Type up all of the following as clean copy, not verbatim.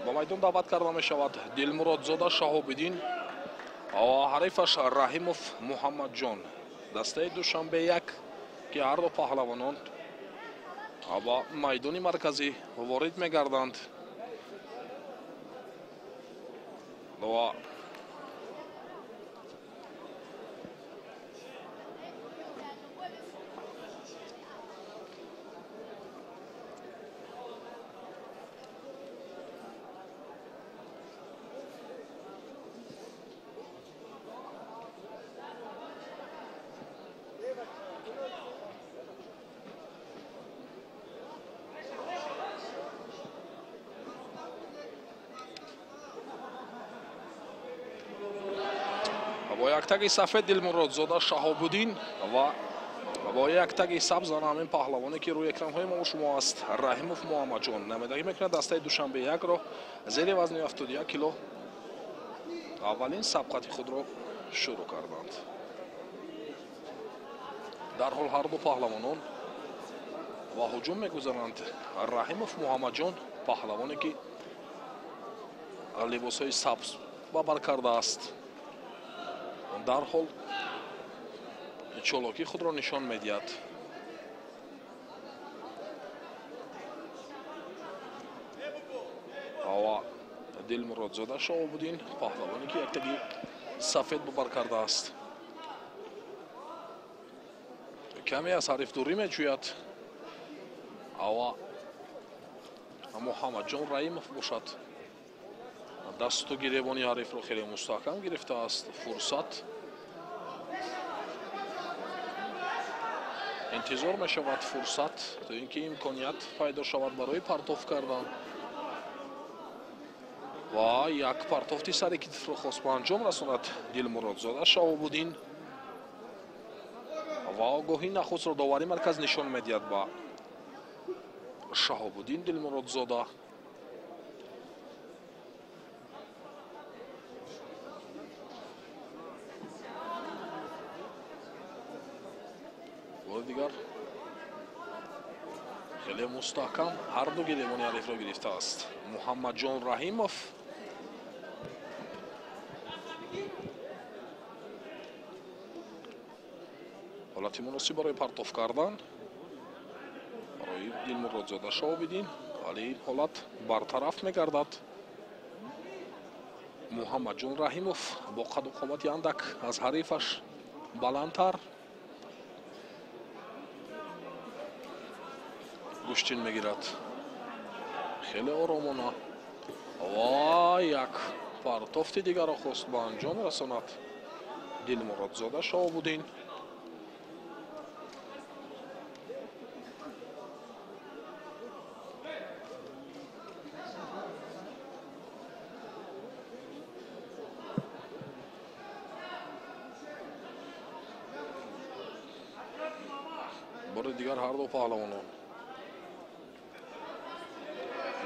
Ба майдон даъват карда мешавад Дилмуродзода Шаҳобиддин ва ҳарифаш Раҳимов Муҳаммадҷон. Дастаи Душанбе 1, ки ҳарду паҳлавонон ба майдони марказӣ ворид мегарданд. Ва бо як таги сафед Дилмуродзода Шаҳобуддин ва бо як таги сабз ҳамин паҳлавоне, ки рӯи экранҳои мо шумо аст, Раҳимов Муҳаммадҷон намояндагӣ мекунад дастаи Душанбе 1-ро зери вазни 71 кило. Аввалин сабқати худро шурӯъ карданд. Дарҳол ҳарду паҳлавонон ва ҳуҷум мегузаранд. Раҳимов Муҳаммадҷон, паҳлавоне, ки либосҳои сабз ба бар кардааст, дарҳол чолокии худро нишон медиҳад. Ва Дилмуродзода Шаҳобуддин, паҳлавоне, ки яктаги сафед ба бар кардааст, каме аз ҳариф дурӣ меҷӯяд. Ава Муҳаммадҷон Раҳимов бошад, дасту гиребони ҳарифро хеле мустаҳкам гирифтааст. Фурсат интизор мешавад, фурсат то ин ки имконият пайдо шавад барои партоф кардан. Ва як партофти сари китфро хост ба анҷом расонад Дилмуродзода Шаҳобуддин. Ва огоҳии нахустро доварии марказ нишон медиҳад ба Шаҳобуддин Дилмуродзода. Дигар хеле мустаҳкам ҳарду гиребони ҳарифро гирифтааст Муҳаммадҷон Раҳимов. Ҳолати муносиб барои партоф кардан барои Дилмуродзода Шаҳобиддин, вале ин ҳолат бартараф мегардад. Муҳаммадҷон Раҳимов бо қаду қомати андак аз ҳарифаш баландтар гӯштин мегирад, хеле оромона. Ва як партофти дигарро хост ба анҷом расонад Дилмуродзода Шаҳобуддин. Бори дигар ҳарду паҳлавонон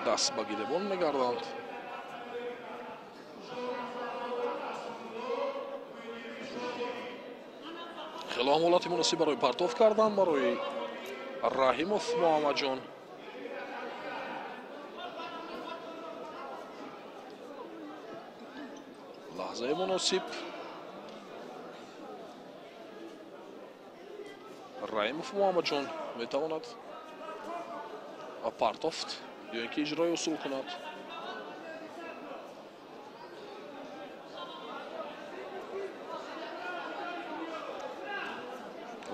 даст ба гиребон мегарданд. Хеле ҳам ҳолати муносиб барои партоф кардан барои Раҳимов Муҳаммадҷон. Лаҳзаи муносиб Раҳимов Муҳаммадҷон метавонад партофт ё ин ки иҷрои усул кунад.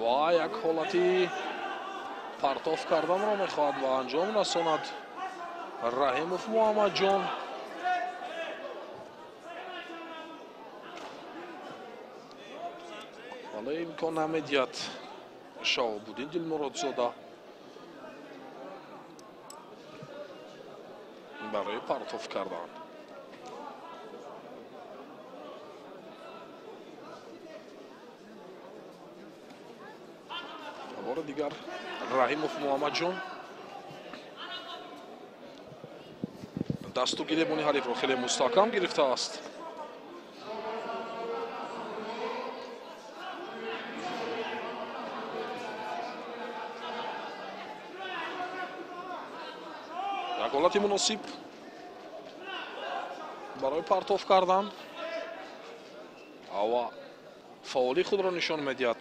Ва як ҳолати партоф карданро мехоҳад ба анҷом расонад Раҳимов Муҳаммадҷон. Вале имкон намедиҳад Шаҳобуддин Дилмуродзода барои партоф кардан. Бори дигар Раҳимов Муҳаммадҷон дасту гиребони ҳарифро хеле мустаҳкам гирифтааст. Як ҳолати муносиб Барои партоф кардан ва фаъолии худро нишон медиҳад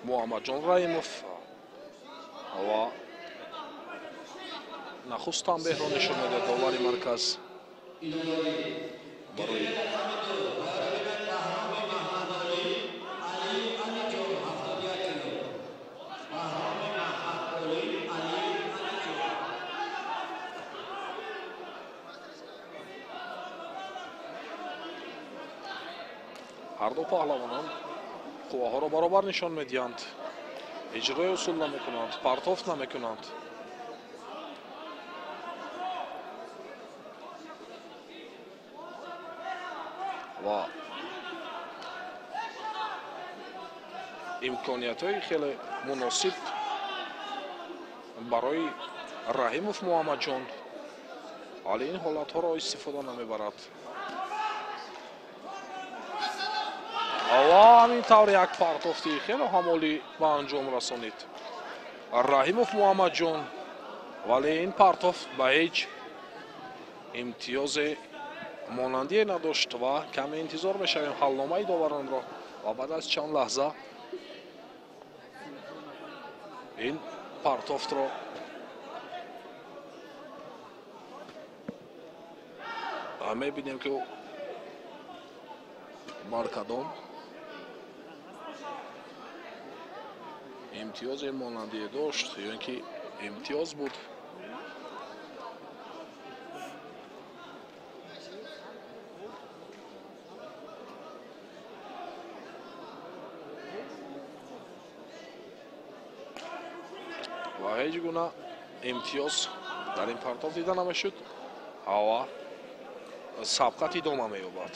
Муҳаммадҷон Раҳимов ва нахуст танбеҳро нишон медиҳад довари марказ барои ҳар ду паҳлавонон қувваҳоро баробар нишон медиҳанд, иҷрои усул намекунанд, партоф намекунанд. Ва имкониятҳои хеле муносиб барои Раҳимов Муҳаммадҷон, вале ин ҳолатҳоро истифода намебарад. Ва ҳамин тавр як партофти хеле ҳамолӣ ба анҷом расонид Раҳимов Муҳаммадҷон, вале ин партофт ба ҳеҷ имтиёзе монандие надошт ва каме интизор мешавем ҳалномаи доваронро ва баъд аз чанд лаҳза ин партофтро мебинем ки бар кадом имтиёзе монандие дошт ё ин ки имтиёз буд. Ва ҳеҷ гуна имтиёз дар ин партоф дида намешуд. Ава сабқат идома меёбад.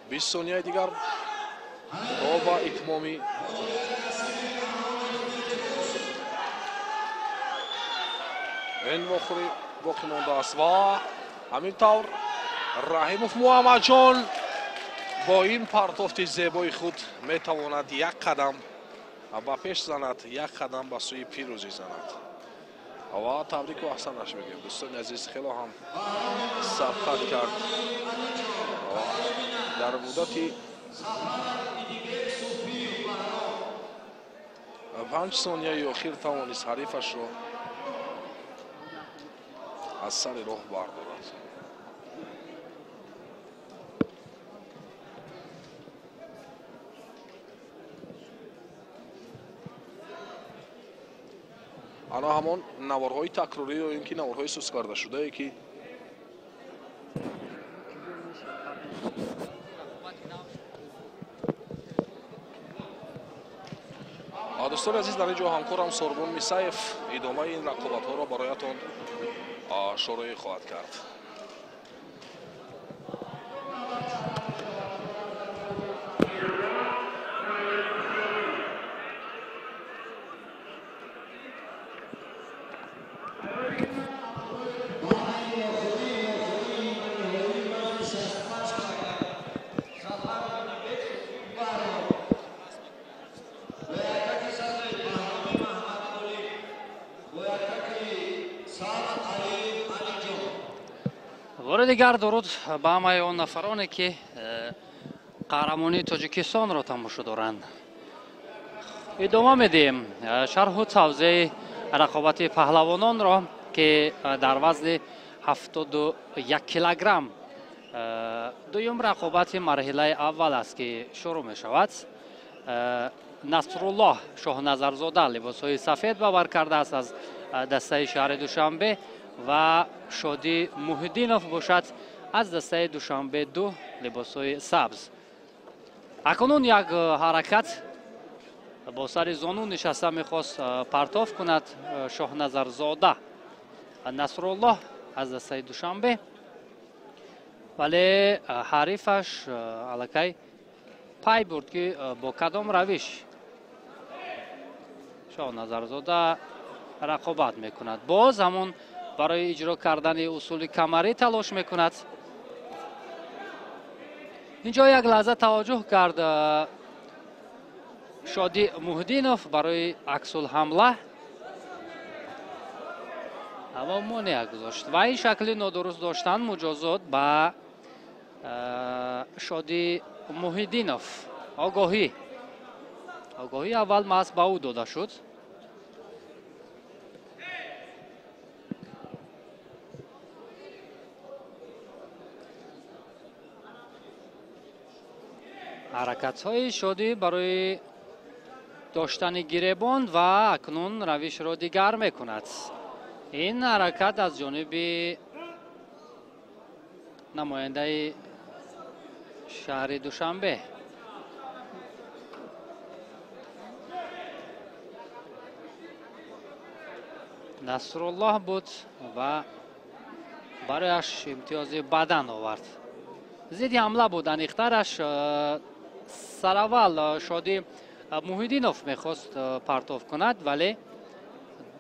Бист сонияи дигар то ба итмоми ин вохӯрӣ боқӣ мондааст ва ҳамин тавр Раҳимов Муҳаммадҷон бо ин партофти зебои худ метавонад як қадам ба пеш занад, як қадам ба сӯи пирӯзӣ занад. Ва табрику аҳсанаш мегӯем. Дӯстони азиз, хело ҳам сабқат кард дар муддати 5 сонияи охир тавонист ҳарифашро аз сари роҳ бардорад. Ана ҳамон наворҳои такрорӣ ё ин ки наворҳои сус кардашудае ки дӯстони азиз, дар ин ҷо ҳамкорам Сорбон Мисаев идомаи ин рақобатҳоро бароятон шӯроӣ хоҳад кард. Бори дигар дуруд ба ҳамаи он нафароне ки қаҳрамонии Тоҷикистонро тамошо доранд. Идома медиҳем шарҳу тавзеҳи рақобати паҳлавононро, ки дар вазни 71 килограмм дуюм рақобати марҳилаи аввал аст ки шурӯъ мешавад. Насруллоҳ Шоҳназарзода либосҳои сафед ба бар кардааст аз дастаи шаҳри Душанбе ва Шодӣ Муҳиддинов бошад аз дастаи Душанбе 2 либосҳои сабз. Акнун як ҳаракат бо сари зону нишаста мехост партоф кунад Шоҳназарзода Насруллоҳ аз дастаи Душанбе, вале ҳарифаш аллакай пай бурд ки бо кадом равиш Шоҳназарзода рақобат мекунад. Боз ҳамон барои иҷро кардани усули камарӣ талош мекунад. Инҷо як лаҳза таваҷҷӯҳ кард Шодӣ Муҳиддинов барои аксулҳамла, аммо монеа гузошт ва ин шакли нодуруст доштан муҷозот ба Шодӣ Муҳиддинов. Огоҳӣ аввал маҳз ба ӯ дода шуд. Ҳаракатҳои Шодӣ барои доштани гиребон ва акнун равишро дигар мекунад. Ин ҳаракат аз ҷониби намояндаи шаҳри Душанбе. Насруллоҳ буд ва барояш имтиёзи бадан овард. Зидди ҳамла буд аниқтараш. Сараввал Шодӣ Муҳиддинов мехост партов кунад, вале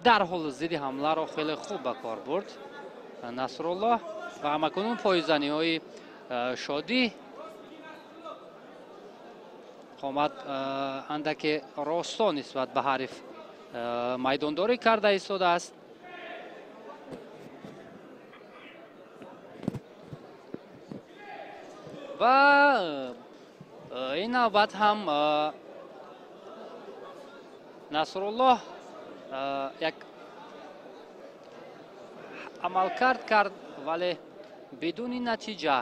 дарҳол зидди ҳамларо хеле хуб ба кор бурд Насруллоҳ ва ҳамакунун пойзаниҳои Шодӣ қомат андаке росто нисбат ба ҳариф майдондорӣ карда истодааст. Ва ин навбат ҳам Насруллоҳ як амалкард кард, вале бидуни натиҷа.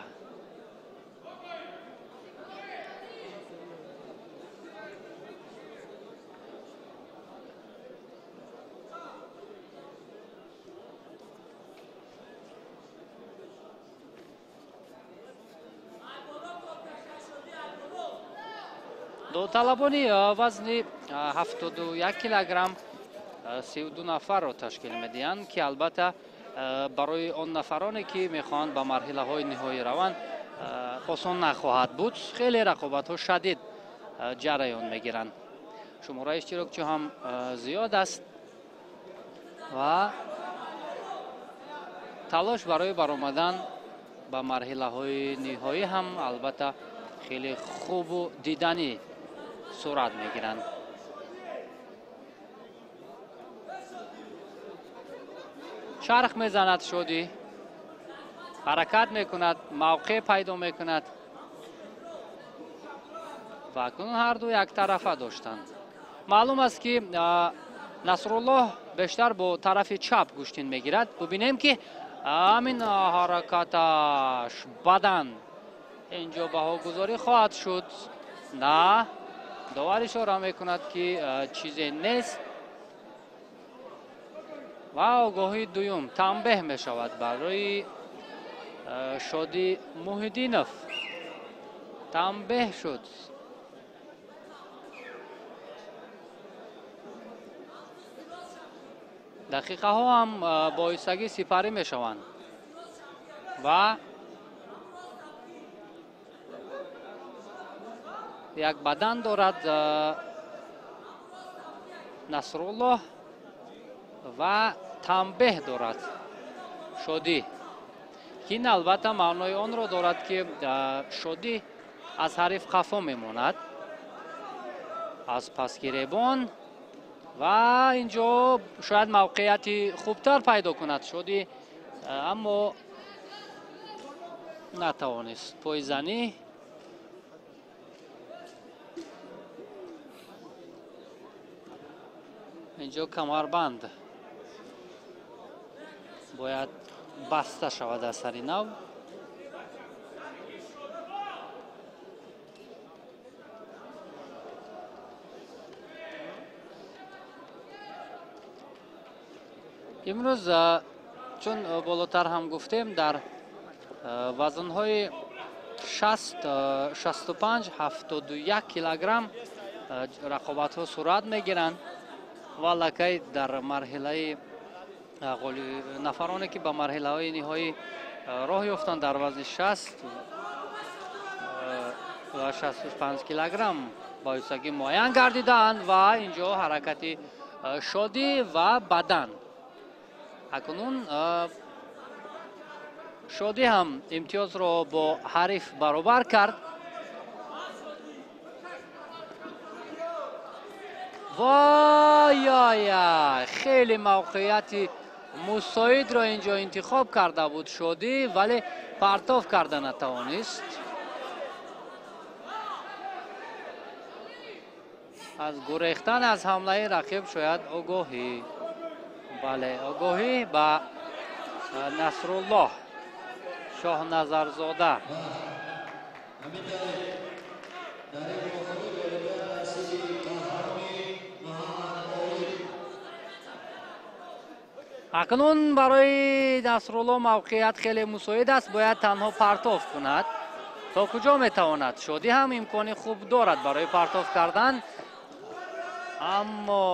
Талабони вазни 71 килограмм 32 нафарро ташкил медиҳанд, ки албатта барои он нафароне ки мехоҳанд ба марҳилаҳои ниҳоӣ раванд осон нахоҳад буд. Хеле рақобатҳо шадид ҷараён мегиранд. Шумораи иштирокчӣ ҳам зиёд аст ва талош барои баромадан ба марҳилаҳои ниҳоӣ ҳам албатта хеле хубу диданӣ сурат мегиранд. Чарх мезанад Шодӣ, ҳаракат мекунад, мавқеъ пайдо мекунад ва акнун ҳарду яктарафа доштанд. Маълум аст, ки Насруллоҳ бештар бо тарафи чап гӯштин мегирад. Бубинем, ки ҳамин ҳаракаташ бадан инҷо баҳогузорӣ хоҳад шуд. На, довар ишора мекунад, ки чизе нест ва огоҳии дуюм танбеҳ мешавад барои Шодӣ Муҳиддинов. Танбеҳ шуд. Дақиқаҳо ҳам боисагӣ сипарӣ мешаванд ва як бадан дорад Насруллоҳ ва танбеҳ дорад Шодӣ, ки ин албатта маънои онро дорад, ки Шодӣ аз ҳариф қафо мемонад аз пасгиребон ва инҷо шояд мавқеияти хубтар пайдо кунад Шодӣ, аммо натавонист. Пойзанӣ инҷо камарбанд бояд баста шавад аз сари нав. Имрӯз чун болотар ҳам гуфтем, дар вазнҳои 60, 65, 71 килограмм рақобатҳо сурат мегиранд ва аллакай дар марҳилаи нафароне ки ба марҳилаҳои ниҳоӣ роҳ ёфтанд дар вазни 60 ва 65 килограмм боисагӣ муайян гардидаанд ва инҷо ҳаракати Шодӣ ва бадан. Акнун Шодӣ ҳам имтиёзро бо ҳариф баробар кард. Вой-ой-ой, хеле мавқеияти мусоидро инҷо интихоб карда буд Шодӣ, вале партов карда натавонист. Аз гурехтан аз ҳамлаи рақиб шояд огоҳӣ. Бале, огоҳӣ ба Насруллоҳ Шоҳназарзода. Акнун барои Насруллоҳ мавқеият хеле мусоид аст, бояд танҳо партов кунад. То куҷо метавонад? Шодӣ ҳам имкони хуб дорад барои партов кардан, аммо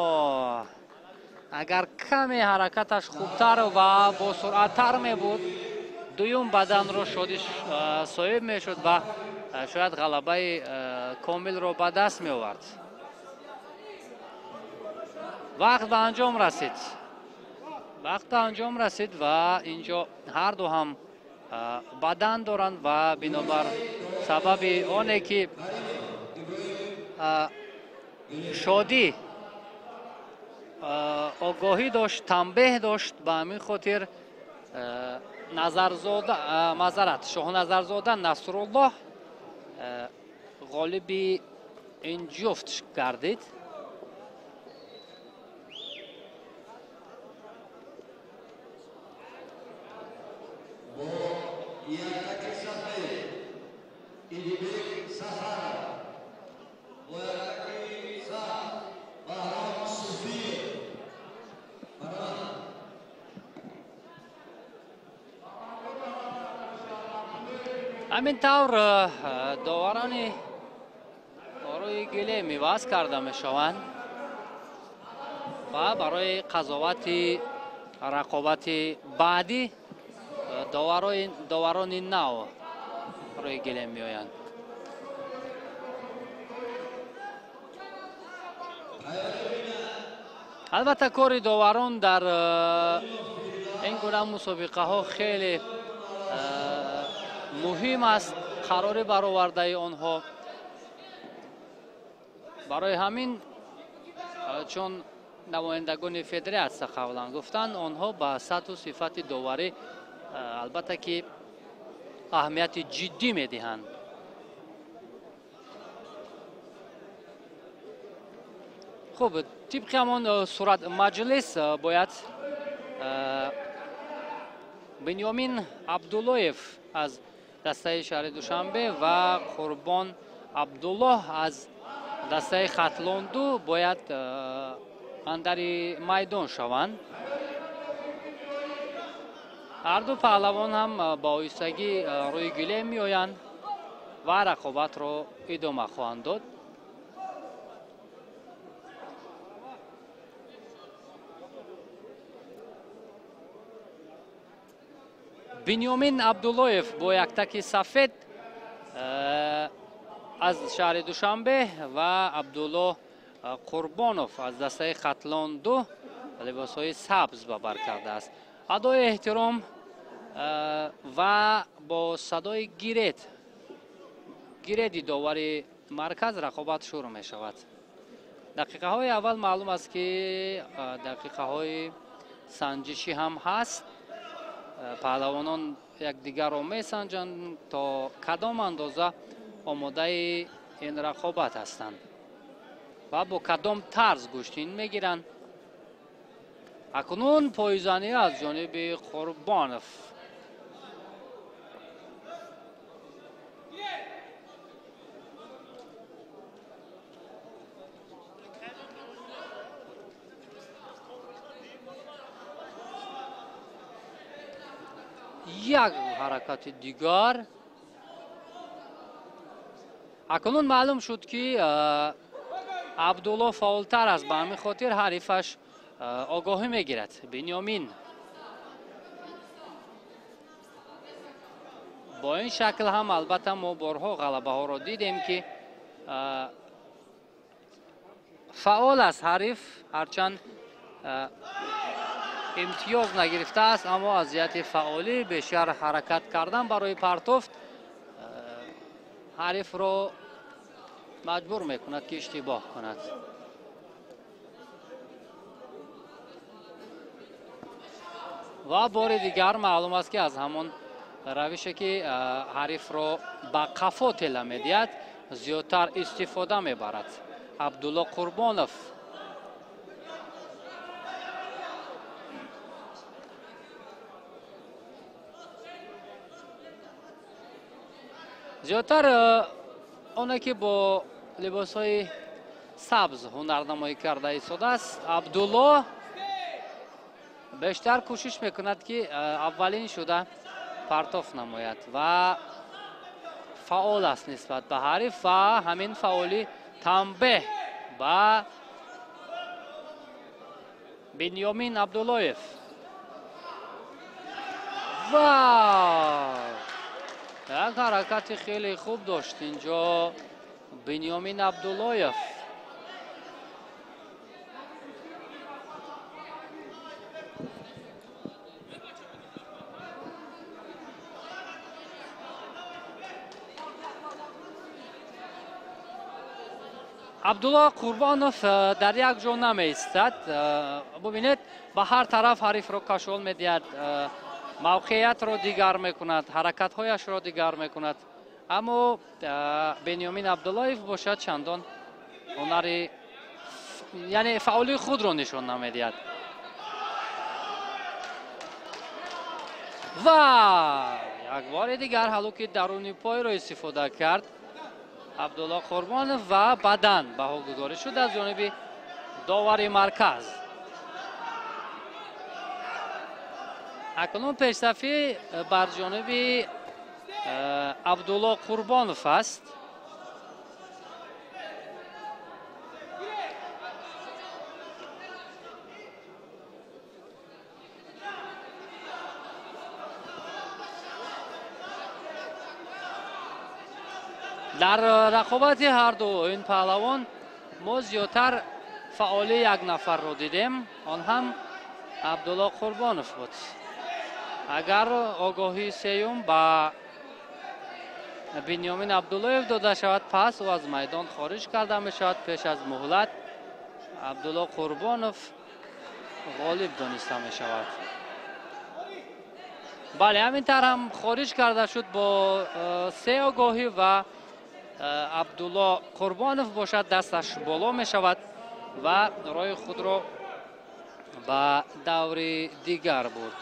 агар каме ҳаракаташ хубтар ва босуръаттар мебуд, дуюм баданро Шодӣ соҳиб мешуд ва шояд ғалабаи комилро ба даст меовард. Вақт ба анҷом расид. Вақт ба анҷом расид ва инҷо ҳарду ҳам бадан доранд ва бинобар сабаби оне ки Шодӣ огоҳӣ дошт, танбеҳ дошт, ба ҳамин хотир Назарзода, мазарат, Шоҳназарзода Насруллоҳ ғолиби ин ҷуфт гардид. Ҳамин тавр доварони рӯи гилем иваз карда мешаванд ва барои қазовати рақобати баъдӣ доварони нав рӯи гилем меоянд. Албатта кори доварон дар ин гуна мусобиқаҳо хеле муҳим аст, қарори баровардаи онҳо. Барои ҳамин чун намояндагони федератсия қаблан гуфтанд, онҳо ба сатҳу сифати доварӣ албатта ки аҳамияти ҷиддӣ медиҳанд. Хуб, тибқи ҳамон сурат маҷлис бояд Бинёмин Абдуллоев аз дастаи шаҳри Душанбе ва Қурбон Абдуллоҳ аз дастаи Хатлонду бояд андари майдон шаванд. Ҳарду паҳлавон ҳам ба оҳистагӣ рӯи гилем меоянд ва рақобатро идома хоҳанд дод. Бинёмин Абдуллоев бо яктаки сафед аз шаҳри Душанбе ва Абдуллоҳ Қурбонов аз дастаи Хатлон 2 либосҳои сабз ба бар кардааст. Адои эҳтиром ва бо садои гиреди довари марказ рақобат шурӯъ мешавад. Дақиқаҳои аввал маълум аст ки дақиқаҳои санҷишӣ ҳам ҳаст. Паҳлавонон якдигарро месанҷанд то кадом андоза омодаи ин рақобат ҳастанд ва бо кадом тарз гӯштин мегиранд. Акнун пойзанӣ аз ҷониби Қурбонов. Як ҳаракати дигар. Акнун маълум шуд ки Абдулло фаъолтар аст, ба ҳамин хотир ҳарифаш огоҳӣ мегирад. Бинёмин бо ин шакл ҳам албатта мо борҳо ғалабаҳоро дидем ки фаъол аст ҳариф, ҳарчанд Имтиёз нагирифтааст, аммо аз ҷиҳати фаъолӣ бештар ҳаракат кардан барои партофт ҳарифро маҷбур мекунад, ки иштибоҳ кунад. Ва бори дигар маълум аст, ки аз ҳамон равише, ки ҳарифро ба қафо тела медиҳад, зиёдтар истифода мебарад Абдулло Қурбонов. Зиёдтар оне ки бо либосҳои сабз ҳунарнамоӣ карда истодааст, Абдулло бештар кӯшиш мекунад, ки аввалин шуда партоф намояд ва фаъол аст нисбат ба ҳариф, ва ҳамин фаъолӣ танбеҳ ба Бинёмин Абдуллоев. Ва як ҳаракати хеле хуб дошт инҷо Бинёмин Абдуллоев. Абдулло Қурбонов дар як ҷо намеистад. Бубинед, ба ҳар тараф ҳарифро кашол медиҳад, мавқеиятро дигар мекунад, ҳаракатҳояшро дигар мекунад. Аммо Бенёмин Абдуллоев бошад, чандон ҳунари, яъне фаъолии худро нишон намедиҳад. Ва як бори дигар ҳалуки даруни пойро истифода кард Абдулло Қурбонов ва баъдан баҳогузорӣ шуд аз ҷониби довари марказ. Акнун пешсафӣ бар ҷониби Абдулло Қурбонов аст. Дар рақобати ҳарду ин паҳлавон мо зиёдтар фаъолии як нафарро дидем, он ҳам Абдулло Қурбонов буд. Агар огоҳии сеюм ба Бинёмин Абдуллоев дода шавад, пас ӯ аз майдон хориҷ карда мешавад. Пеш аз муҳлат Абдулло Қурбонов ғолиб дониста мешавад. Бале, ҳамин тавр ҳам хориҷ карда шуд бо се огоҳӣ ва Абдулло Қурбонов бошад, дасташ боло мешавад ва роҳи худро ба даври дигар бурд.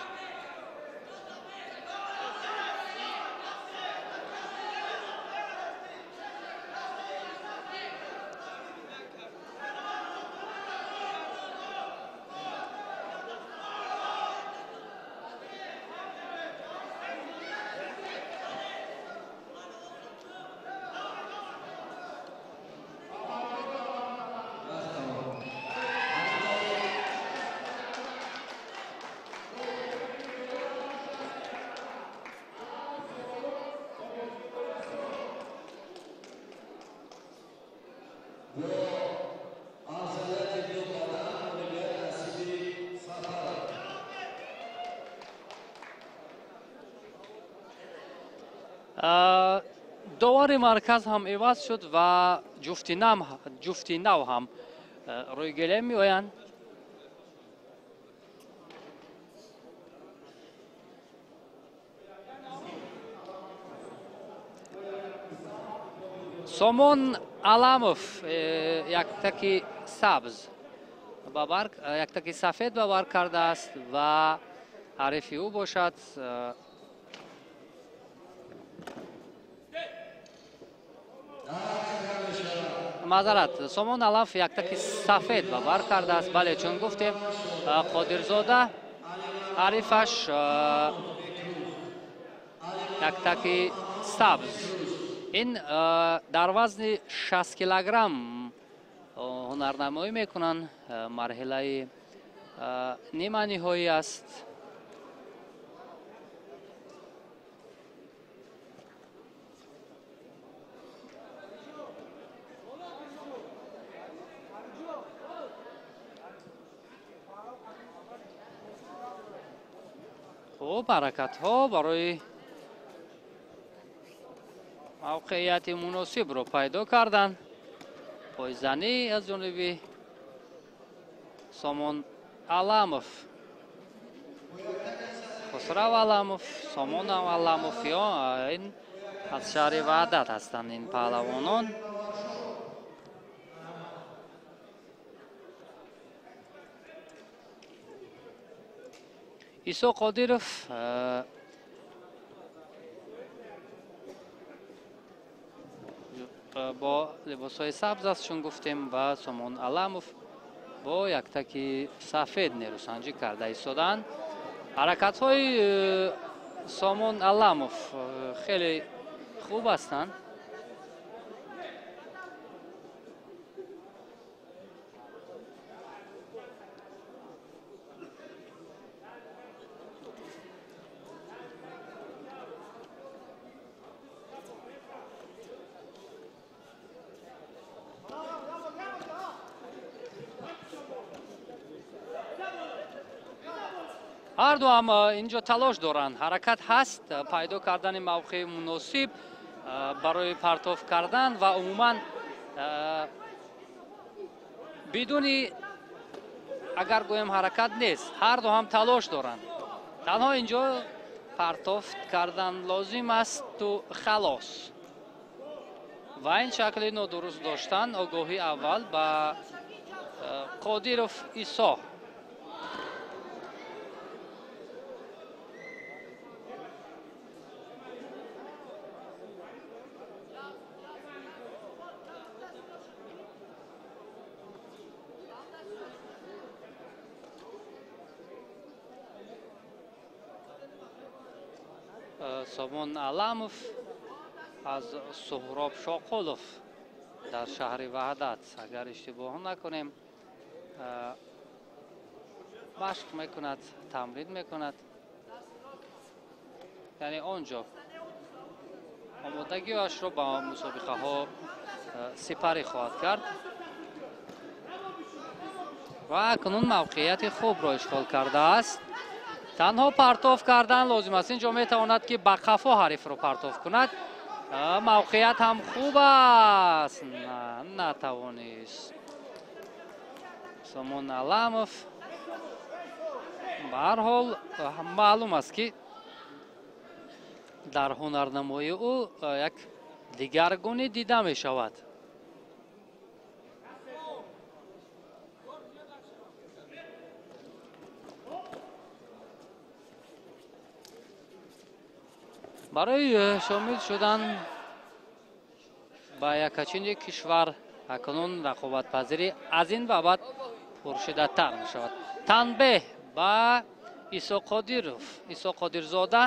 Довари марказ ҳам иваз шуд ва ҷуфти нав ҳам рӯи гилем меоянд. Сомон Аламов яктаки сабз яктаки сафед ба бар кардааст ва ҳарифи ӯ бошад маъзарат, Сомон Аламов яктаки сафед ба бар кардааст. Бале, чун гуфтем, Қодирзода ҳарифаш яктаки сабз. Ин дар вазни 60 килограмм ҳунарнамоӣ мекунанд. Марҳилаи ниманиҳоӣ аст. Хуб, ҳаракатҳо барои мавқеияти муносибро пайдо кардан. Пойзанӣ аз ҷониби Сомон Аламов, Хусрав Аламов, Сомон Аламов ё ин аз шаҳри Ваҳдат ҳастанд ин паҳлавонон. Исо Қодиров бо либосҳои сабз аст, чун гуфтем, ва Сомон Аламов бо яктаки сафед нерӯсанҷӣ карда истодаанд. Ҳаракатҳои Сомон Аламов хеле хуб ҳастанд. Ҳар ду ҳам инҷо талош доранд, ҳаракат ҳаст, пайдо кардани мавқеи муносиб барои партоф кардан ва умуман бидуни агар гӯем ҳаракат нест, ҳар ду ҳам талош доранд. Танҳо инҷо партоф кардан лозим асту халос. Ва ин шакли нодуруст доштан огоҳи аввал ба Қодиров Исо. Сомон Аламов аз Суҳроб Шоқулов дар шаҳри Ваҳдат, агар иштибоҳ накунем, машқ мекунад, тамрин мекунад, яъне он ҷо омодагиашро ба мусобиқаҳо сипарӣ хоҳад кард ва акнун мавқеияти хубро ишғол кардааст. Танҳо партоф кардан лозим аст. Инҷо метавонад ки ба қафо ҳарифро партоф кунад. Мавқеият ҳам хуб аст. Натавонист. Сомон Аламов ба ҳар ҳол маълум аст ки дар ҳунарнамоии ӯ як дигаргунӣ дида мешавад. Барои шомил шудан ба якачини кишвар акнун рақобатпазирӣ аз ин ба баъд пуршиддаттар мешавад. Танбеҳ ба Исо Қодиров, Исо Қодирзода.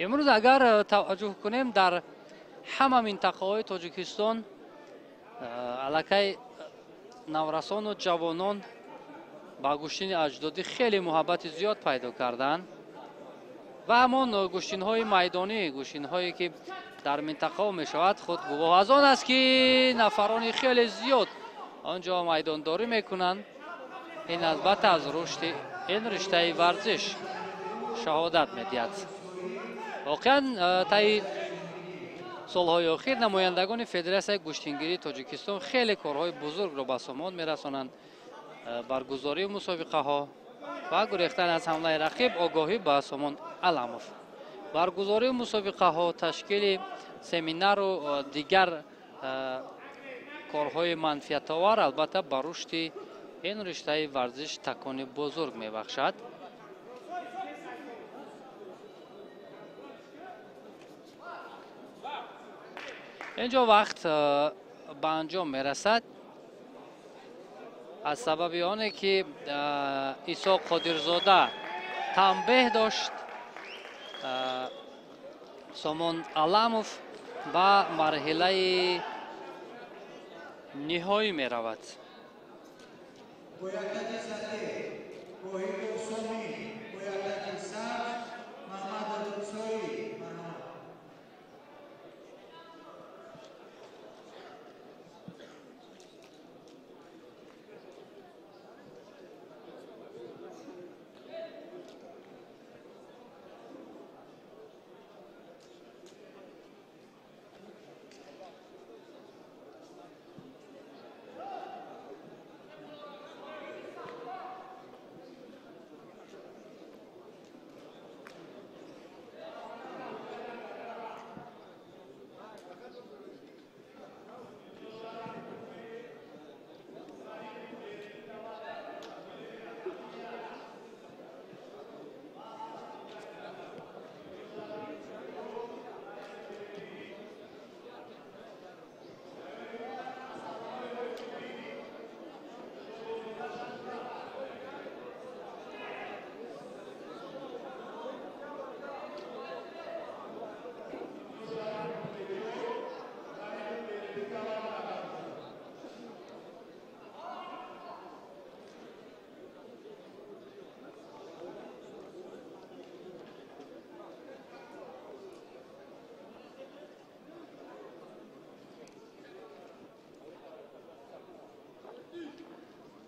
Имрӯз агар таваҷҷӯҳ кунем, дар ҳама минтақаҳои Тоҷикистон аллакай наврасону ҷавонон ба гӯштини аҷдодӣ хеле муҳаббати зиёд пайдо карданд ва ҳамон гӯштинҳои майдонӣ, гӯштинҳое ки дар минтақаҳо мешавад, худ гувоҳ аз он аст ки нафарони хеле зиёд он ҷо майдондорӣ мекунанд. Ин албатта аз рушди ин риштаи варзиш шаҳодат медиҳад. Воқеан таи солҳои охир намояндагони Федератсияи гӯштингирии Тоҷикистон хеле корҳои бузургро ба сомон мерасонанд. Баргузории мусобиқаҳо ва гурехтан аз ҳамлаи рақиб, огоҳӣ ба Сомон Аламов, баргузории мусобиқаҳо, ташкили семинару дигар корҳои манфиатовар албатта ба рушди ин риштаи варзиш такони бузург мебахшад. Инҷо вақт ба анҷом мерасад аз сабаби оне ки Исо Қодирзода танбеҳ дошт, Сомон Аламов ба марҳилаи ниҳоӣ меравад.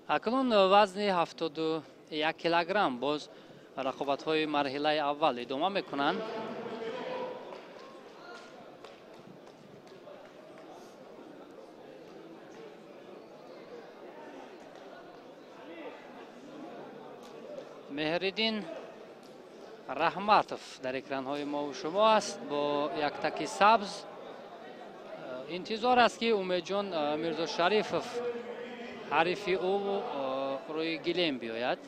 Акнун вазни 71 килограмм боз рақобатҳои марҳилаи аввал идома мекунанд. Меҳриддин Раҳматов дар экранҳои мову шумо аст бо яктаки сабз. Интизор аст ки Умедҷон Мирзошарифов ҳарифи ӯ рӯи гилем биёяд.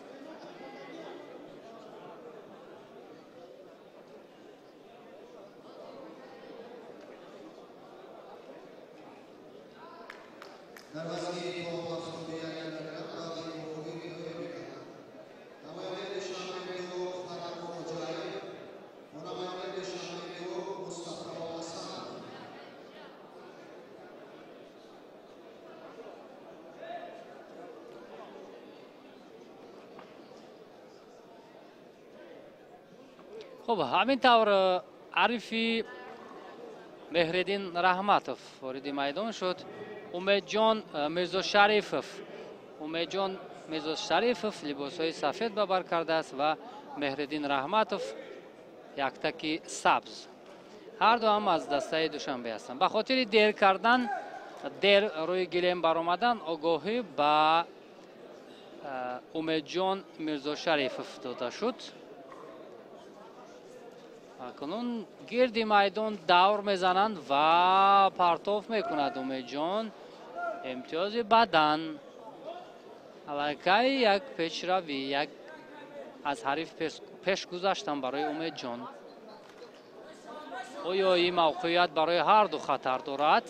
Хуб, ҳамин тавр ҳарифи Меҳриддин Раҳматов вориди майдон шуд. Умедҷон Мирзошарифов. Умедҷон Мирзошарифов либосҳои сафед ба бар кардааст ва Меҳриддин Раҳматов яктаки сабз. Ҳар ду ҳам аз дастаи Душанбе ҳастанд. Ба хотири дер кардан, дер рӯи гилем баромадан, огоҳӣ ба Умедҷон Мирзошарифов дода шуд. Акнун гирди майдон давр мезананд ва партоф мекунад Умедҷон. Имтиёзи бадан. Аллакай як пешравӣ, як аз ҳариф пеш гузаштан барои Умедҷон. Оё ин мавқеият барои ҳар ду хатар дорад?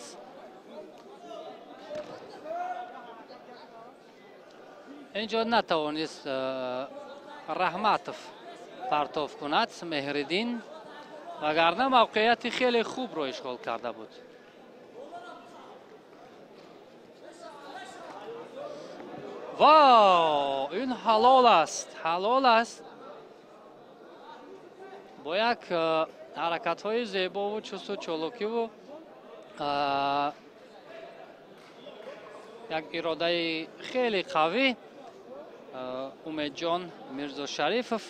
Инҷо натавонист Раҳматов партоф кунад Меҳриддин, вагарна мавқеияти хеле хубро ишғол карда буд. Во, ин ҳалол аст, ҳалол аст. Бо як ҳаракатҳои зебову чусту чолокиву як иродаи хеле қавӣ Умедҷон Мирзошарифов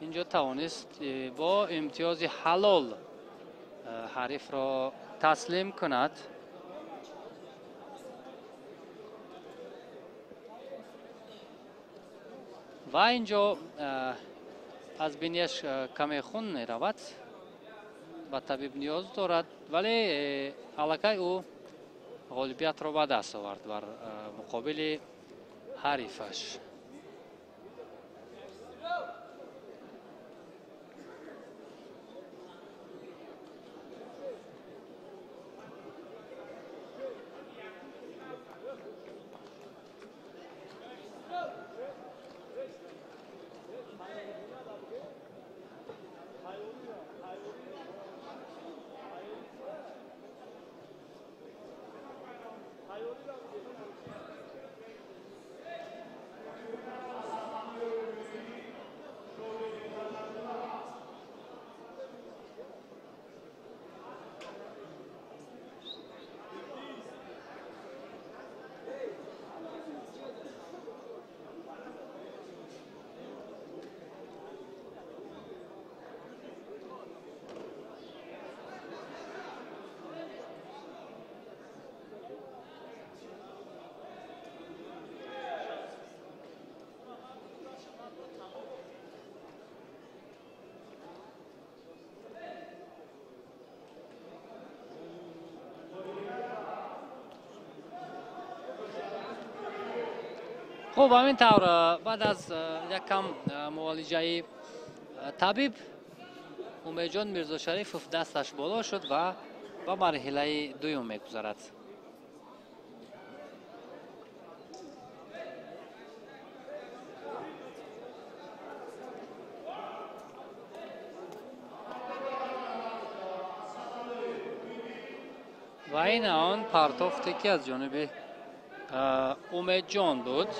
инҷо тавонист бо имтиёзи ҳалол ҳарифро таслим кунад. Ва инҷо аз бинияш каме хун меравад, ба табиб ниёз дорад, вале аллакай ӯ ғолибиятро ба даст овард бар муқобили ҳарифаш. Хуб, ҳамин тавр баъд аз як кам муолиҷаи табиб Умедҷон Мирзошарифов дасташ боло шуд ва ба марҳилаи дуюм мегузарад. Ва ин он партофте ки аз ҷониби Умедҷон буд.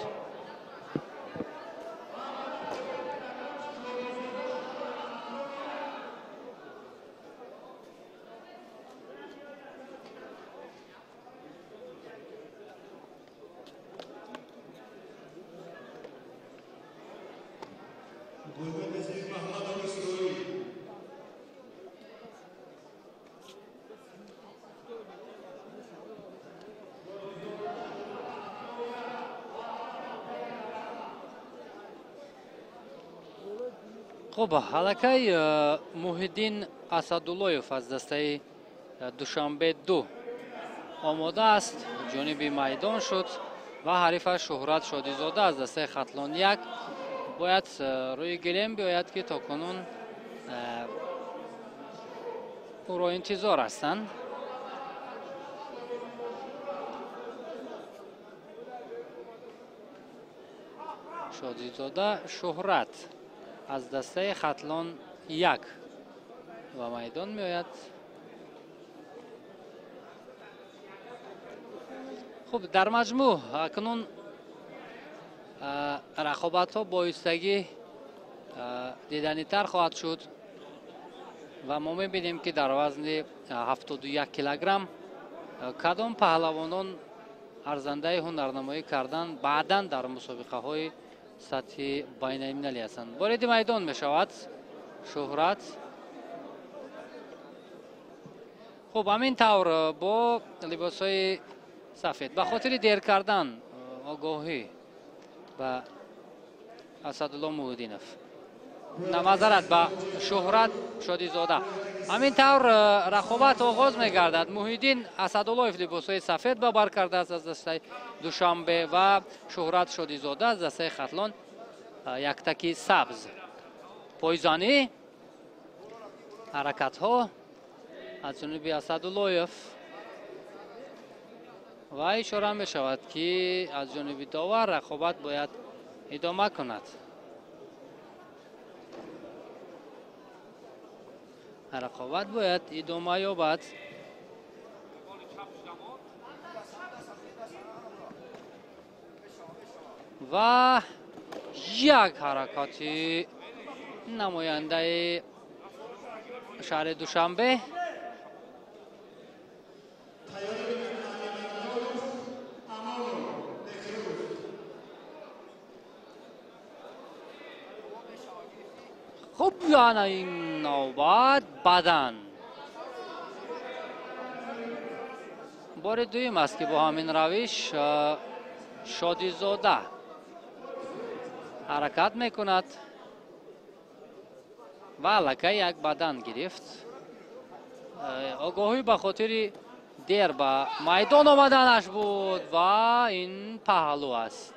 Хуб, аллакай Муҳиддин Асадуллоев аз дастаи Душанбе 2 омода аст, ҷониби майдон шуд ва ҳарифаш Шуҳрат Шодизода аз дастаи Хатлон 1 бояд рӯи гилем биёяд, ки то кунун ӯро интизор ҳастанд. Шодизода Шуҳрат аз дастаи Хатлон 1 ба майдон меояд. Хуб, дар маҷмӯъ акнун рақобатҳо боистагӣ диданитар хоҳад шуд ва мо мебинем, ки дар вазни 71 килограмм кадом паҳлавонон арзандаи ҳунарнамоӣ кардан баъдан дар мусобиқаҳои сатҳи байналмилалӣ ҳастанд. Вориди майдон мешавад Шуҳрат. Хуб, ҳамин тавр бо либосҳои сафед ба хотири дер кардан огоҳӣ ба Асадулло Муҳиддинов, намазарат ба Шуҳрат Шодизода. Ҳамин тавр рақобат оғоз мегардад. Муҳиддин Асадуллоев либосҳои сафед ба бар кардааст аз дастаи Душанбе ва Шуҳрат Шодизода аз дастаи Хатлон яктаки сабз. Пойзанӣ, ҳаракатҳо аз ҷониби Асадуллоев ва ишора мешавад, ки аз ҷониби довар рақобат бояд идома кунад. Рақобат бояд идома ёбад. Ва як ҳаракати намояндаи шаҳри Душанбе. Хуб, ана ин навбат бадан. Бори дуюм аст, ки бо ҳамин равиш Шодизода ҳаракат мекунад ва аллакай як бадан гирифт. Огоҳӣ ба хотири дер ба майдон омаданаш буд ва ин паҳлӯ аст.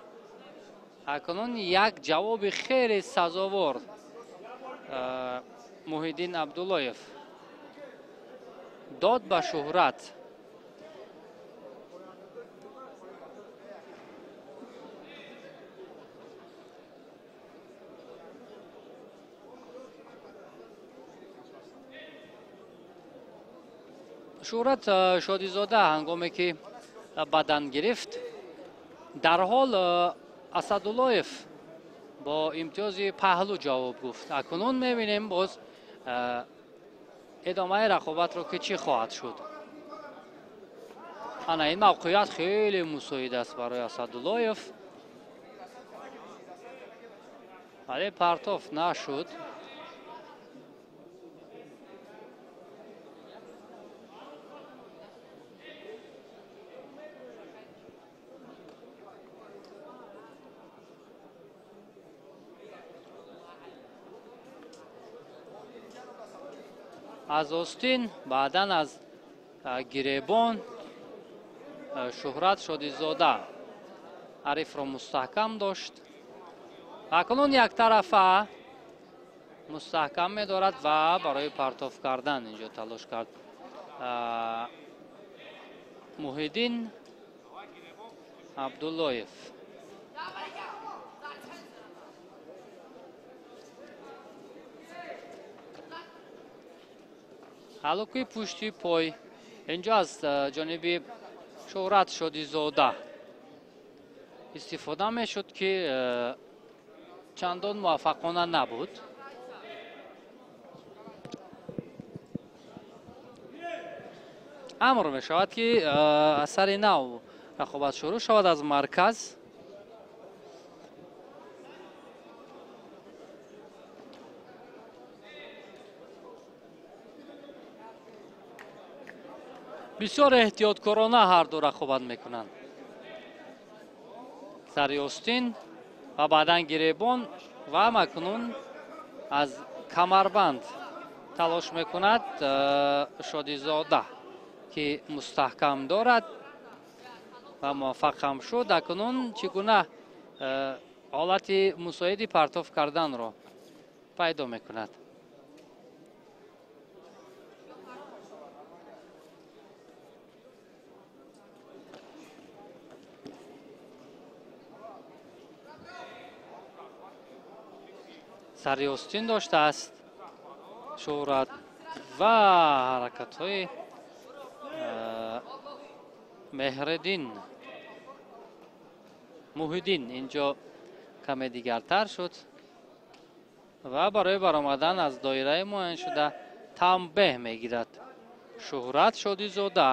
Акнун як ҷавоби хеле сазовор Муҳиддин Абдуллоев дод ба Шуҳрат. Шуҳрат Шодизода ҳангоме ки бадан гирифт, дарҳол Асадуллоев бо имтиёзи паҳлӯ ҷавоб гуфт. Акнун мебинем боз идомаи рақобатро, ки чӣ хоҳад шуд. Ана ин мавқеият хеле мусоид аст барои Асадуллоев, вале партоф нашуд. Аз остин, баъдан аз гиребон Шуҳрат Шодизода ҳарифро мустаҳкам дошт. Акнун яктарафа мустаҳкам медорад ва барои партоф кардан инҷо талош кард Муҳиддин Абдуллоев. Ҳалукии пушти пой инҷо аз ҷониби Шӯҳрат Шодизода истифода мешуд, ки чандон муваффақона набуд. Амр мешавад, ки аз сари нав рақобат шурӯъ шавад аз марказ. Бисёр эҳтиёткорона ҳарду рақобат мекунанд. Сари остин ва баъдан гиребон ва макнун аз камарбанд талош мекунад Шодизода, ки мустаҳкам дорад ва муваффақ ҳам шуд. Акнун чӣ гуна ҳолати мусоиди партоф карданро пайдо мекунад. Сари остин доштааст Шӯҳрат ва ҳаракатҳои Меҳриддин Муҳиддин инҷо каме дигартар шуд ва барои баромадан аз доираи муайяншуда танбеҳ мегирад Шӯҳрат Шодизода.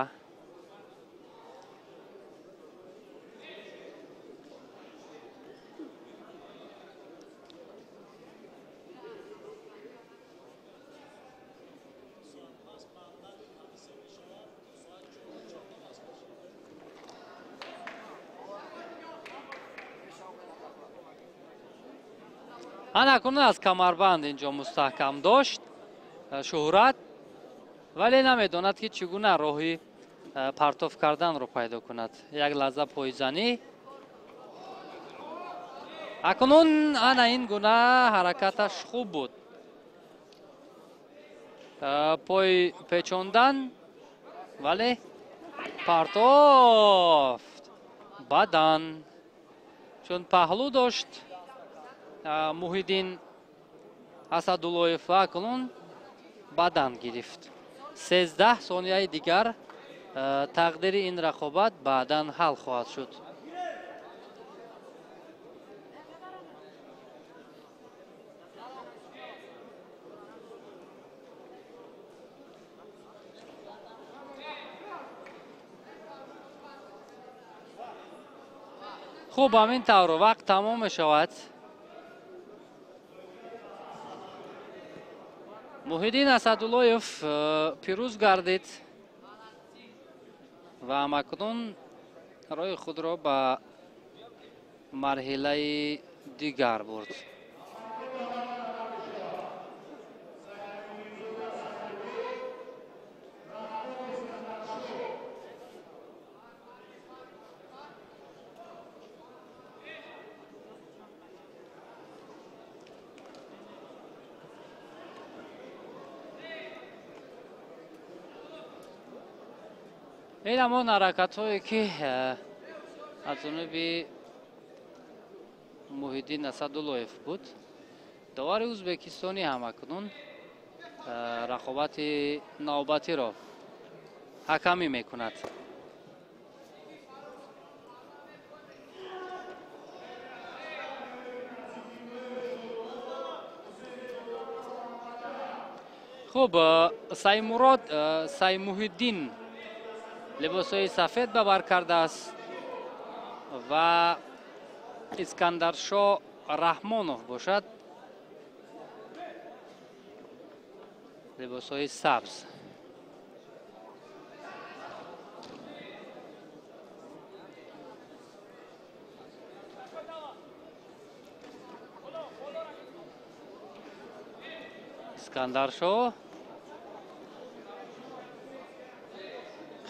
Ана акнун аз камарбанд инҷо мустаҳкам дошт Шӯҳрат, вале намедонад, ки чӣ гуна роҳи партоф карданро пайдо кунад. Як лаҳза пойзанӣ. Акнун ана ин гуна ҳаракаташ хуб буд. Пой печондан, вале партофт бадан, чун паҳлӯ дошт Муҳиддин Асадуллоев ва акнун бадан гирифт. 13 сонияи дигар тақдири ин рақобат баъдан ҳал хоҳад шуд. Хуб, ҳамин тавр вақт тамом мешавад. Муҳиддин Асадуллоев пирӯз гардид ва акнун роҳи худро ба марҳилаи дигар бурд. Ин ҳамон ҳаракатҳое, ки аз ҷониби Муҳиддин Асадуллоев буд. Довари ӯзбекистонӣ ҳам акнун рақобати навбатиро ҳакамӣ мекунад. Хуб, Саймурод Саймуҳиддин либосҳои сафед ба бар кардааст ва Искандаршо Раҳмонов бошад либосҳои сабз. Искандаршо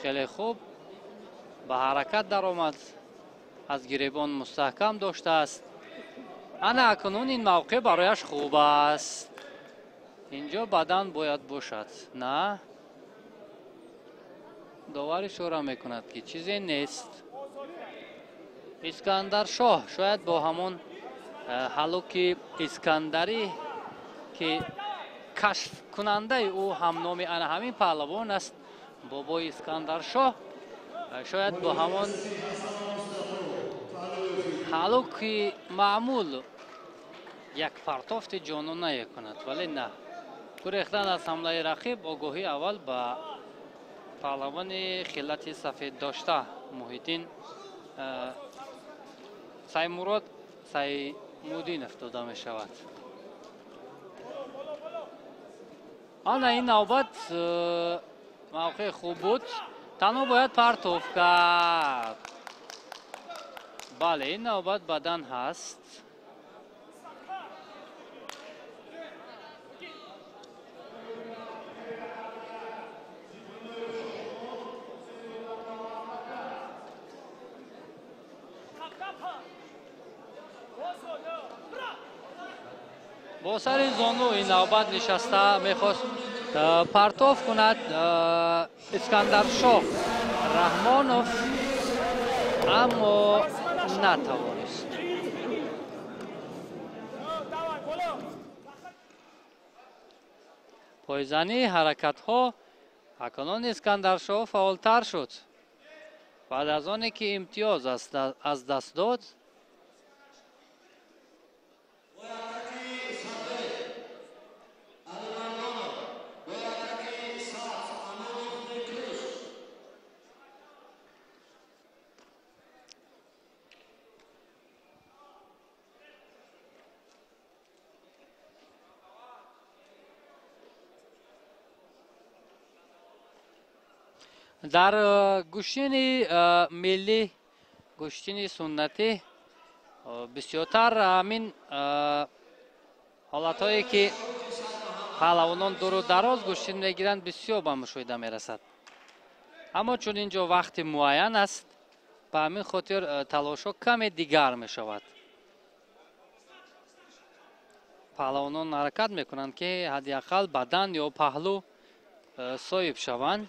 хеле хуб ба ҳаракат даромад. аз гиребон мустаҳкам доштааст. Ана акнун ин мавқеъ барояш хуб аст. Инҷо бадан бояд бошад. На, довар ишора мекунад, ки чизе нест. Искандаршоҳ шояд бо ҳамон ҳалуки искандарӣ, ки кашфкунандаи ӯ ҳамноми ана ҳамин паҳлавон аст, бобои Искандаршоҳ, шояд бо ҳамон ҳалуки маъмул як партофти ҷононае кунад, вале на. Гурехтан аз ҳамлаи рақиб, огоҳӣ аввал ба паҳлавони хилати сафед дошта Муҳиддин Саймурод Саймудинов дода мешавад. Ана ин навбат мавқеи хуб буд, танҳо бояд партоф кард. Бале, ин навбат бадан ҳаст. Бо сари зону ин навбат нишаста мехост партоф кунад Искандаршоҳ Раҳмонов, аммо натавонист. Пойзании ҳаракатҳо акнун Искандаршоҳ фаъолтар шуд. Баъд аз оне ки имтиёз аз даст дод, дар гӯштини миллӣ, гӯштини суннатӣ бисёртар ҳамин ҳолатҳое ки паҳлавонон дуру дароз гӯштин мегиранд, бисёр ба мушоҳида мерасад. Аммо чун ин ҷо вақти муайян аст, ба ҳамин хотир талошҳо каме дигар мешавад. Паҳлавонон ҳаракат мекунанд, ки ҳадди ақал бадан ё паҳлӯ соҳиб шаванд.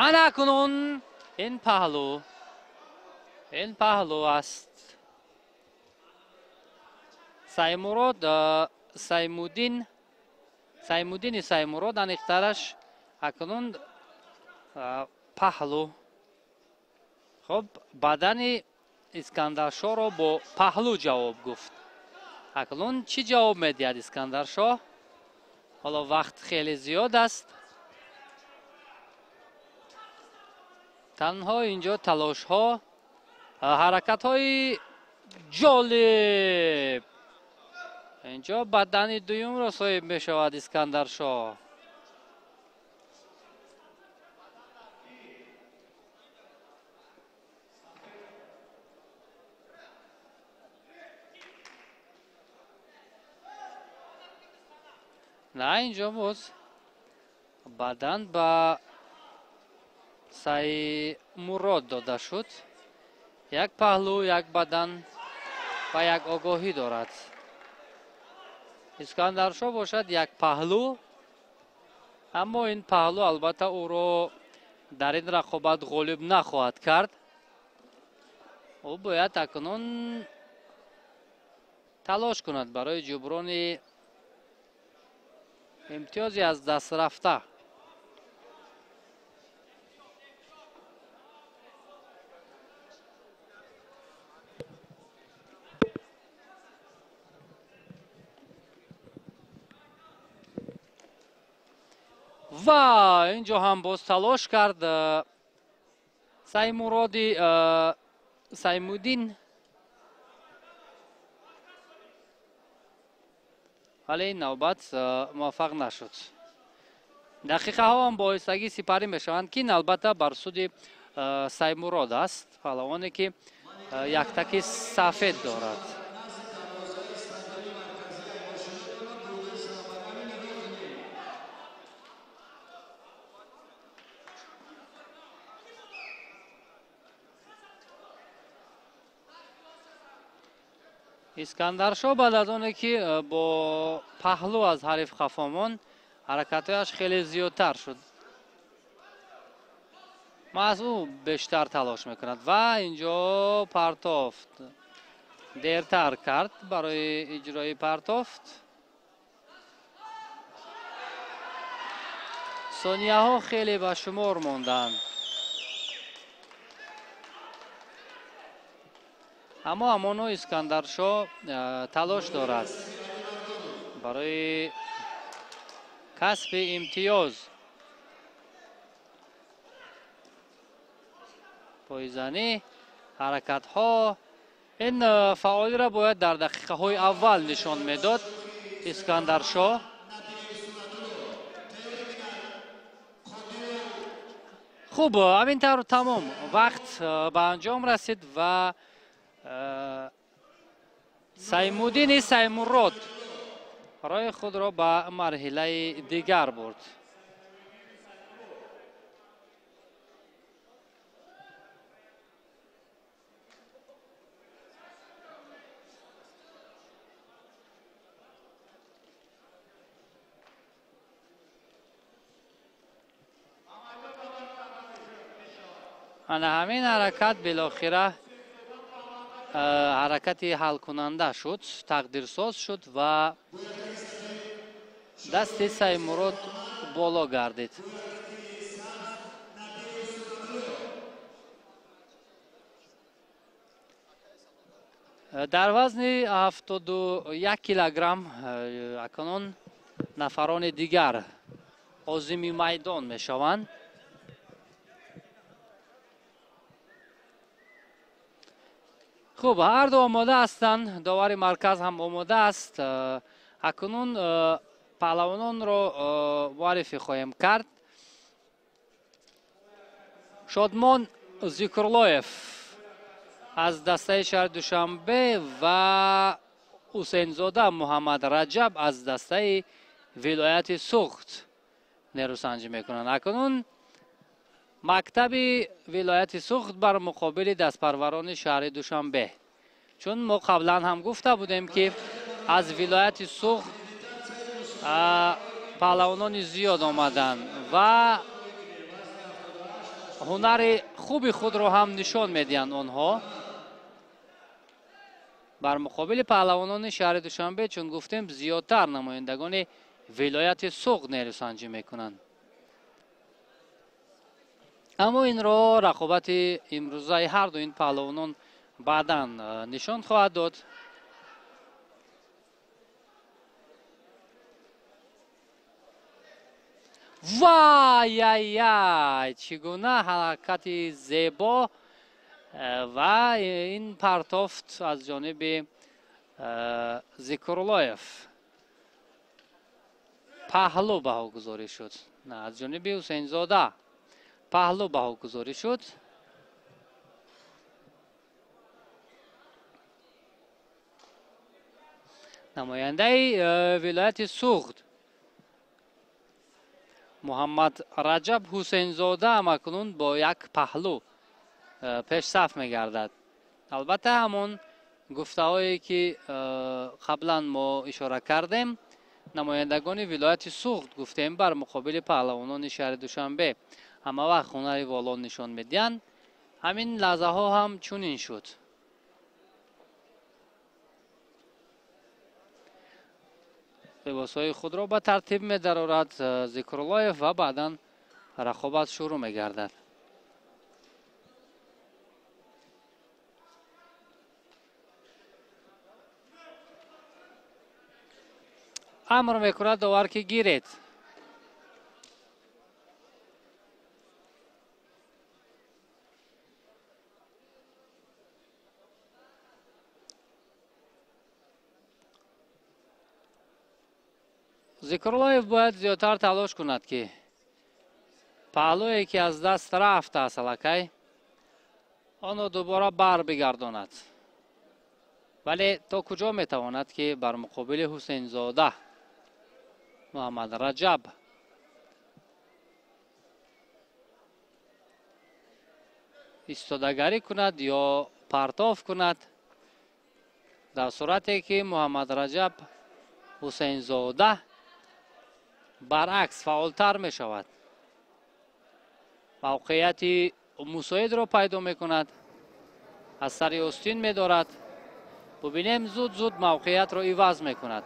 Ана акнун ин паҳлӯ, ин паҳлӯ аст. Саймурод Саймудин, Саймудини Саймурод аниқтараш акнун паҳлӯ. Хуб, бадани Искандаршоҳро бо паҳлӯ ҷавоб гуфт. Акнун чӣ ҷавоб медиҳад Искандаршоҳ? Ҳоло вақт хеле зиёд аст. Танҳо инҷо талошҳо, ҳаракатҳои ҷолиб. Инҷо бадани дуюмро соҳиб мешавад Искандаршоҳ. На, инҷо боз бадан ба Саймурод дода шуд. Як паҳлӯ, як бадан ва як огоҳӣ дорад. Искандаршоҳ бошад як паҳлӯ, аммо ин паҳлӯ албатта ӯро дар ин рақобат ғолиб нахоҳад кард. Ӯ бояд акнун талош кунад барои ҷуброни имтиёзи аз даст рафта. Ва инҷо ҳам боз талош кард Саймуроди Саймудин, вале ин навбат муваффақ нашуд. Дақиқаҳо ҳам бо оҳистагӣ сипарӣ мешаванд, ки ин албатта бар суди Саймурод аст, паҳлавоне ки яктаки сафед дорад. Искандаршо баъд аз оне ки бо паҳлӯ аз ҳариф хафо монд, ҳаракатҳояш хеле зиёдтар шуд. Маҳз ӯ бештар талош мекунад ва инҷо партофт дертар кард барои иҷрои партофт. Сонияҳо хеле ба шумор монданд. Аммо ҳамоно Искандаршо талош дорад барои касби имтиёз. Пойзанӣ, ҳаракатҳо, ин фаъолиро бояд дар дақиқаҳои аввал нишон медод Искандаршо. Хуб, ҳамин тавр тамом вақт ба анҷом расид ва Саймуддини Саймурод роҳи худро ба марҳилаи дигар бурд. Ана ҳамин ҳаракат билохира ҳаракати ҳалкунанда шуд, тақдирсоз шуд ва дасти Саймурод боло гардид. Дар вазни 71 килограмм акнун нафарони дигар озими майдон мешаванд. Хуб, ҳар ду омода ҳастанд, довари марказ ҳам омода аст. Акнун паҳлавононро муаррифӣ хоҳем кард. Шодмон Зикрлоев аз дастаи шаҳри Душанбе ва Ҳусейнзода Муҳаммад Раҷаб аз дастаи вилояти Суғд нерӯсанҷӣ мекунанд. Акнун мактаби вилояти Суғд бар муқобили дастпарварони шаҳри Душанбе. Чун мо қаблан ҳам гуфта будем, ки аз вилояти Суғд паҳлавонони зиёд омаданд ва ҳунари хуби худро ҳам нишон медиҳанд онҳо. Бар муқобили паҳлавонони шаҳри Душанбе, чун гуфтем, зиёдтар намояндагони вилояти Суғд нерӯсанҷӣ мекунанд. Аммо инро рақобати имрӯзаи ҳар ду ин паҳлавонон баъдан нишон хоҳад дод. Вай-яй-яй! Чӣ гуна ҳаракати зебо ва ин партофт аз ҷониби Зикруллоев паҳлӯ баҳогузорӣ шуд. Аз ҷониби Ҳусейнзода паҳлӯ баҳогузорӣ шуд. Намояндаи вилояти Суғд Муҳаммад Раҷаб Ҳусейнзода акнун бо як паҳлӯ пешсаф мегардад. Албатта ҳамон гуфтаҳое ки қаблан мо ишора кардем, намояндагони вилояти Суғд гуфтем бар муқобили паҳлавонони шаҳри Душанбе ҳама вақт ҳунари воло нишон медиҳанд. Ҳамин лаҳзаҳо ҳам чунин шуд. Либосҳои худро ба тартиб медарорад Зикруллоев ва баъдан рақобат шурӯъ мегардад. Амр мекунад довар ки гиред. Зикруллоев бояд зиёдтар талош кунад, ки паҳлӯе ки аз даст рафтааст аллакай онро дубора бар бигардонад. Вале то куҷо метавонад, ки бар муқобили Ҳусейнзода Муҳаммад Раҷаб истодагарӣ кунад ё партоф кунад Дар сурате ки Муҳаммад Раҷаб Ҳусейнзода баръакс фаъолтар мешавад, мавқеияти мусоидро пайдо мекунад, аз сари остин медорад. Бубинем, зуд-зуд мавқеиятро иваз мекунад.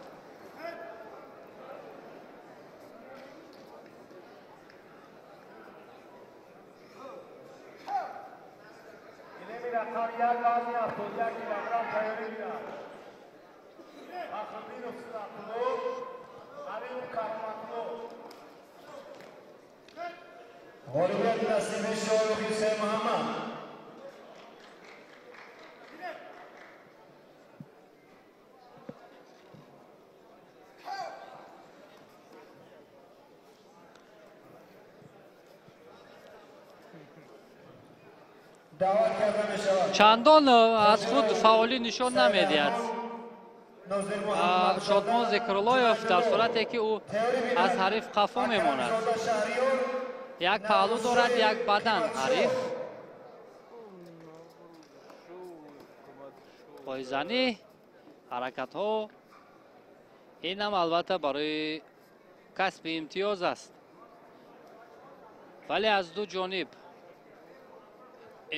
Чандон аз худ фаъолӣ нишон намедиҳад Шодмон Зикруллоев, дар сурате ки ӯ аз ҳариф қафо мемонад. Як паҳлӯ дорад, як бадан ҳариф. Пойзанӣ, ҳаракатҳо, инам албатта барои касби имтиёз аст, вале аз ду ҷониб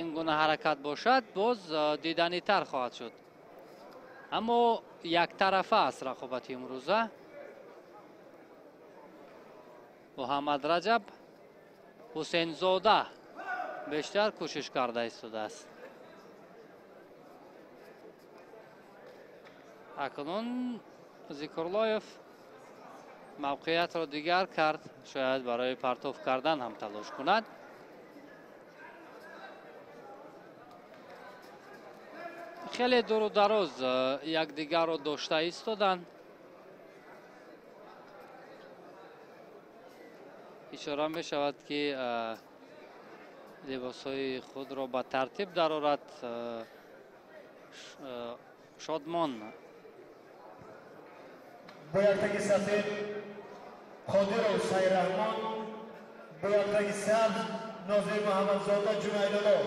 ин гуна ҳаракат бошад, боз диданитар хоҳад шуд. Аммо яктарафа аст рақобати имрӯза. Муҳаммад Раҷаб Ҳусейнзода бештар кӯшиш карда истодааст. Акнун Зикруллоев мавқеиятро дигар кард, шояд барои партоф кардан ҳам талош кунад. Хеле дуру дароз якдигарро дошта истоданд. Ишора мешавад, ки либосҳои худро ба тартиб дарорад Шодмон. Бо яктаги сафед Қодиров Сайраҳмон, бо яктаги сабз Нозир Муҳаммадзода Ҷунайдулло.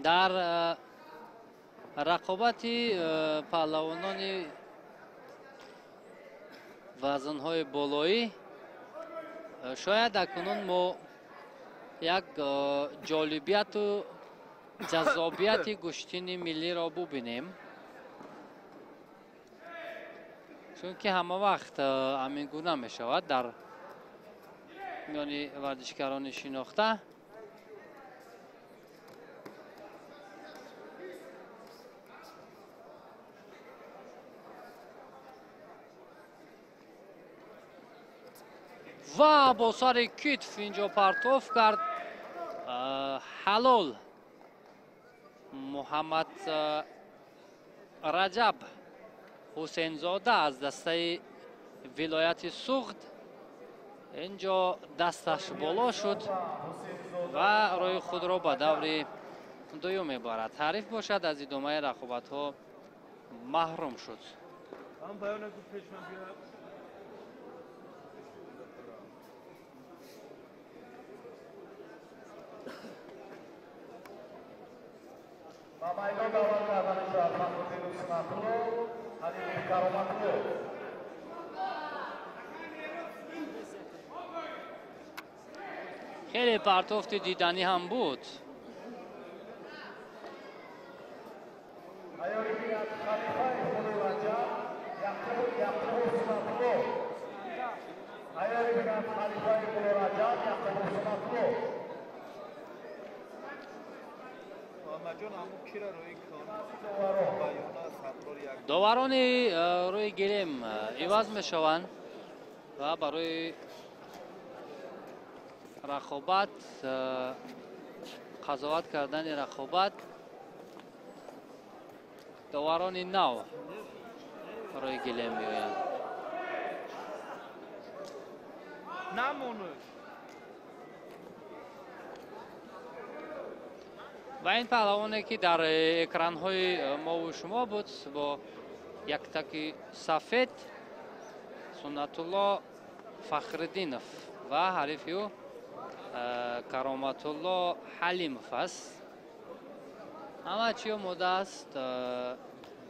Дар рақобати паҳлавонони вазнҳои болоӣ шояд акнун мо як ҷолибияту ҷаззобияти гӯштини миллиро бубинем, чунки ҳама вақт ҳамин гуна мешавад дар миёни варзишгарони шинохта. Ва бо сари китф инҷо партоф кард ҳалол Муҳаммад Раҷаб Ҳусейнзода аз дастаи вилояти Суғд. Инҷо дасташ боло шуд ва рӯи худро ба даври дуюм мебарад. Ҳариф бошад аз идомаи рақобатҳо маҳрум шуд. Ба майдон даъват карда мешавад Фахруддин Усматулло, Ҳалимов Кароматулло. Хеле партофти диданӣ ҳам буд. Доварони рӯи гилем иваз мешаванд ва барои рақобат, қазоват кардани рақобат доварони нав рӯи гилем меоянд. Ва ин паҳлавоне ки дар экранҳои мову шумо буд бо яктаки сафед Суннатулло Фахриддинов ва ҳарифи ӯ Кароматулло Ҳалимов аст. Ҳама чӣ омода аст.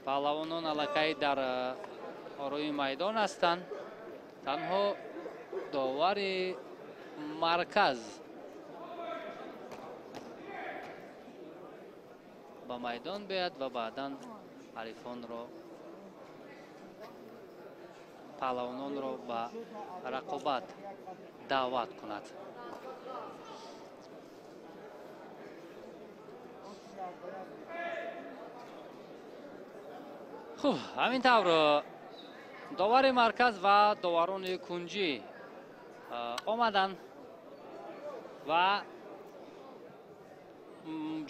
Паҳлавонон аллакай дар рӯи майдон ҳастанд. Танҳо довари марказ ба майдон биёяд ва баъдан ҳарифонро, паҳлавононро ба рақобат даъват кунад. Хуб, ҳамин тавр довари марказ ва доварони кунҷӣ омаданд ва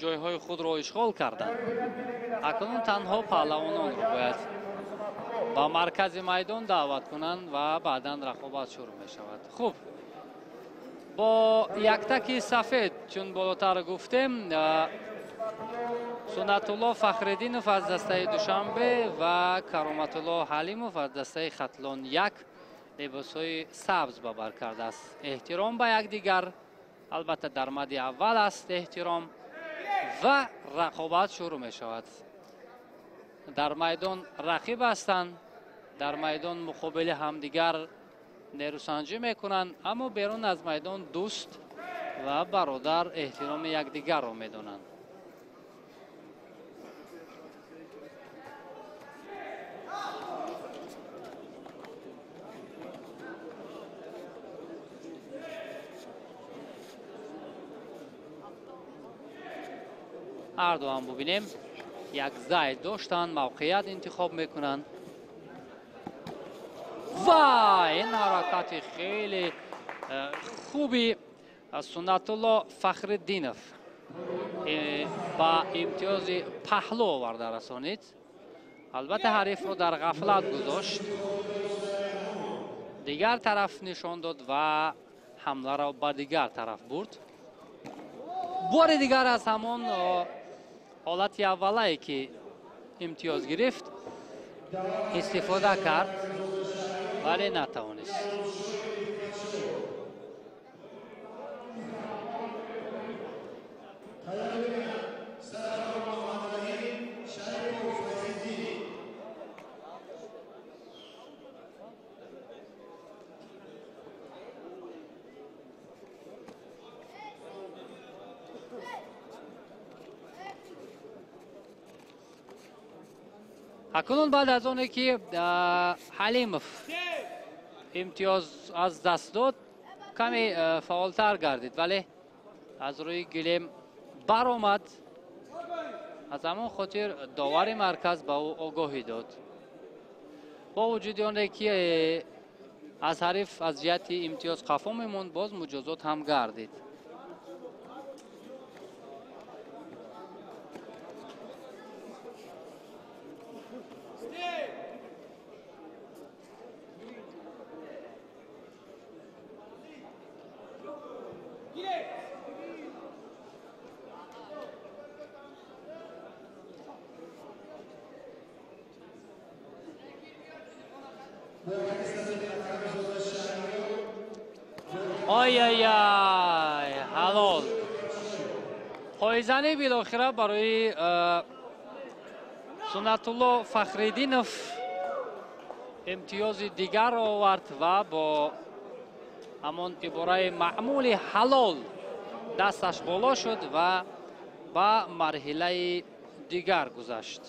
ҷойҳои худро ишғол карданд. Акнун танҳо паҳлавононро бояд ба маркази майдон даъват кунанд ва баъдан рақобат шурӯъ мешавад. Хуб, бо яктаки сафед, чун болотар гуфтем, Суннатулло Фахриддинов аз дастаи Душанбе ва Кароматулло Ҳалимов аз дастаи Хатлон 1 либосҳои сабз ба бар кардааст. Эҳтиром ба якдигар, албатта дар мади аввал аст эҳтиром, ва рақобат шурӯъ мешавад. Дар майдон рақиб ҳастанд, дар майдон муқобили ҳамдигар нерӯсанҷӣ мекунанд, аммо берун аз майдон дӯст ва бародар эҳтироми якдигарро медонанд. Ҳарду ҳам бубинем, як зайд доштанд, мавқеият интихоб мекунанд ва ин ҳаракати хеле хуби Суннатулло Фахриддинов ба имтиёзи паҳлӯ оварда расонид. Албатта ҳарифро дар ғафлат гузошт, дигар тараф нишон дод ва ҳамларо ба дигар тараф бурд. Бори дигар аз ҳамон ҳолати аввалае ки имтиёз гирифт истифода кард, вале натавонист. Акнун баъд аз оне ки Ҳалимов имтиёз аз даст дод, каме фаъолтар гардид, вале аз рӯи гилем баромад. Аз ҳамон хотир довари марказ ба ӯ огоҳӣ дод. Бо вуҷуди оне ки аз ҳариф аз ҷиҳати имтиёз қафо мемонд, боз муҷозот ҳам гардид. Ой-ой-ой, ҳалол. Пойзанӣ билохира барои Суннатулло Фахриддинов имтиёзи дигарро овард ва бо ҳамон ибораи маъмули ҳалол дасташ боло шуд ва ба марҳилаи дигар гузашт.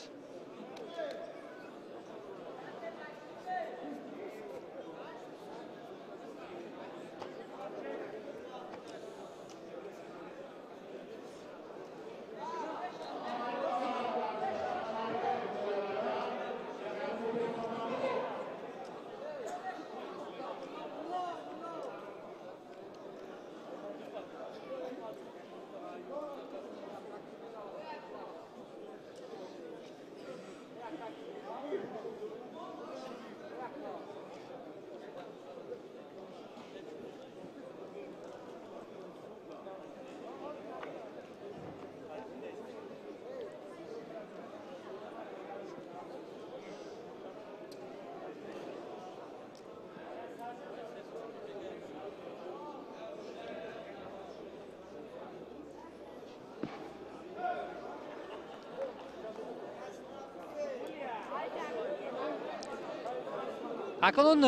Акнун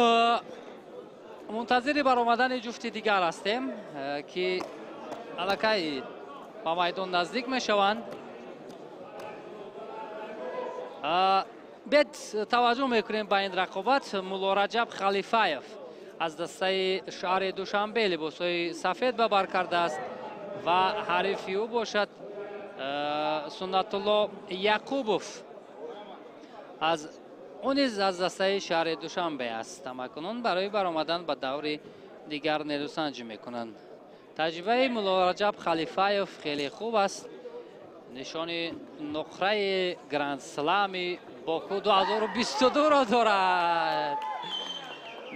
мунтазири баромадани ҷуфти дигар ҳастем, ки аллакай ба майдон наздик мешаванд. Бед таваҷҷӯҳ мекунем ба ин рақобат. Муллораҷаб Халифаев аз дастаи шаҳри Душанбе либосҳои сафед ба бар кардааст ва ҳарифи ӯ бошад Суннатулло Яқубов, аз ӯ низ аз дастаи шаҳри Душанбе аст. Ҳамакунун барои баромадан ба даври дигар нерӯсанҷӣ мекунанд. Таҷрибаи Муллораҷаб Халифаев хеле хуб аст. Нишони нуқраи Гранд-Слами Боку 2022-ро дорад.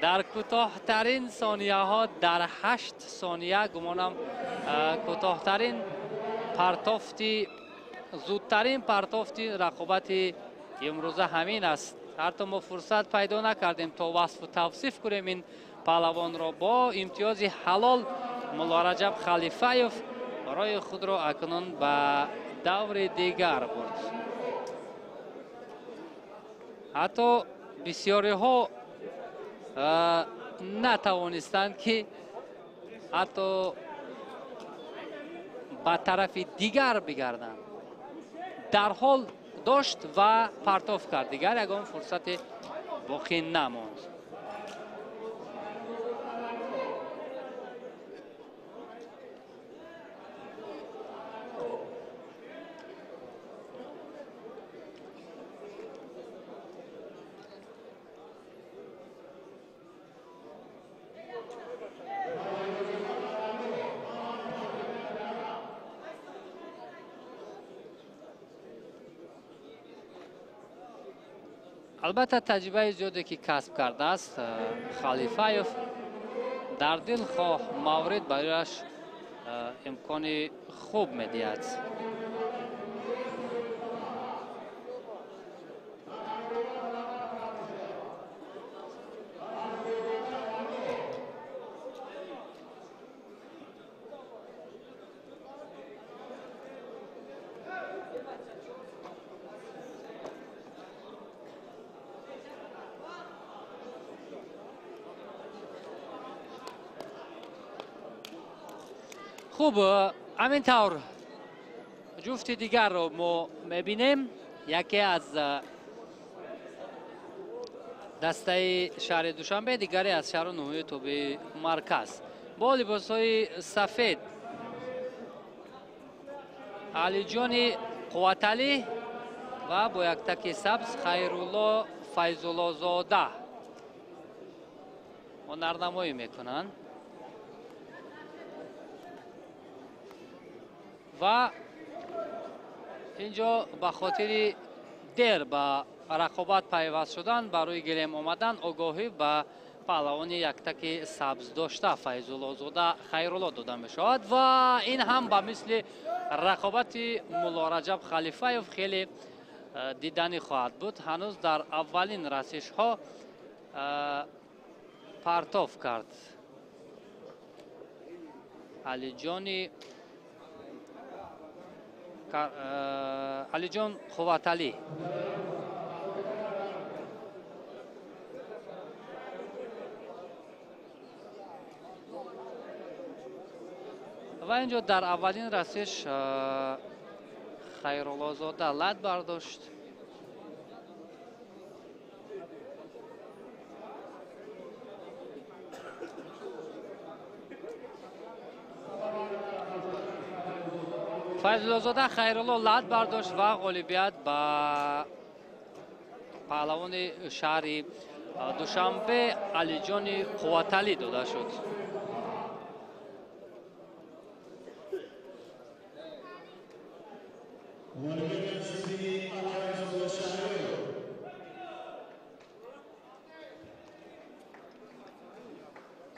Дар кӯтоҳтарин сонияҳо, дар 8 сония, гумонам кӯтоҳтарин партофти, зудтарин партофти рақобати имрӯза ҳамин аст. Ҳатто мо фурсат пайдо накардем то васфу тавсиф кунем ин паҳлавонро. Бо имтиёзи ҳалол Муллораҷаб Халифаев роҳи худро акнун ба даври дигар бурд. Ҳатто бисёриҳо натавонистанд, ки ҳатто ба тарафи дигар бигарданд. Дарҳол дошт ва партоф кард. Дигар ягон фурсате боқӣ намонд. Албатта, таҷрибаи зиёде ки касб кардааст Халифаев, дар дилхоҳ маврид барояш имкони хуб медиҳад. Хуб, ҳамин тавр ҷуфти дигарро мо мебинем. Яке аз дастаи шаҳри Душанбе, дигаре аз шаҳру ноҳияи тобеи марказ. Бо либосҳои сафед Алиҷони Қувваталӣ ва бо яктаки сабз Хайрулло Файзуллозода ҳунарнамоӣ мекунанд. Ва инҷо ба хотири дер ба рақобат пайваст шудан, ба рӯи гилем омадан, огоҳӣ ба паҳлавони яктаки сабз дошта Файзуллозода Хайрулло дода мешавад. Ва ин ҳам ба мисли рақобати Муллораҷаб Халифаев хеле диданӣ хоҳад буд. Ҳанӯз дар аввалин расишҳо партоф кард Алиҷон Қувваталӣ. Ва инҷо дар аввалин расиш Хайруллозода лат бардошт. Файзуллозода Хайрулло лат бардошт ва ғолибият ба паҳлавони шаҳри Душанбе Алиҷони Қувваталӣ дода шуд.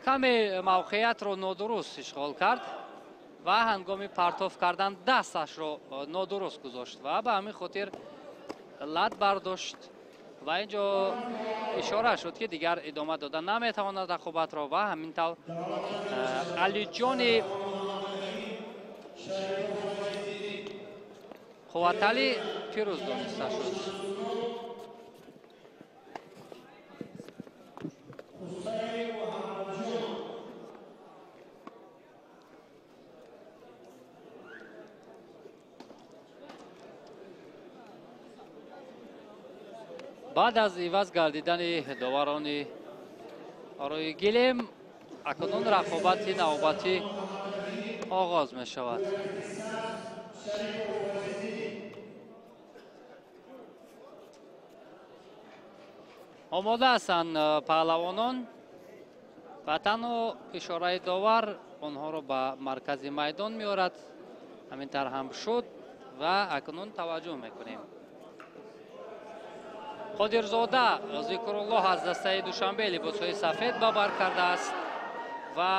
Каме мавқеиятро нодуруст ишғол кард ва ҳангоми партоф кардан дасташро нодуруст гузошт ва ба ҳамин хотир лат бардошт. Ва инҷо ишора шуд, ки дигар идома дода наметавонад рақобатро ва ҳамин тавр Алиҷони Қувваталӣ пирӯз дониста шуд. Баъд аз иваз гардидани доварони рӯи гилем, акнун рақобати навбатӣ оғоз мешавад. Омода ҳастанд паҳлавонон ва танҳо ишораи довар онҳоро ба маркази майдон меорад. Ҳамин тавр ҳам шуд ва акнун таваҷҷӯҳ мекунем. Қодирзода Зикруллоҳ аз дастаи Душанбе либосҳои сафед ба бар кардааст ва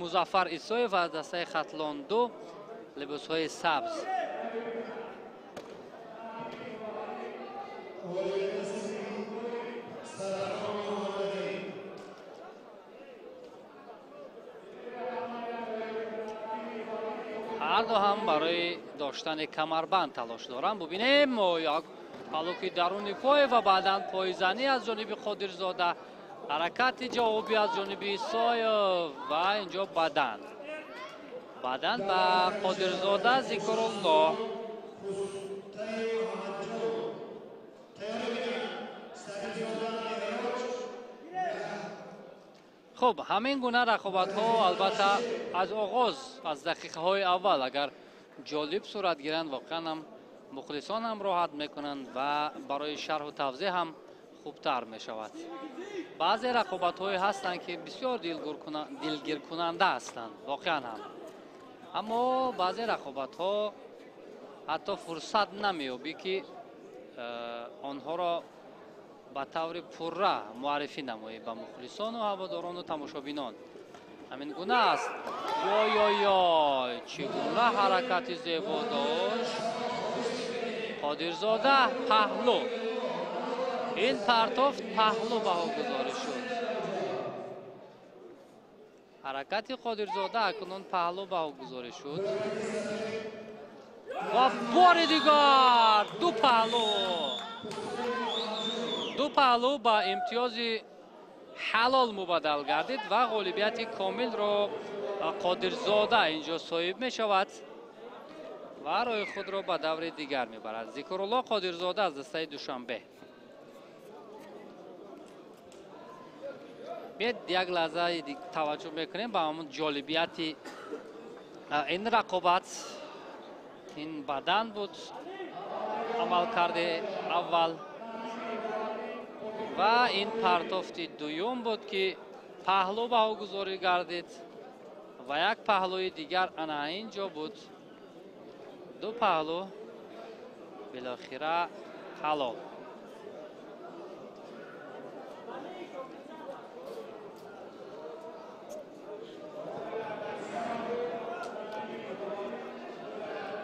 Музаффар Исоев аз дастаи Хатлон 2 либосҳои сабз. Ҳарду ҳам барои доштани камарбанд талош доранд. Бубинем як палуки даруни пой ва баъдан пойзанӣ аз ҷониби Қодирзода, ҳаракати ҷавобӣ аз ҷониби Исоев ва инҷо бадан. Бадан ба Қодирзода Зикруллоҳ. Хуб, ҳамин гуна рақобатҳо албатта аз оғоз, аз дақиқаҳои аввал агар ҷолиб сурат гиранд, воқеан ҳам мухлисон ҳам роҳат мекунанд ва барои шарҳу тавзеҳ ҳам хубтар мешавад. Баъзе рақобатҳое ҳастанд, ки бисёр дилгиркунанда ҳастанд, воқеан ҳам. Аммо баъзе рақобатҳо ҳатто фурсат намеёбӣ, ки онҳоро ба таври пурра муаррифӣ намоӣ ба мухлисону ҳаводорону тамошобинон. Ҳамин гуна аст. Ёй-ёй-ёй, чӣ гуна ҳаракати зебо дошт Қодирзода. Паҳлу, ин партофт паҳлу баҳогузорӣ шуд. Ҳаракати Қодирзода акнун паҳлу баҳогузорӣ шуд ва бори дигар ду паҳлу. Ду паҳлу ба имтиёзи ҳалол мубаддал гардид ва ғолибияти комилро Қодирзода инҷо соҳиб мешавад ва роҳи худро ба даври дигар мебарад. Зикруллоҳ Қодирзода аз дастаи Душанбе. Биёед як лаҳза таваҷҷӯҳ мекунем ба ҳамон ҷолибияти ин рақобат. Ин бадан буд амалкарди аввал ва ин партофти дуюм буд, ки паҳлу баҳогузорӣ гардид ва як паҳлӯи дигар ана ин ҷо буд. Ду паҳлу билохира ҳалол.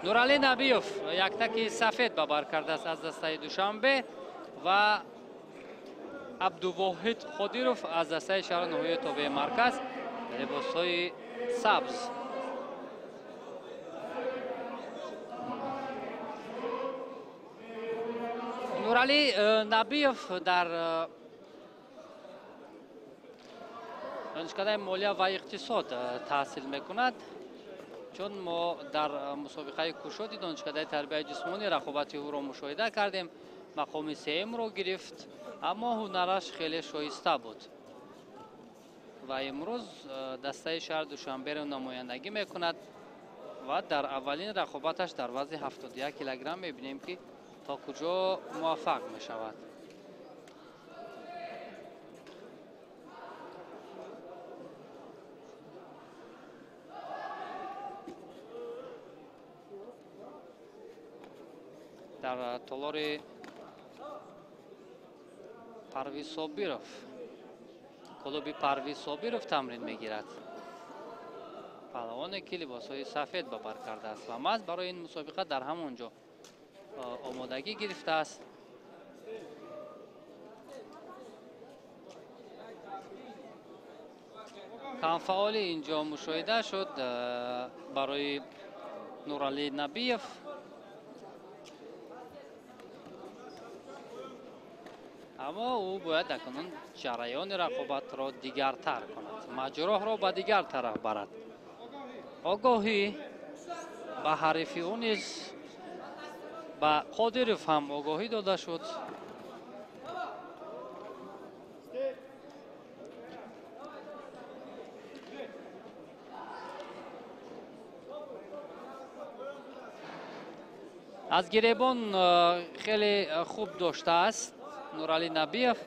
Нуралӣ Набиев яктаки сафед ба бар кардааст аз дастаи Душанбе ва Абдувоҳид Қодиров аз дастаи шаҳри ноҳияи тобеи марказ либосҳои сабз. Нуралӣ Набиев дар донишкадаи молия ва иқтисод таҳсил мекунад. Чун мо дар мусобиқаи кушоди донишкадаи тарбияи ҷисмонӣ рақобати ӯро мушоҳида кардем, мақоми сеюмро гирифт, аммо ҳунараш хеле шоиста буд ва имрӯз дастаи шаҳри Душанберо намояндагӣ мекунад ва дар аввалин рақобаташ дар вазни 71 килограмм мебинем, ки то куҷо муваффақ мешавад. Дар толори Парвиз Собиров, клуби Парвиз Собиров тамрин мегирад. Паҳлавоне, ки либосҳои сафед ба бар кардааст ва маҳз барои ин мусобиқа дар ҳамон ҷо омодагӣ гирифтааст. Камфаъолӣ инҷо мушоҳида шуд барои Нуралӣ Набиев. Аммо ӯ бояд акнун ҷараёни рақобатро дигартар кунад, маҷроҳро ба дигар тараф барад. Огоҳӣ ба ҳарифи ӯ низ Ба Қодиров ҳам огоҳӣ дода шуд. Аз гиребон хеле хуб доштааст Нуралӣ Набиев,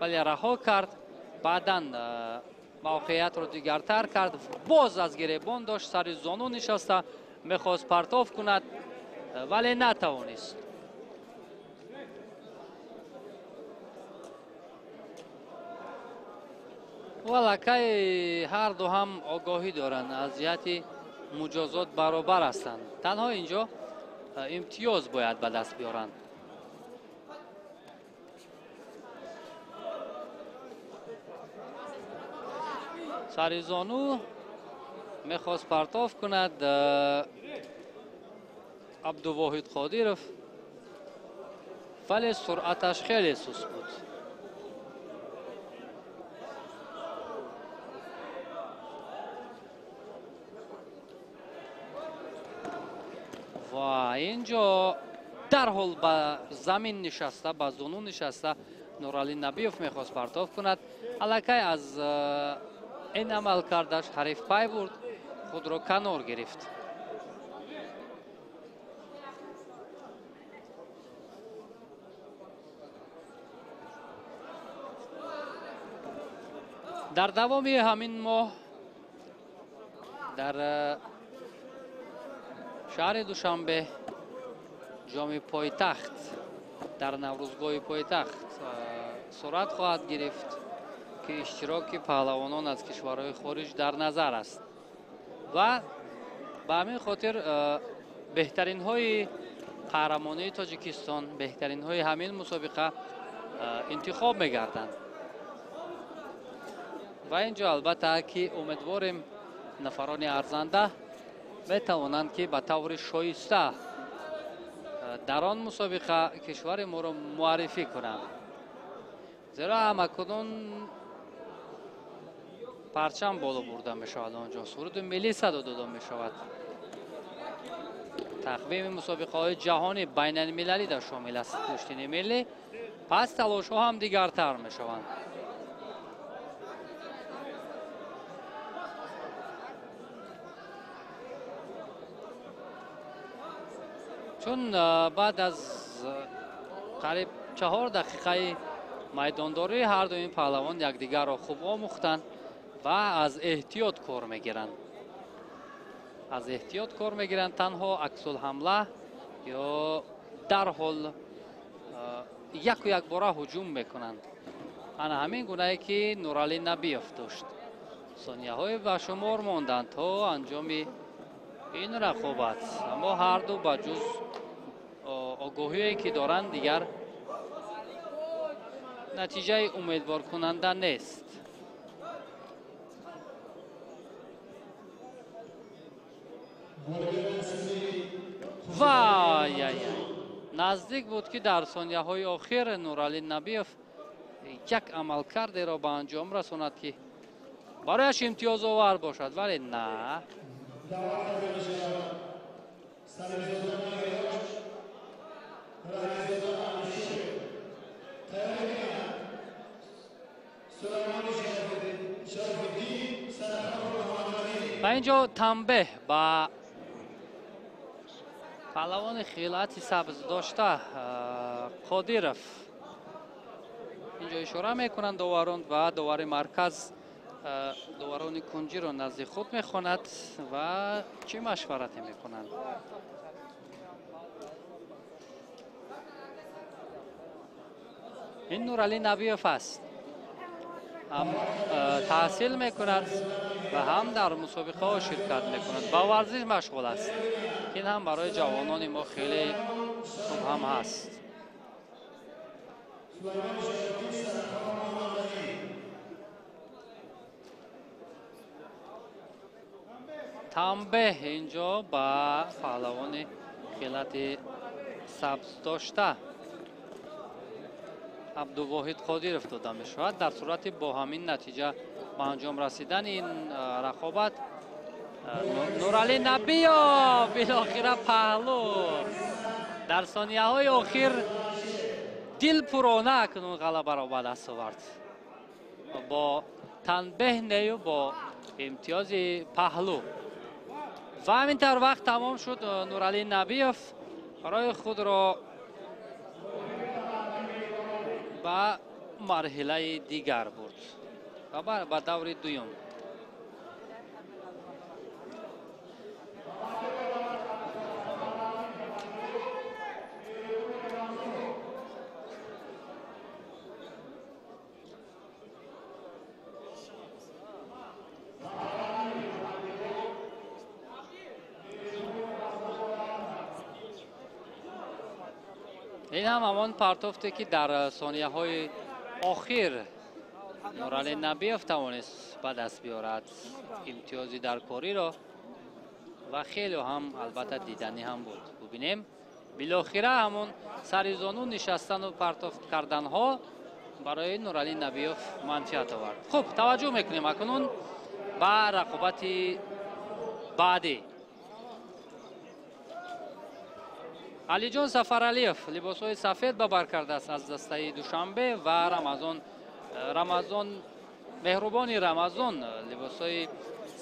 вале раҳо кард. Баъдан мавқеиятро дигартар кард. Боз аз гиребон дошт, сари зону нишаста мехост партов кунад, вале натавонист. Валакай ҳарду ҳам огоҳӣ доранд, аз ҷиҳати муҷозот баробар ҳастанд. Танҳо инҷо имтиёз бояд ба даст биёранд. Сари зону мехост партов кунад Абдувоҳид Қодиров, вале суръаташ хеле суст буд. Ва инҷо дарҳол ба замин нишаста, ба зону нишаста Нуралӣ Набиев мехост партов кунад. Аллакай аз ин амал кардаш ҳариф пай бурд, худро канор гирифт. Дар давоми ҳамин моҳ дар шаҳри Душанбе ҷоми пойтахт дар Наврӯзгоҳи пойтахт сурат хоҳад гирифт ки иштироки паҳлавонон аз кишварҳои хориҷ дар назар аст ва ба ҳамин хотир беҳтаринҳои қаҳрамонии Тоҷикистон, беҳтаринҳои ҳамин мусобиқа интихоб мегарданд. Ва инҷо албатта ки умедворем нафарони арзанда метавонанд ки ба таври шоиста дар он мусобиқа кишвари моро муаррифӣ кунанд. Зеро ҳамакунун парчам боло бурда мешавад, онҷо суруди миллӣ садо дода мешавад. Тақвими мусобиқаҳои ҷаҳонӣ байналмилалӣ дар шомил аст гӯштини миллӣ, пас талошҳо ҳам дигартар мешаванд. Чун баъд аз қариб 4 дақиқаи майдондорӣ ҳарду ин паҳлавон якдигарро хуб омӯхтанд ва аз эҳтиёт кор мегиранд. Аз эҳтиёт кор мегиранд, танҳо аксулҳамла ё дарҳол яку якбора ҳуҷум мекунанд. Ана ҳамин гунае ки Нуралӣ Набиев дошт. Сонияҳое ба шумор монданд то анҷоми ин рақобат, аммо ҳарду ба ҷуз огоҳие ки доранд дигар натиҷаи умедворкунанда нест. Вай-яй-яй! Наздик буд ки дар сонияҳои охир Нуралӣ Набиев як амалкардеро ба анҷом расонад ки барояш имтиёзовар бошад, вале на. Ва инҷо танбеҳ ба паҳлавони хилати сабз дошта Қодиров. Инҷо ишора мекунанд доварон ва довари марказ доварони кунҷиро назди худ мехонад ва чӣ машварате мекунанд. Ин Нуралӣ Набиев аст, ҳам таҳсил мекунад ва ҳам дар мусобиқаҳо ширкат мекунад, ба варзиш машғул аст. Ин ҳам барои ҷавонони мо хеле хуб ҳам ҳаст. Танбеҳ инҷо ба паҳлавони хилати сабз дошта Абдувоҳид Қодиров дода мешавад. Дар сурати бо ҳамин натиҷа ба анҷом расидани ин рақобат Нуралӣ Набиев билохира паҳлу Дар сонияҳои охир дилпурона акнун ғалабаро ба даст овард. Бо танбеҳ нею бо имтиёзи паҳлӯ. Ва ҳамин тавр вақт тамом шуд. Нуралӣ Набиев роҳи худро ба марҳилаи дигар бурд ва ба даври дуюм. Ин ҳам ҳамон партофте ки дар сонияҳои охир Нуралӣ Набиев тавонист ба даст биёрад имтиёзи даркориро ва хеле ҳам албатта диданӣ ҳам буд. Бубинем, билохира ҳамон сари зону нишастану партофт карданҳо барои Нуралӣ Набиев манфиат овард. Хуб, таваҷҷӯҳ мекунем акнун ба рақобати баъдӣ. Алиҷон Сафаралиев либосҳои сафед ба бар кардааст аз дастаи Душанбе ва Рамазон Меҳрубони Рамазон либосҳои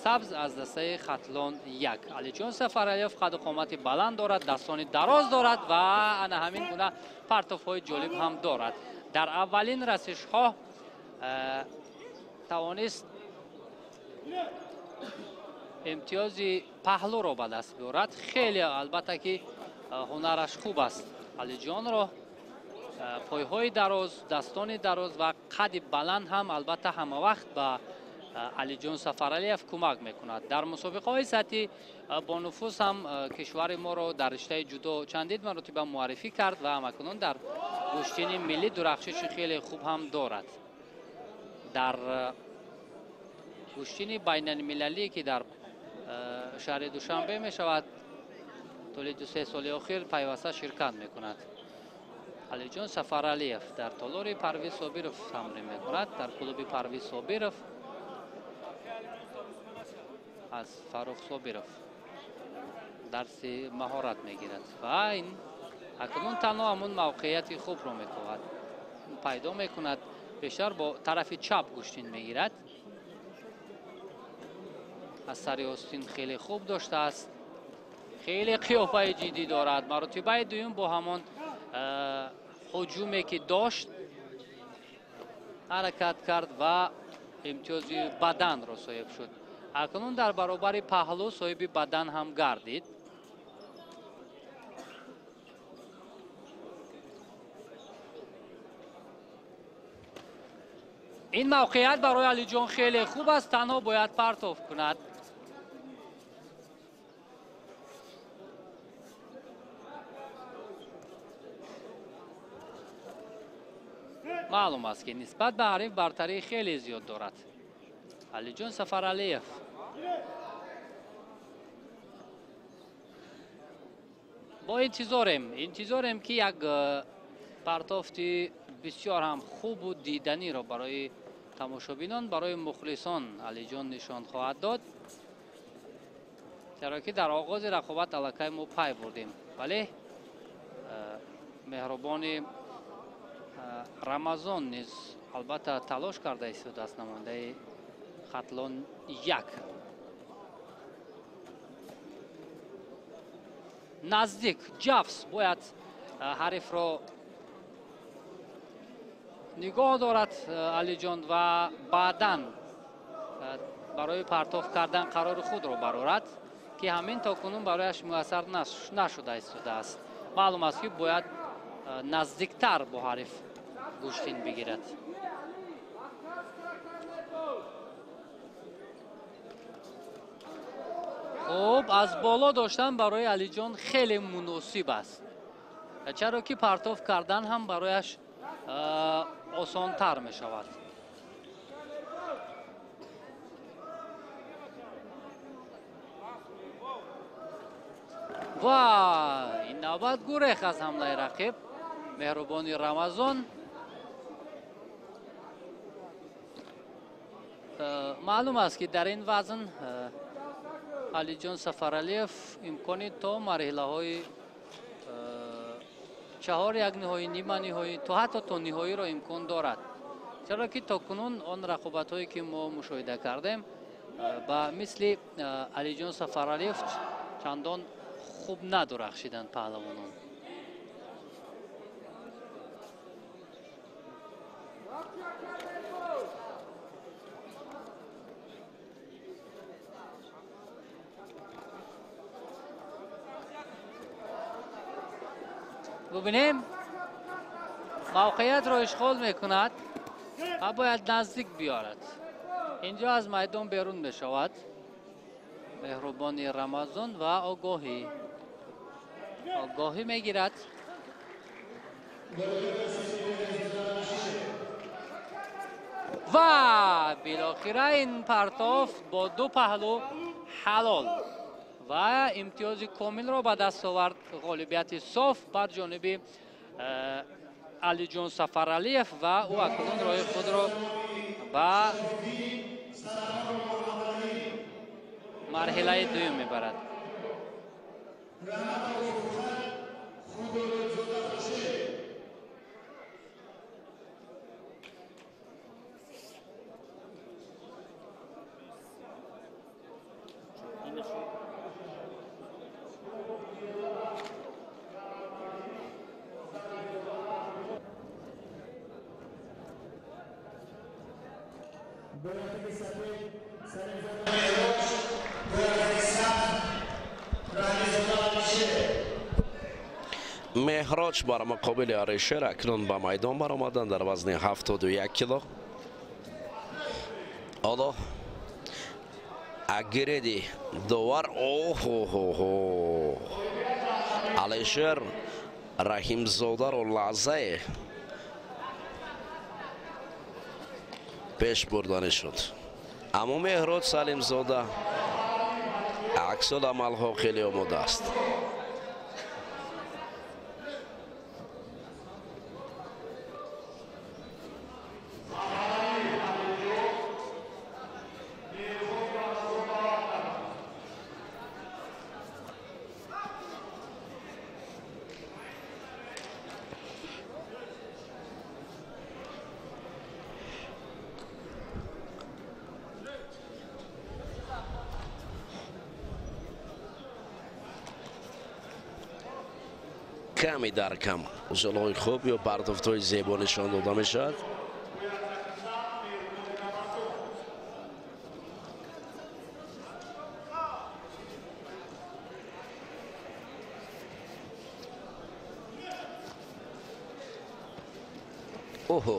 сабз аз дастаи Хатлон 1. Алиҷон Сафаралиев қаду қомати баланд дорад, дастони дароз дорад ва ана ҳамин гуна партофҳои ҷолиб ҳам дорад. Дар аввалин расишҳо тавонист имтиёзи паҳлӯро ба даст биёрад. Хеле албатта ки ҳунараш хуб аст. Алиҷонро пойҳои дароз, дастони дароз ва қади баланд ҳам албатта ҳама вақт ба Алиҷон Сафаралиев кӯмак мекунад. Дар мусобиқаҳои сатҳи бонуфуз ҳам кишвари моро дар риштаи ҷудо чандин маротиба муаррифӣ кард ва ҳамакунун дар гӯштини миллӣ дурахшиши хеле хуб ҳам дорад. Дар гӯштини байналмилалӣ ки дар шаҳри Душанбе мешавад, тӯли 2-3 соли охир пайваста ширкат мекунад. Алиҷон Сафаралиев дар толори Парвиз Собиров тамрин мекунад, дар клуби Парвиз Собиров аз Фаррух Собиров дарси маҳорат мегирад ва ин акнун танҳо ҳамон мавқеияти хубро мекоҳад, пайдо мекунад. Бештар бо тарафи чап гӯштин мегирад. Аз сари остин хеле хуб доштааст, хеле қиёфаи ҷиддӣ дорад. Маротибаи дуюм бо ҳамон ҳуҷуме ки дошт ҳаракат кард ва имтиёзи баданро соҳиб шуд. Акнун дар баробари паҳлӯ соҳиби бадан ҳам гардид. Ин мавқеият барои Алиҷон хеле хуб аст, танҳо бояд партоф кунад. Маълум аст ки нисбат ба ҳариф бартарии хеле зиёд дорад Алиҷон Сафаралиев. Бо интизорем ки як партофти бисёр ҳам хубу диданиро барои тамошобинон, барои мухлисон Алиҷон нишон хоҳад дод, чаро ки дар оғози рақобат аллакай мо пай бурдем. Вале Меҳрубони Рамазон низ албатта талош карда истодааст, намояндаи Хатлон 1. Наздик ҷафс бояд ҳарифро нигоҳ дорад Алиҷон ва баъдан барои партоф кардан қарори худро барорад, ки ҳамин то кунун барояш муяссар нашуда истодааст. Маълум аст ки бояд наздиктар бо ҳариф гӯштин бигирад. Хуб, аз боло доштан барои Алиҷон хеле муносиб аст, чаро ки партоф кардан ҳам барояш осонтар мешавад. Ва ин навбат гурех аз ҳамлаи рақиб Меҳрубони Рамазон. Маълум аст ки дар ин вазн Алиҷон Сафаралиев имкони то марҳилаҳои Чаҳор як ниҳоӣ, нима ниҳоӣ, то ҳатто то ниҳоиро имкон дорад. Чаро ки то кунун он рақобатҳое ки мо мушоҳида кардем, ба мисли Алиҷон Сафаралиев чандон хуб надурахшиданд паҳлавонон. Бубинем, мавқеиятро ишғол мекунад ва бояд наздик биёрад. Инҷо аз майдон берун мешавад Меҳрубони Рамазон ва огоҳӣ мегирад. Ва билохира ин партоф бо ду паҳлӯ ҳалол ва имтиёзи комилро ба даст овард. Ғолибияти соф бар ҷониби Алиҷон Сафаралиев ва ӯ акнун роҳи худро ба марҳилаи дуюм мебарад. Меҳроҷ бар муқобили Алишер акнун ба майдон баромаданд дар вазни 71 кило. Ҳоло агреди довар оҳоҳоҳо Алишер Раҳимзодаро лаҳзае пеш бурданӣ шуд. Аммо Меҳроҷ Салимзода аксуламалҳо хеле омода аст. Ками дар кам усулҳои хуб ё партофтҳои зебо нишон дода мешавад. Оҳо,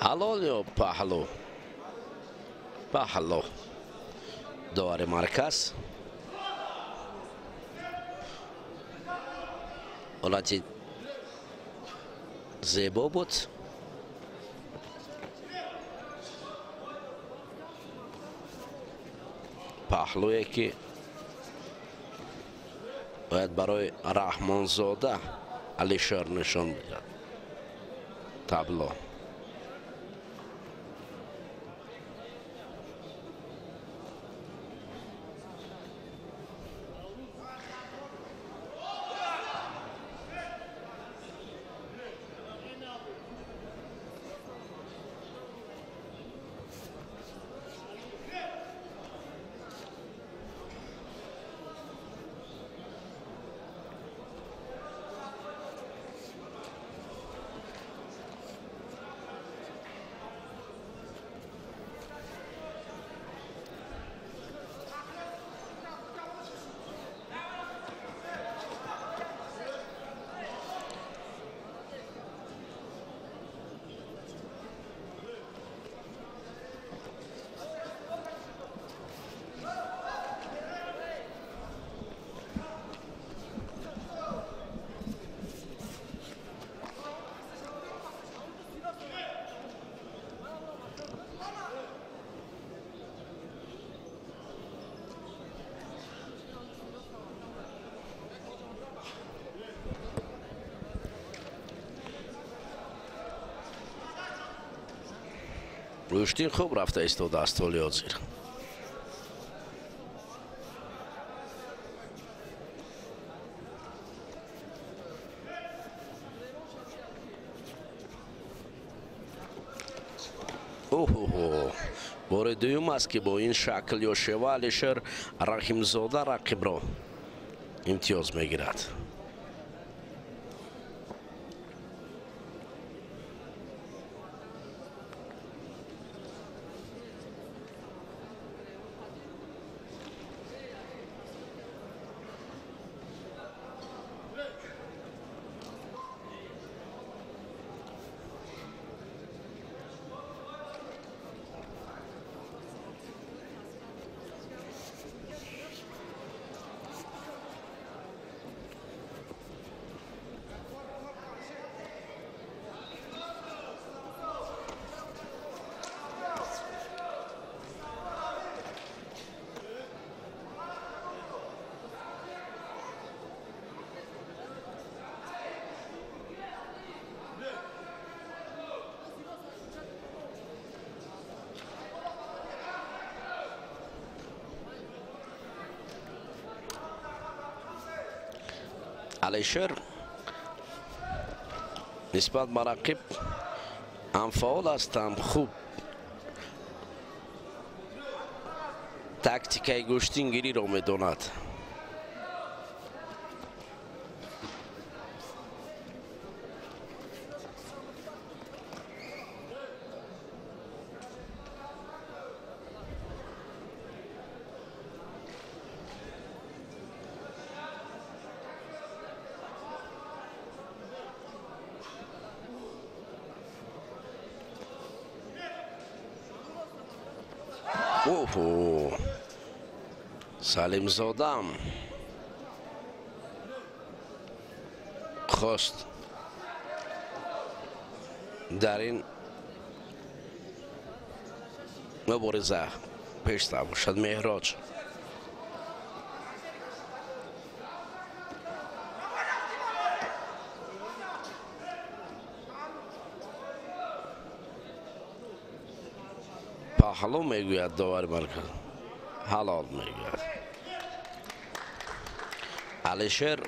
ҳалол ё паҳлӯ? Паҳлӯ. Довари марказ ҳолати зебо буд. Паҳлӯе ки бояд барои Раҳмонзода Алишер нишон бидиҳад. Табло. Рӯштин хуб рафта истодааст ҳоли ҳозир. Оҳо, бори дуюм аст, ки бо ин шакл ё шева Алишер Раҳимзода рақибро имтиёз мегирад. Алишер нисбат ба рақиб ҳам фаъол аст, ҳам хуб тактикаи гӯштингириро медонад. Оҳо, Салимзодам хост дар ин мубориза пештар бошад. Меҳроҷ паҳлӯ мегӯяд, довари марказ ҳалол мегӯяд. Алишер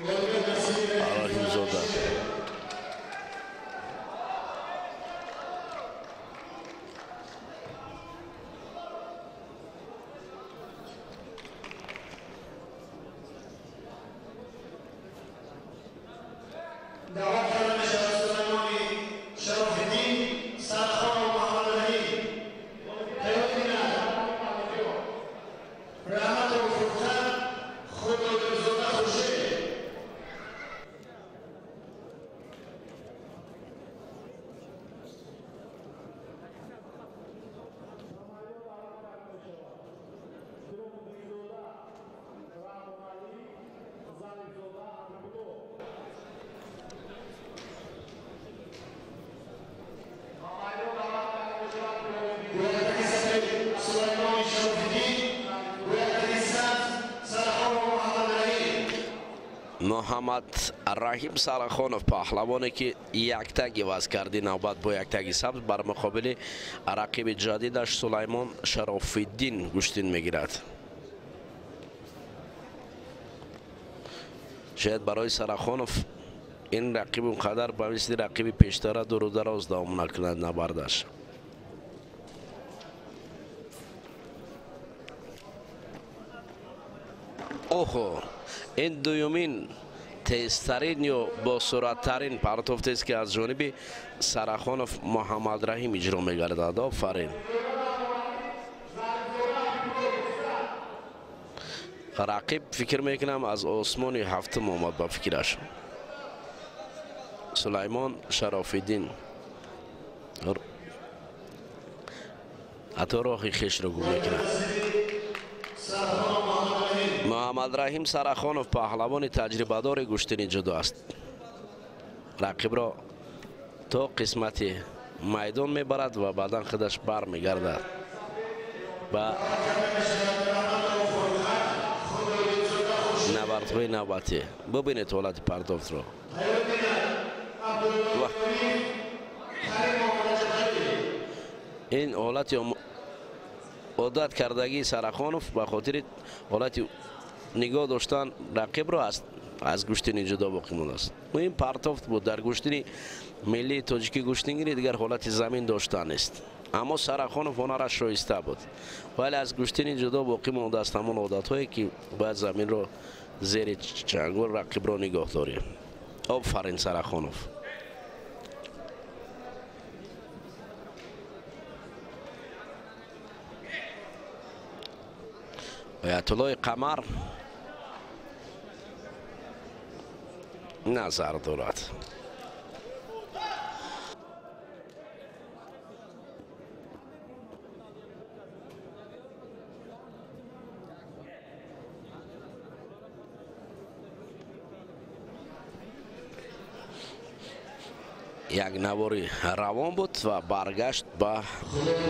Раҳимзода Муҳаммад Раҳим Сарахонов, паҳлавоне ки яктаг иваз карди навбат бо яктаги сабз бар муқобили рақиби ҷадидаш Сулаймон Шарофиддин гӯштин мегирад. Шояд барои Сарахонов ин рақиб он қадар ба мисли рақиби пештара дуру дароз давом накунад набардаш. Оҳо, ин дуюмин тезтарин ё босуръаттарин партофтест, ки аз ҷониби Сарахонов Муҳаммадраҳим иҷро мегардад. Офарин! Рақиб фикр мекунам аз осмони ҳафтум омад ба фикраш. Сулаймон Шарофиддин ҳатто роҳи хешро гум мекунад. Муҳаммадраҳим Сарахонов паҳлавони таҷрибадори гӯштини ҷудо аст. Рақибро то қисмати майдон мебарад ва баъдан худаш бармегардад ба набардҳои навбатӣ. Бубинед ҳолати партофтро. Ин ҳолати одат кардагии Сарахонов ба хотири ҳолати нигоҳ доштан рақибро аз гӯштини ҷудо боқӣ мондааст. Муҳим партофт буд. Дар гӯштини миллии тоҷикӣ гӯштингирӣ дигар ҳолати замин доштан нест. Аммо Сарахонов ҳунараш шоиста буд, вале аз гӯштини ҷудо боқӣ мондааст ҳамон одатҳое, ки бояд заминро зери чангол рақибро нигоҳ дорӣ. Офарин, Сарахонов. Оятуллои Қамар назар дорад. Як навори равон буд ва баргашт ба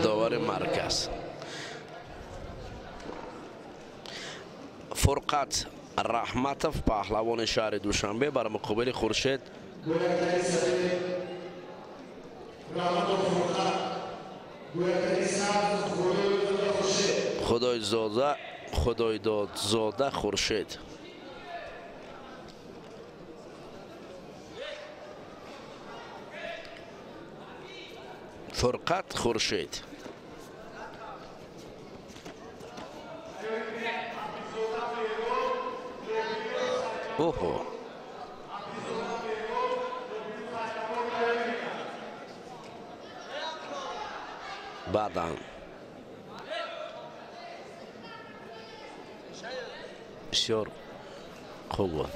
довари марказ. Фурқат Раҳматов, паҳлавони шаҳри Душанбе, бар муқобили Хуршед Худойзода, Худойдодзода Хуршед. Фурқат, Хуршед. Оҳо, баъдан бисёр хуб буд.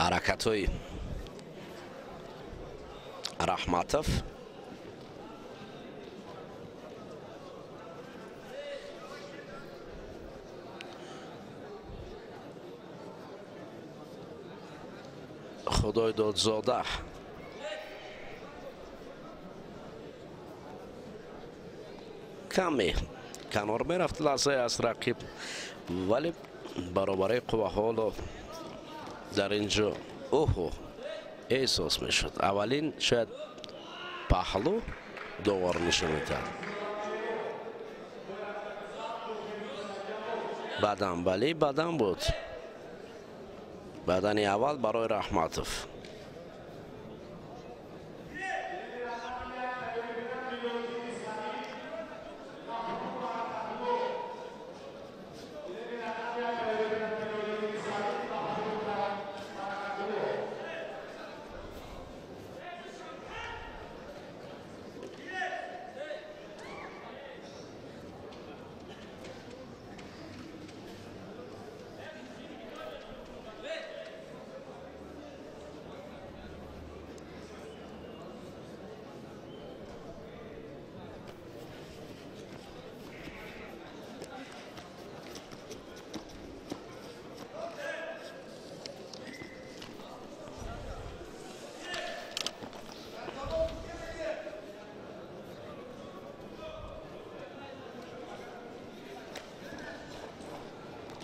Ҳаракатҳои Раҳматов, Худойдодзода каме канор мерафт лаҳзае аз рақиб, вале баробараи қувваҳоло дар ин ҷо оҳо эҳсос мешуд. Аввалин шояд паҳлу довар нишон медиҳад, баъдан бале, баъдан буд. Бадани аввал барои Раҳматов.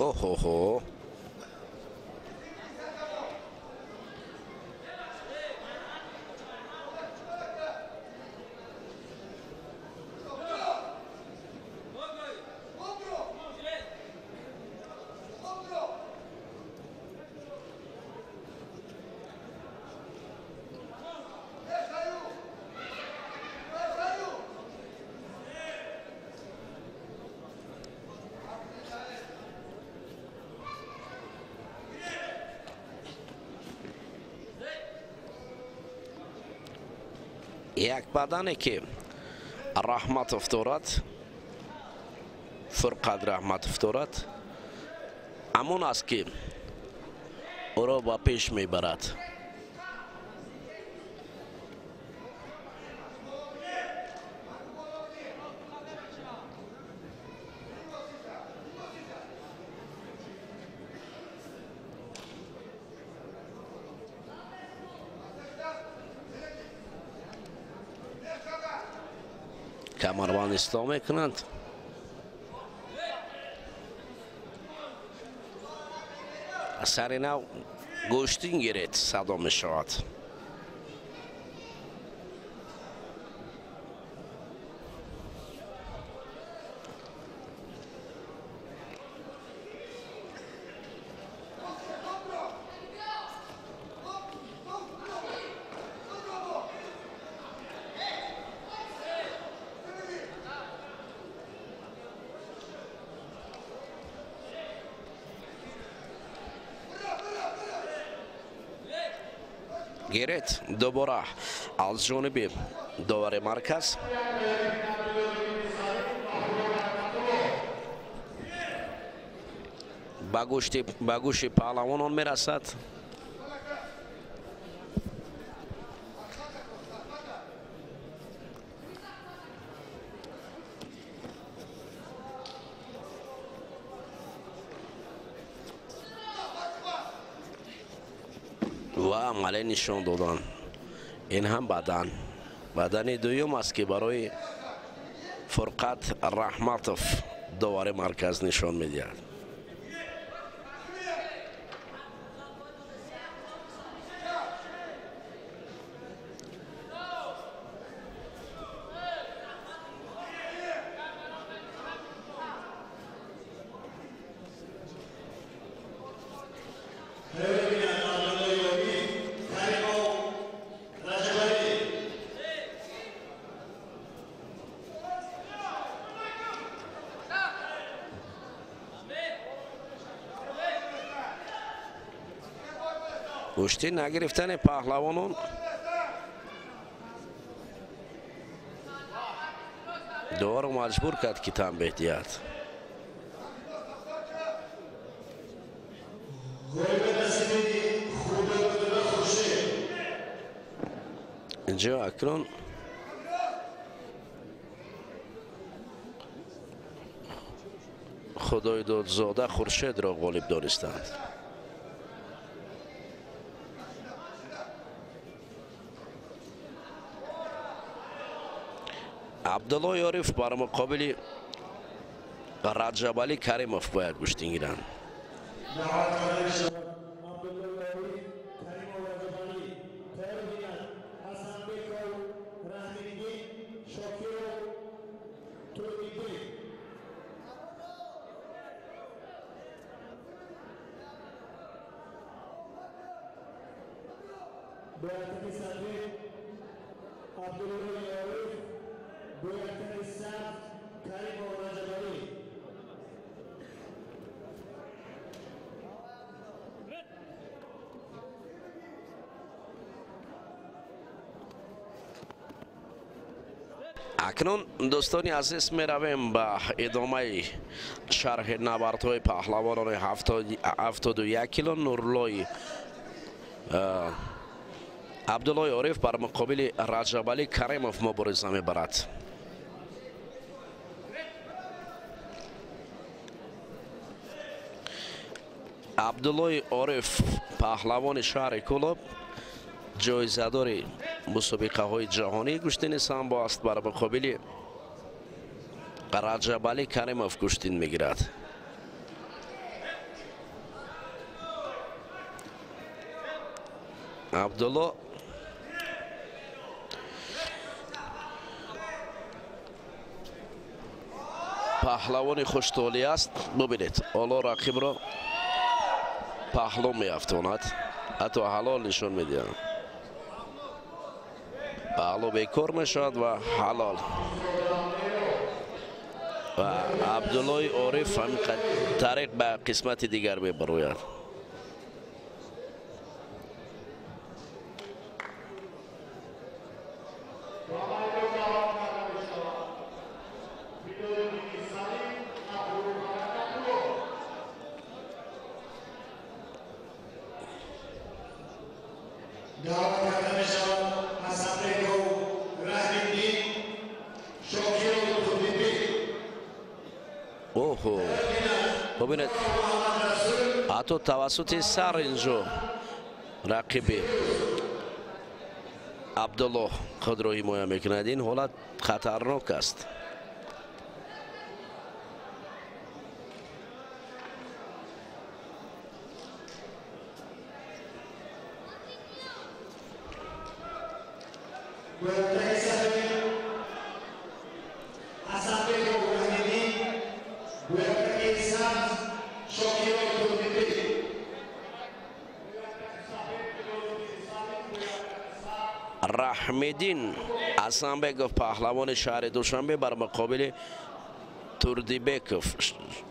Оҳоҳо, Як бадане ки Раҳматов дорад, Фурқат Раҳматов дорад, ҳамон аст ки ӯро ба пеш мебарад. Камарбанд ислоҳ мекунанд. Сари нав гӯштин гиред, садо мешавад. Гиред дубора аз ҷониби довари марказ. Ба гӯши паҳлавонон мерасад. Ва амале нишон додан. Ин ҳам бадан. Бадани дуюм аст ки барои Фурқат Раҳматов довари марказ нишон медиҳад. Гӯштӣ нагирифтани паҳлавонон доварро маҷбур кард ки танбеҳ диҳад. Инҷо акнун Худойдодзода Хуршедро ғолиб донистанд. Абдулло Ёриф бар муқобили Раҷабалӣ Каримов бояд гӯштин гиранд. Акнун дӯстони азиз меравем ба идомаи шарҳи набардҳои паҳлавонони 71 кило. Нурлои Абдуллои Ориф бар муқобили Раҷабалӣ Каримов мубориза мебарад. Абдуллои Ориф паҳлавони шаҳри Кӯлоб, ҷоизадори мусобиқаҳои ҷаҳонии гӯштини самбо аст, бар муқобили Раҷабалӣ Каримов гӯштин мегирад. Абдулло паҳлавони хуштолӣ аст. Бубинед, ҳоло рақибро паҳлӯ меафтонад, ҳатто ҳалол нишон медиҳад. Паҳлӯ бекор мешавад ва ҳалол. Ва Абдуллои Ориф ҳамин тариқ ба қисмати дигар мебарояд. Оҳо, бубинед, ҳатто тавассути сар инҷо рақиби Абдулло худро ҳимоя мекунад. Ин ҳолат хатарнок аст. Раҳмиддин Ҳасанбеков, паҳлавони шаҳри Душанбе, бар муқобили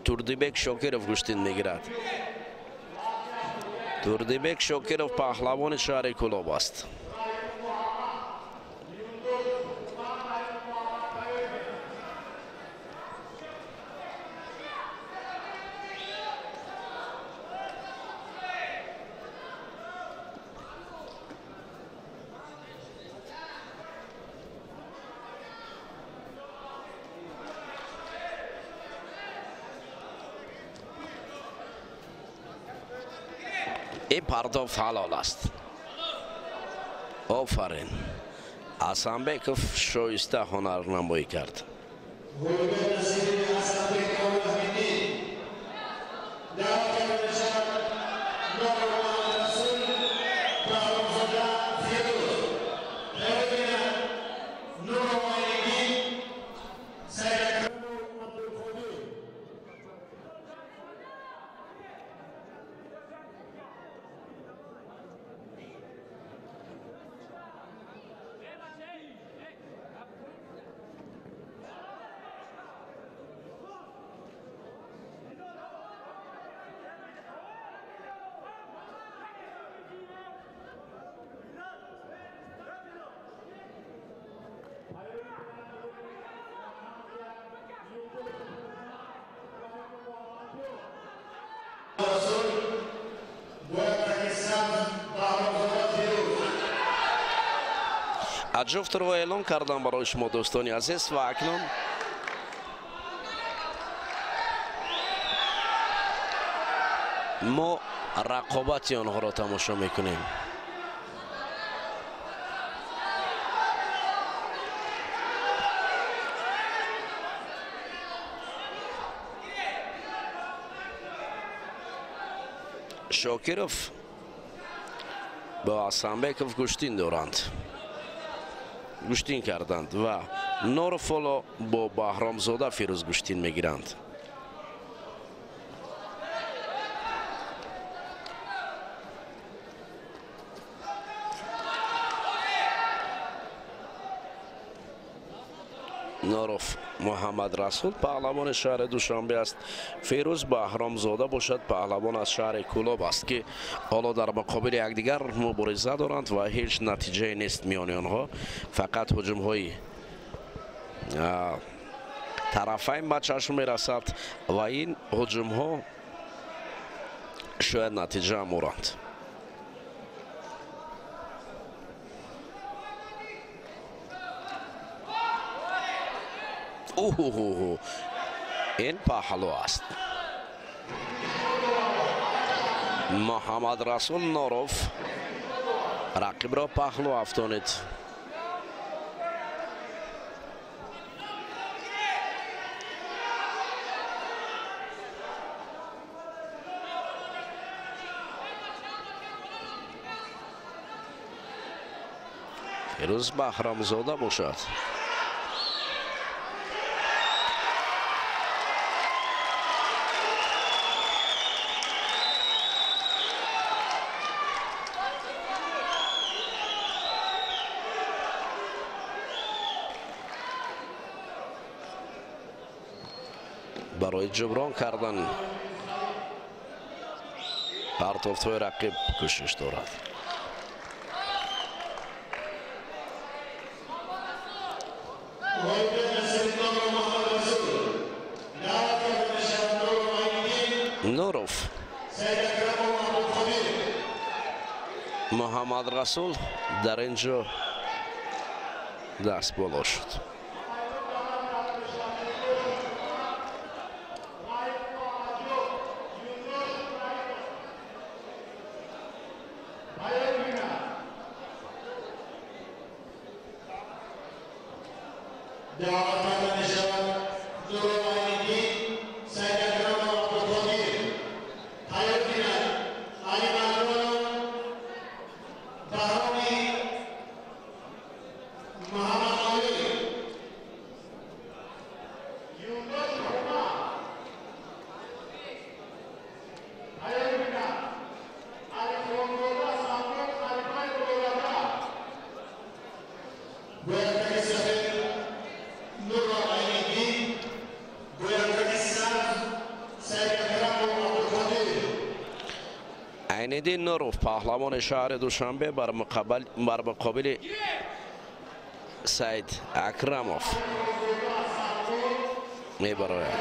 Турдибек Шокиров гӯштин мегирад. Турдибек Шокиров паҳлавони шаҳри Кӯлоб аст. Ин партофт ҳалол аст. Офарин, Ҳасанбеков шоиста ҳунарнамоӣ кард. Ҷуфтро эълон кардам барои шумо, дӯстони азиз, ва акнун мо рақобати онҳоро тамошо мекунем. Шокиров бо Ҳасанбеков гӯштин доранд, гӯштин карданд ва Норов ҳоло бо Баҳромзода Фирӯз гӯштин мегиранд. Норов Муҳаммад Расул паҳлавони шаҳри Душанбе аст. Фирӯз Баҳромзода бошад, паҳлавон аз шаҳри Кӯлоб аст, ки ҳоло дар муқобили якдигар мубориза доранд ва ҳеҷ натиҷае нест миёни онҳо. Фақат ҳуҷумҳои тарафайн ба чашм мерасад ва ин ҳуҷумҳо шояд натиҷа амуранд. Оҳоҳо, ин паҳлӯ аст. Муҳаммад Расул Норов рақибро паҳлӯ афтонид. Фирӯз Баҳромзода бошад. Барои ҷуброн кардан партофтҳои рақиб кӯшиш дорад. Нуров Муҳаммад Расул дар ин ҷо даст боло шуд. Даъват карда мешавад Нуров Айниддин, Саид Акрамов Абдуқодир. Тайёр бинад Али Мардонов, Баҳроми Муҳаммадноир. Юнус Ҳума. Тайёр бинад Алихонзода Салмон, Халифаи Муллорадаб. Бо яктаги сафед Нуров Айниддин, бо яктаги сабз Саид Акрамов Абдуқодир. Айниддин Нуров, паҳлавони шаҳри Душанбе, бар муқобили Саид Акрамов мебарояд.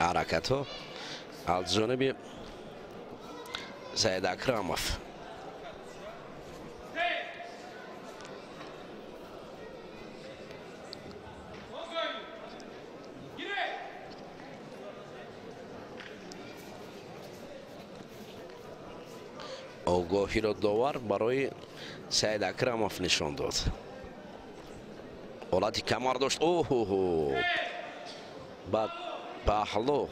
Ҳаракатҳо аз ҷониби Саид Акрамов. Огоҳиро довар барои Саид Акрамов нишон дод. Ҳолати камар дошт. Оҳоҳо, баъд паҳлу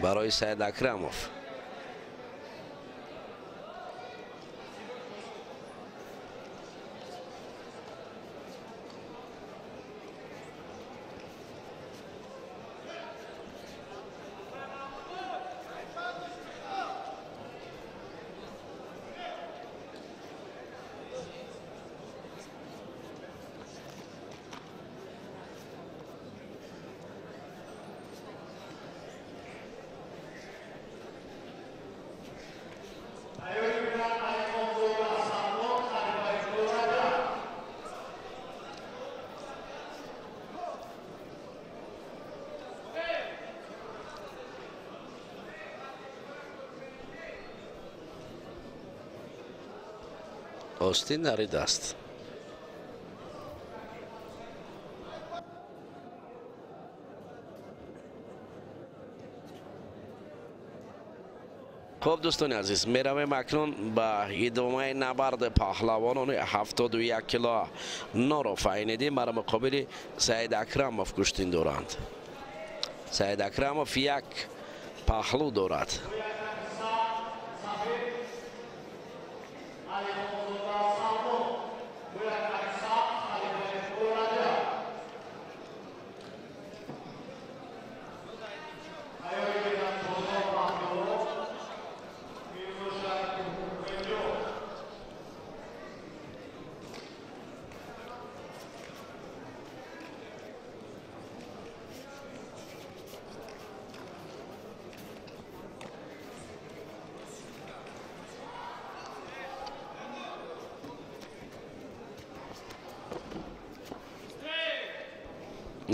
барои Саид Акрамов. Остин нари даст. Хуб, дӯстони азиз, меравем акнун ба идомаи набарди паҳлавонони 71 кило. Нуров Айниддин бар муқобили Саид Акрамов гӯштин доранд. Саид Акрамов як паҳлу дорад.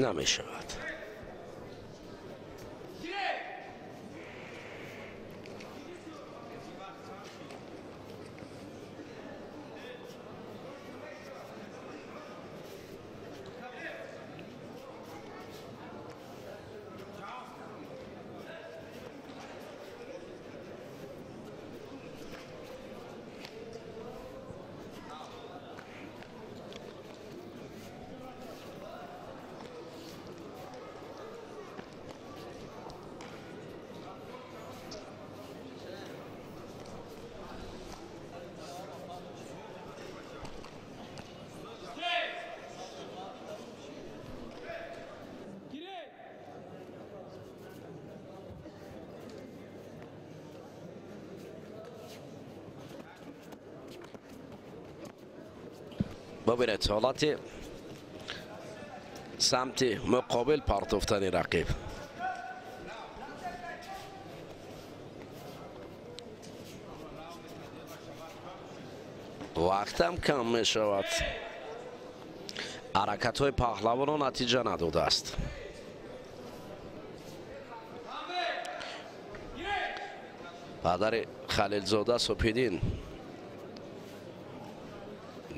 Намешавад. ببینید حالت سمت مقابل پرتوفتن رقیب. وقتم کم می شود. Ҳаракатҳои паҳлавонро натиҷа надодааст. Падари Халилзода Субҳиддин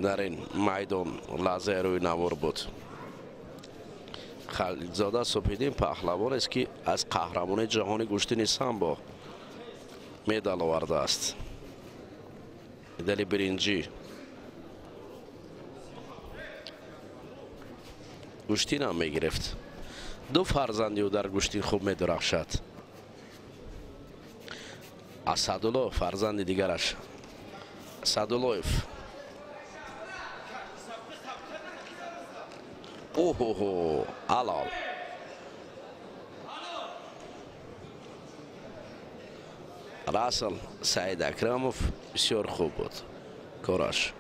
дар ин майдон лаҳзаи рӯи навор буд. Халилзода Субҳиддин паҳлавонест, ки аз қаҳрамони ҷаҳони гӯштини самбо медал овардааст. Медали биринҷӣ. Гӯштинам мегирифт. Ду фарзанди ӯ дар гӯштин хуб медурахшад. Асадулло фарзанди дигараш, Асадуллоев. Оҳоҳо, ҳалол. Расл Саид Акрамов бисёр хуб буд кораш.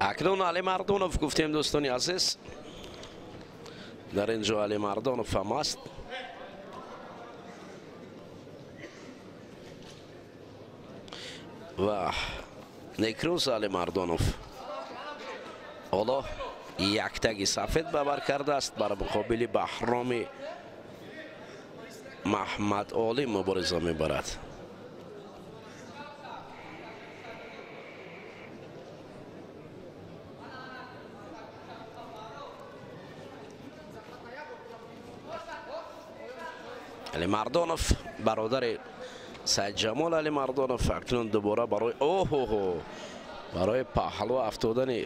Акнун Али Мардонов гуфтем, дӯстони азиз, дар ин ҷо Али Мардонов ҳам аст. Ва Некрӯз Али Мардонов ҳоло яктаги сафед бабар кардааст, бар муқобили Баҳроми Маҳмад Олим мубориза мебарад. Али Мардонов бародари Саидҷамол Али Мардонов акнун дубора барои оҳоҳо барои паҳлӯ афтодани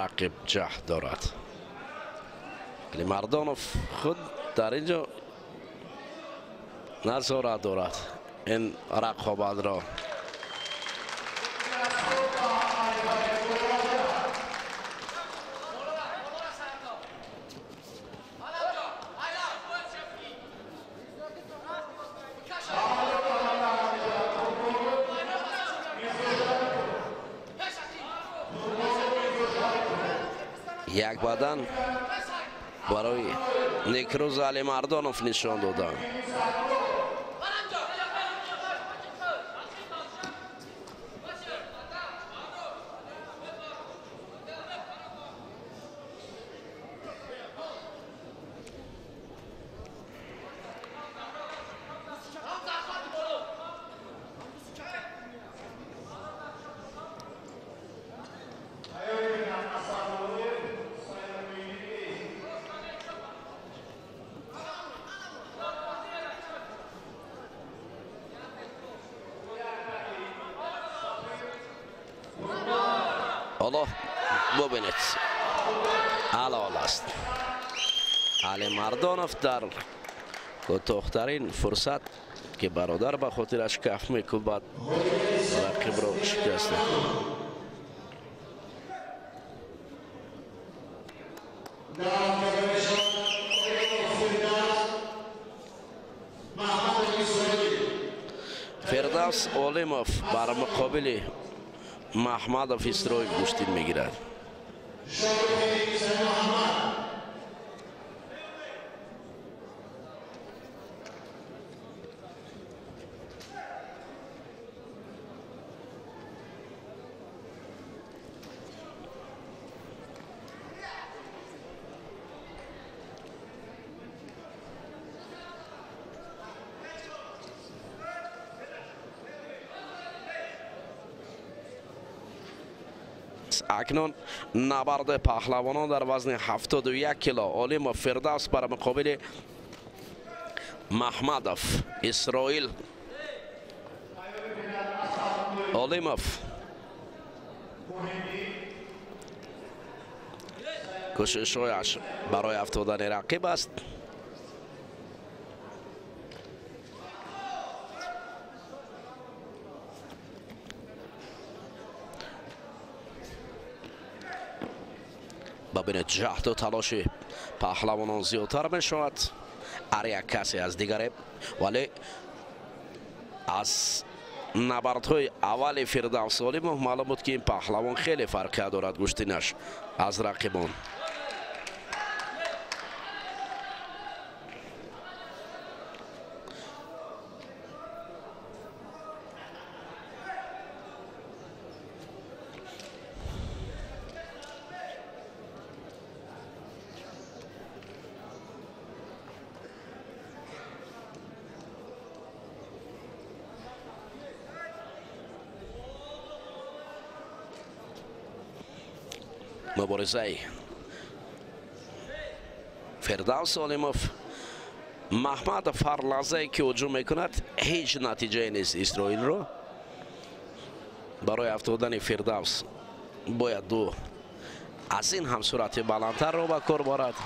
рақиб ҷаҳд дорад. Али Мардонов худ дар ин ҷо назорат дорад ин рақобатро. Як бадан барои Некрӯз Али Мардонов нишон доданд. ҳоло бубинед, ҳалол аст. Али Мардонов дар кӯтоҳтарин фурсат, ки бародар ба хотираш каф мекӯбад, рақибро шикаста. Фирдавс Олимов бар муқобили Маҳмадов Исроил гӯштин мегирад. Акнун набарди паҳлавонон дар вазни 71 кило Олимов Фирдавс бар муқобили Маҳмадов Исроил. Олимов кӯшишҳояш барои афтодани рақиб аст. Бибинед, ҷаҳду талоши паҳлавонон зиёдтар мешавад, ҳар як касе аз дигаре, вале аз набардҳои аввали Фирдавс Олимов маълум буд, ки ин паҳлавон хеле фарқият дорад гӯштинаш аз рақибон. Муборизаи Фирдавс Олимов Маҳмадов ҳар лаҳзае ки ҳуҷум мекунад, ҳеҷ натиҷае нест. Исроилро барои афтодани Фирдавс бояд ду аз ин ҳам суръати баландтарро ба кор борад.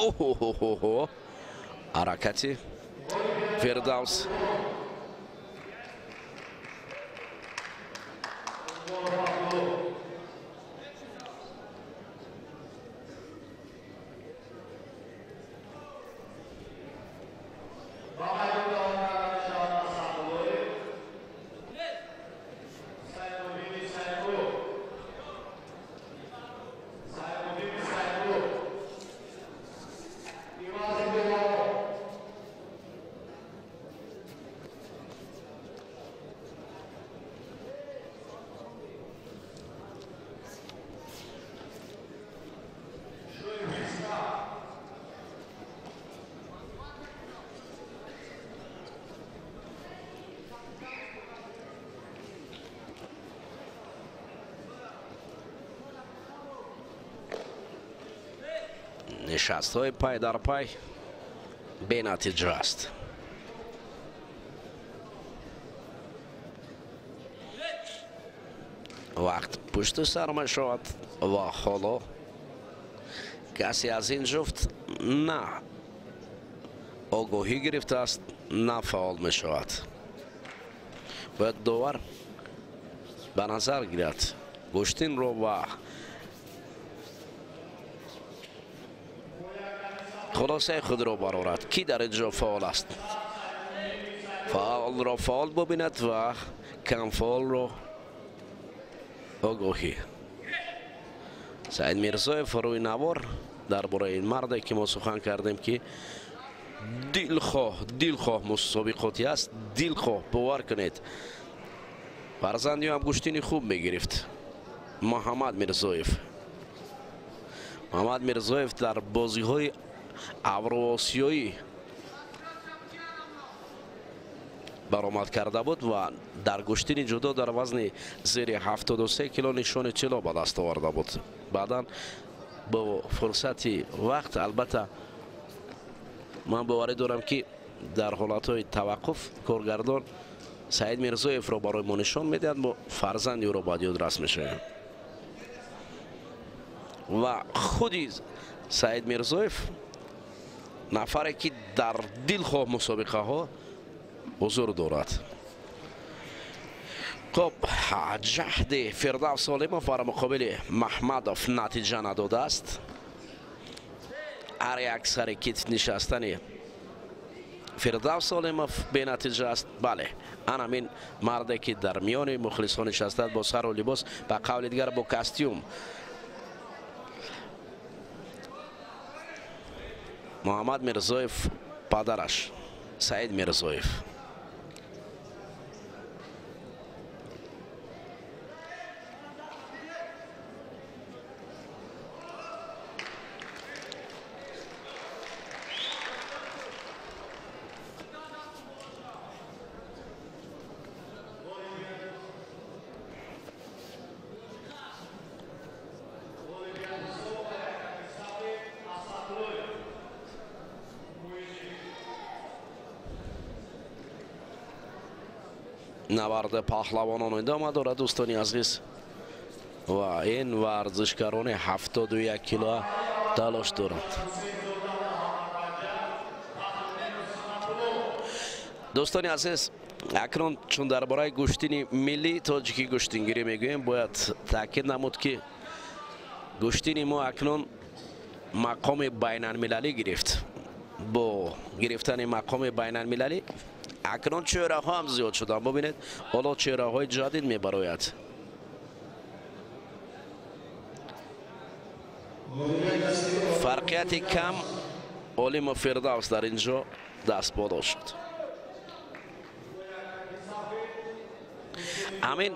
Оҳоҳоҳо, ҳаракати Фирдавс. Нишастҳои пай дар пай бенатиҷа аст. Вақт пушти сар мешавад ва ҳоло касе аз ин ҷуфт на огоҳӣ гирифтааст, на фаъол мешавад. Бояд довар ба назар гирад гӯштинро ва хулосаи худро барорад, ки дар ин ҷо фаъол аст. Фаъолро фаъол бубинад ва камфаъолро огоҳӣ. Саид Мирзоев рӯи навор дар бораи ин марде, ки мо сухан кардем, ки дилхоҳ мусобиқотӣ аст, дилхоҳ, бовар кунед, фарзанди ҳам гӯштини хуб мегирифт. Муҳаммад Мирзоев. Муҳаммад Мирзоев дар бозиҳои авроосиёӣ баромад карда буд ва дар гӯштини ҷудо дар вазни зери 73 кило нишони тилло ба даст оварда буд. Баъдан бо фурсати вақт, албатта ман боварӣ дорам, ки дар ҳолатҳои таваққуф коргардон Саид Мирзоевро барои мо нишон медиҳад, мо фарзанди ӯро ба ёд раст мешавем. Ва худи Саид Мирзоев нафаре, ки дар дилхоҳ мусобиқаҳо ҳузур дорад. Хуб, ҷаҳди Фирдавс Олимов бар муқобили Маҳмадов натиҷа надодааст. Ҳар як сари китф нишастани Фирдавс Олимов бенатиҷа аст. Бале, анамин марде, ки дар миёни мухлисон нишастад бо сару либос, ба қавли дигар бо костюм, Муҳаммад Мирзоев, падараш Саид Мирзоев. Набарди паҳлавонон идома дорад, дӯстони азиз, ва ин варзишгарони 71 кило талош доранд. Дӯстони азиз, акнун чун дар бораи гӯштини миллии тоҷикӣ гӯштингирӣ мегӯем, бояд таъкид намуд, ки гӯштини мо акнун мақоми байналмилалӣ гирифт. Бо гирифтани мақоми байналмилалӣ акнун чеҳраҳо ҳам зиёд шуданд. Бубинед, ҳоло чеҳраҳои ҷадид мебарояд. Фарқияти кам Олимов Фирдавс дар ин ҷо даст боло шуд. Ҳамин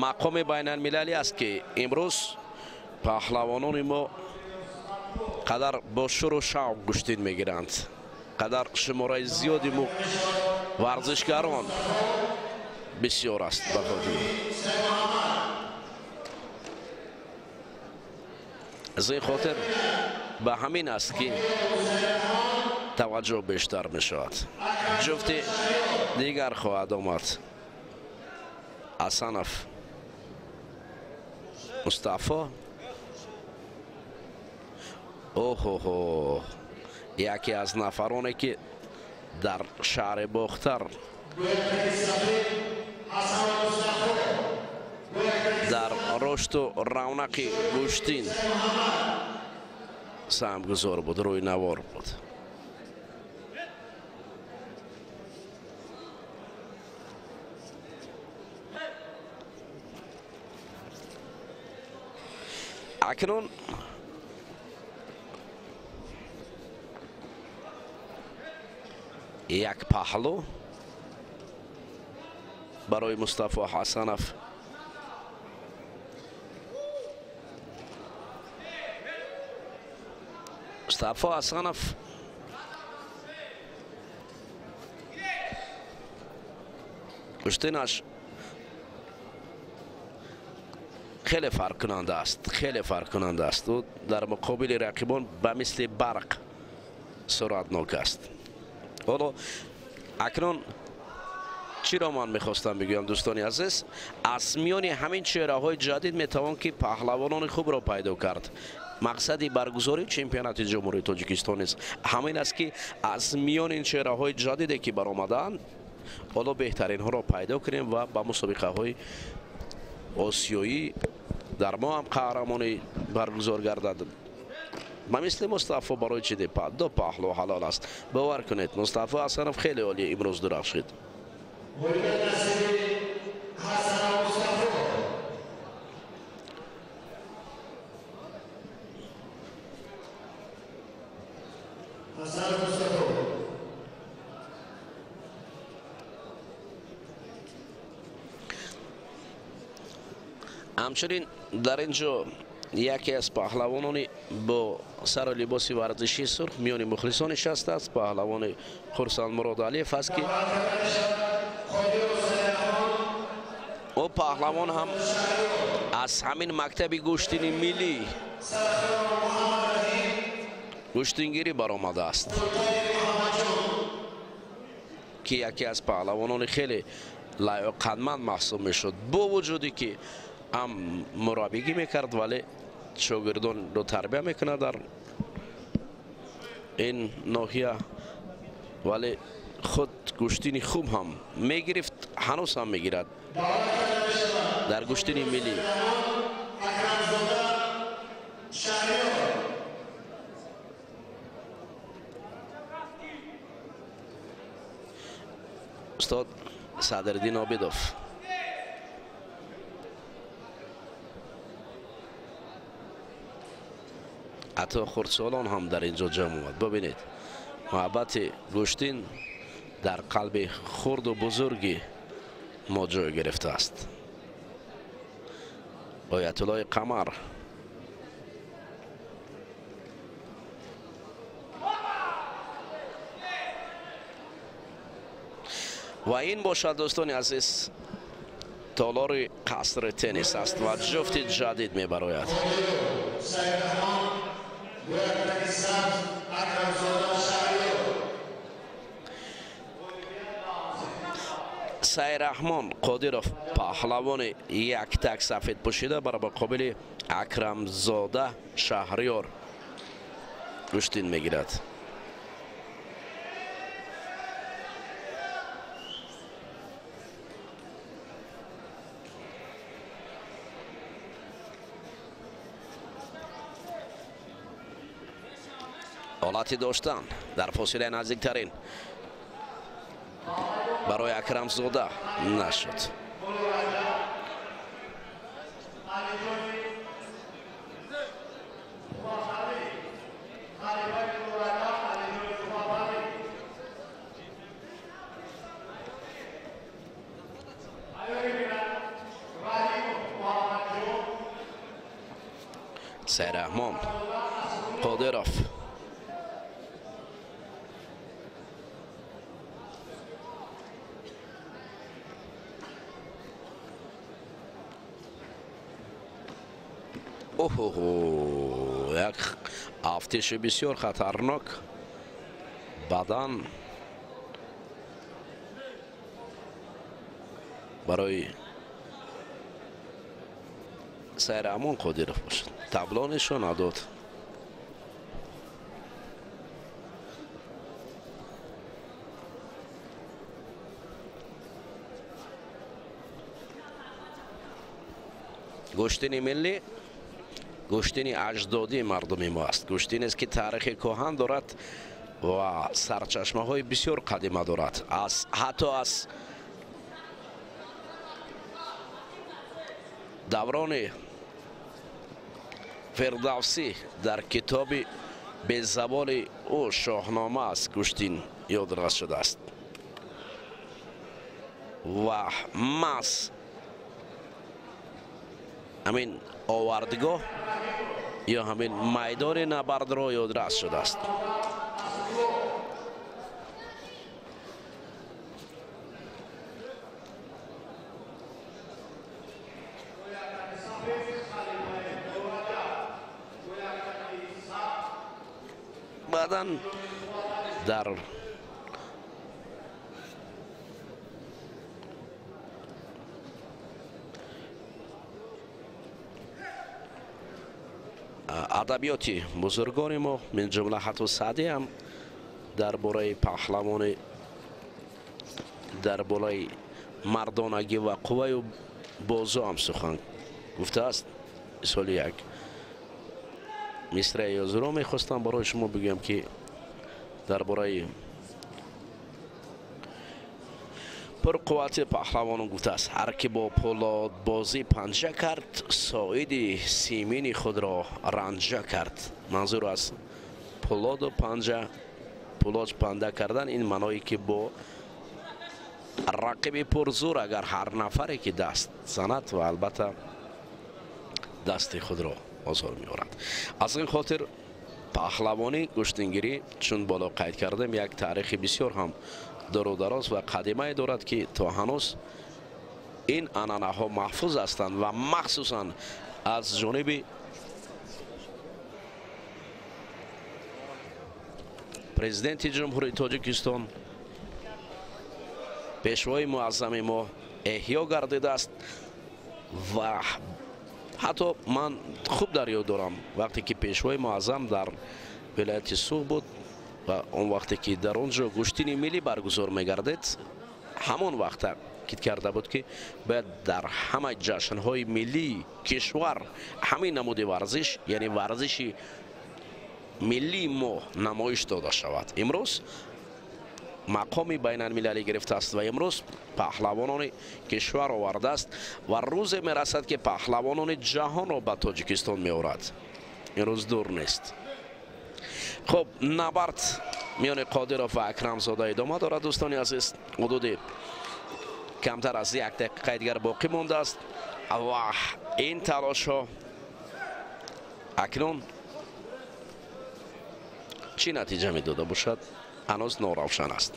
мақоми байналмилалӣ аст, ки имрӯз паҳлавонони мо қадар бо шуру шавқ гӯштин мегиранд, қадар шумораи зиёди варзишгарон бисёр аст. Ба хотир аз ин хотир ба ҳамин аст, ки таваҷҷӯҳ бештар мешавад. Ҷуфти дигар хоҳад омад. Ҳасанов Мустафо. Оҳоҳо, яке аз нафароне, ки дар шаҳри Бохтар дар рушду равнақи гӯштин саҳмгузор буд, рӯи навор буд. Акнун як паҳлӯ барои Мустафо Ҳасанов. Мустафо Ҳасанов гӯштинаш хеле фарқкунанда аст, хеле фарқкунанда аст. Ӯ дар муқобили рақибон ба мисли барқ суръатнок аст. Ҳоло акнун чиро ман мехостам бигӯям, дӯстони азиз, аз миёни ҳамин чеҳраҳои ҷадид метавон ки паҳлавонони хубро пайдо кард. Мақсади баргузории чемпионати Ҷумҳурии Тоҷикистон низ ҳамин аст, ки аз миёни ин чеҳраҳои ҷадиде, ки баромадаанд, ҳоло беҳтаринҳоро пайдо кунем ва ба мусобиқаҳои осиёӣ дар мо ҳам қаҳрамонӣ баргузор гардад. Ба мисли Мустафо барои чи ду паҳлӯ ҳалол аст. Бовар кунед, Мустафо Ҳасанов хеле олӣ имрӯз дурахшид. Ҳамчунин дар ин ҷо яке аз паҳлавонони бо сару либоси варзишии сурх миёни мухлисон нишастааст. Паҳлавони Хурсанд Муродалиев аст, ки ӯ паҳлавон ҳам аз ҳамин мактаби гӯштини миллӣ гӯштингирӣ баромадааст, ки яке аз паҳлавонони хеле лаёқатманд маҳсуб мешуд, бо вуҷуде ки ҳам мураббигӣ мекард, вале шогирдонро тарбия мекунад дар ин ноҳия, вале худ гӯштини хуб ҳам мегирифт, ҳанӯз ҳам мегирад дар гӯштини миллӣ. Устод Садриддин Обидов. Ҳатто хурдсолон ҳам дар ин ҷо ҷамъ омад. Бубинед, муҳаббати гӯштин дар қалби хурду бузурги мо ҷой гирифтааст. Оятуллои Қамар ва ин бошад, дӯстони азиз, толори қасри теннис аст ва ҷуфти ҷадид мебарояд. Сайраҳмон Қодиров, паҳлавони яктак сафед пӯшида, бар муқобили Акрамзода Шаҳриёр гӯштин мегирад. Ҳолати доштан дар фосилаи наздиктарин барои Акрамзода нашуд. Сайраҳмон Қодиров оҳо, як афтиши бисёр хатарнок бадан барои Сайраҳмон Қодиров бошад. Табло нишон надод. Гӯштини миллӣ гӯштини аҷдодии мардуми мо аст. Гӯштинест, ки таърихи кӯҳан дорад ва сарчашмаҳои бисёр қадима дорад. Ҳатто аз даврони Фирдавсӣ дар китоби безаволи ӯ Шоҳнома аст гӯштин ёдрас шудааст. Ва маҳз ҳамин овардгоҳ ё ҳамин майдони набардро ёдрас шудааст. Баъдан дар адабиёти бузургони мо, мин ҷумла ҳатто Саъдӣ ҳам дар бораи паҳлавони, дар бораи мардонагӣ ва қувваю бозу ҳам сухан гуфтааст. Мисоли як мисраи ёзуро мехостам барои шумо бигӯям, ки дар бораи пурқуввати паҳлавонон гуфтааст: ҳар ки бо пӯлодбозӣ панҷа кард, соиди симини худро ранҷа кард. Манзур аз пӯлоду панҷа, пӯлод панда кардан ин маъное, ки бо рақиби пурзур агар ҳар нафаре ки даст занад ва албатта дасти худро озор меорад. Аз ин хотир паҳлавонӣ, гӯштингирӣ, чун боло қайд кардем, як таърихи бисёр ҳам дуру дароз ва қадимае дорад, ки то ҳанӯз ин анъанаҳо маҳфуз ҳастанд ва махсусан аз ҷониби президенти Ҷумҳурии Тоҷикистон, пешвои муаззами мо эҳё гардидааст. Ва ҳатто ман хуб дар ёд дорам, вақте ки пешвои муаззам дар вилояти Суғд буд ва он вақте ки дар он ҷо гӯштини миллӣ баргузор мегардид, ҳамон вақт таъкид карда буд, ки бояд дар ҳама ҷашнҳои миллии кишвар ҳамин намуди варзиш, яъне варзиши миллии мо намоиш дода шавад. Имрӯз мақоми байналмилалӣ гирифтааст ва имрӯз паҳлавонони кишвар овардааст ва рӯзе мерасад, ки паҳлавонони ҷаҳонро ба Тоҷикистон меорад. Ин рӯз дур нест. Хуб, набард миёни Қодиров ва Акрамзода идома дорад. Дӯстони азиз, ҳудуди камтар аз як дақиқаи дигар боқӣ мондааст ва ин талошҳо акнун чӣ натиҷа медода бошад, ҳанӯз норавшан аст.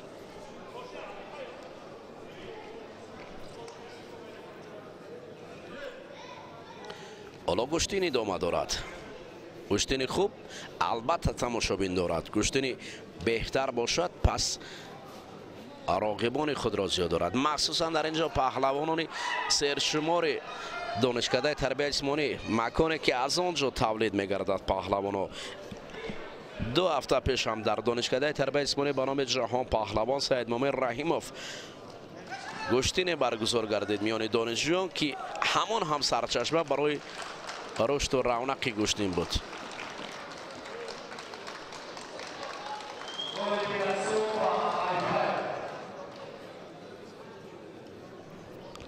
Ҳоло гӯштин идома дорад. Гӯштини хуб албатта тамошобин дорад. Гӯштини беҳтар бошад, пас роғибони худро зиёд дорад. Махсусан дар ин ҷо паҳлавонони сершумори донишкадаи тарбияи ҷисмонӣ, маконе ки аз он ҷо тавлид мегардад паҳлавоно. 2 ҳафта пеш ҳам дар донишкадаи тарбияи ҷисмонӣ ба номи Ҷаҳон паҳлавон Саидмомин Раҳимов гӯштине баргузор гардид миёни донишҷӯён, ки ҳамон ҳам сарчашма барои рушду равнақи гӯштин буд.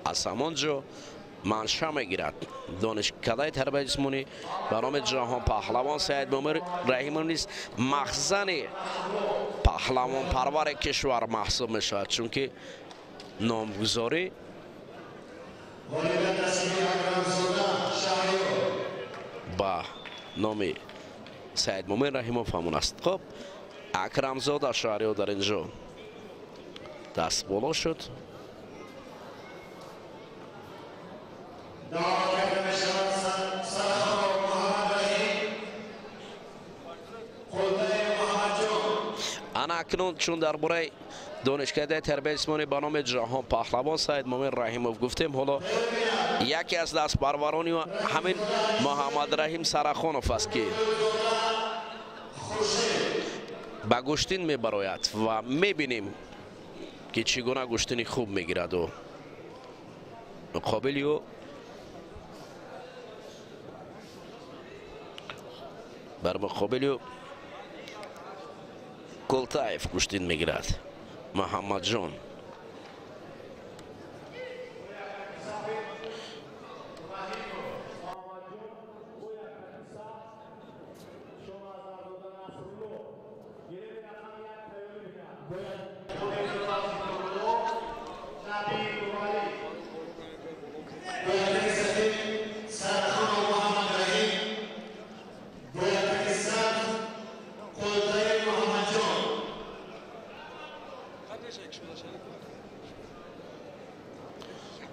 Аз ҳамон ҷо манша мегирад донишкадаи тарбияи ҷисмонӣ ба номи Ҷаҳон паҳлавон Саидмомин Раҳимов низ махзани паҳлавонпарвари кишвар маҳсуб мешавад, чунки номгузорӣ ба номи Саидмомин Раҳимов ҳамон аст. Хуб, Акрамзода Шаҳриёр дар ин ҷо даст боло шуд. Ана акнун чун дар бораи донишкадаи тарбияи ҷисмонӣ ба номи Ҷаҳон паҳлавон Саидмомин Раҳимов гуфтем, ҳоло яке аз дастпарварони ҳамин Муҳаммадраҳим Сарахонов аст, ки ба гӯштин мебарояд ва мебинем, ки чӣ гуна гӯштини хуб мегирад. Ӯ муқобили ӯ бар муқобили ӯ Култаев гӯштин мегирад. Муҳаммадҷон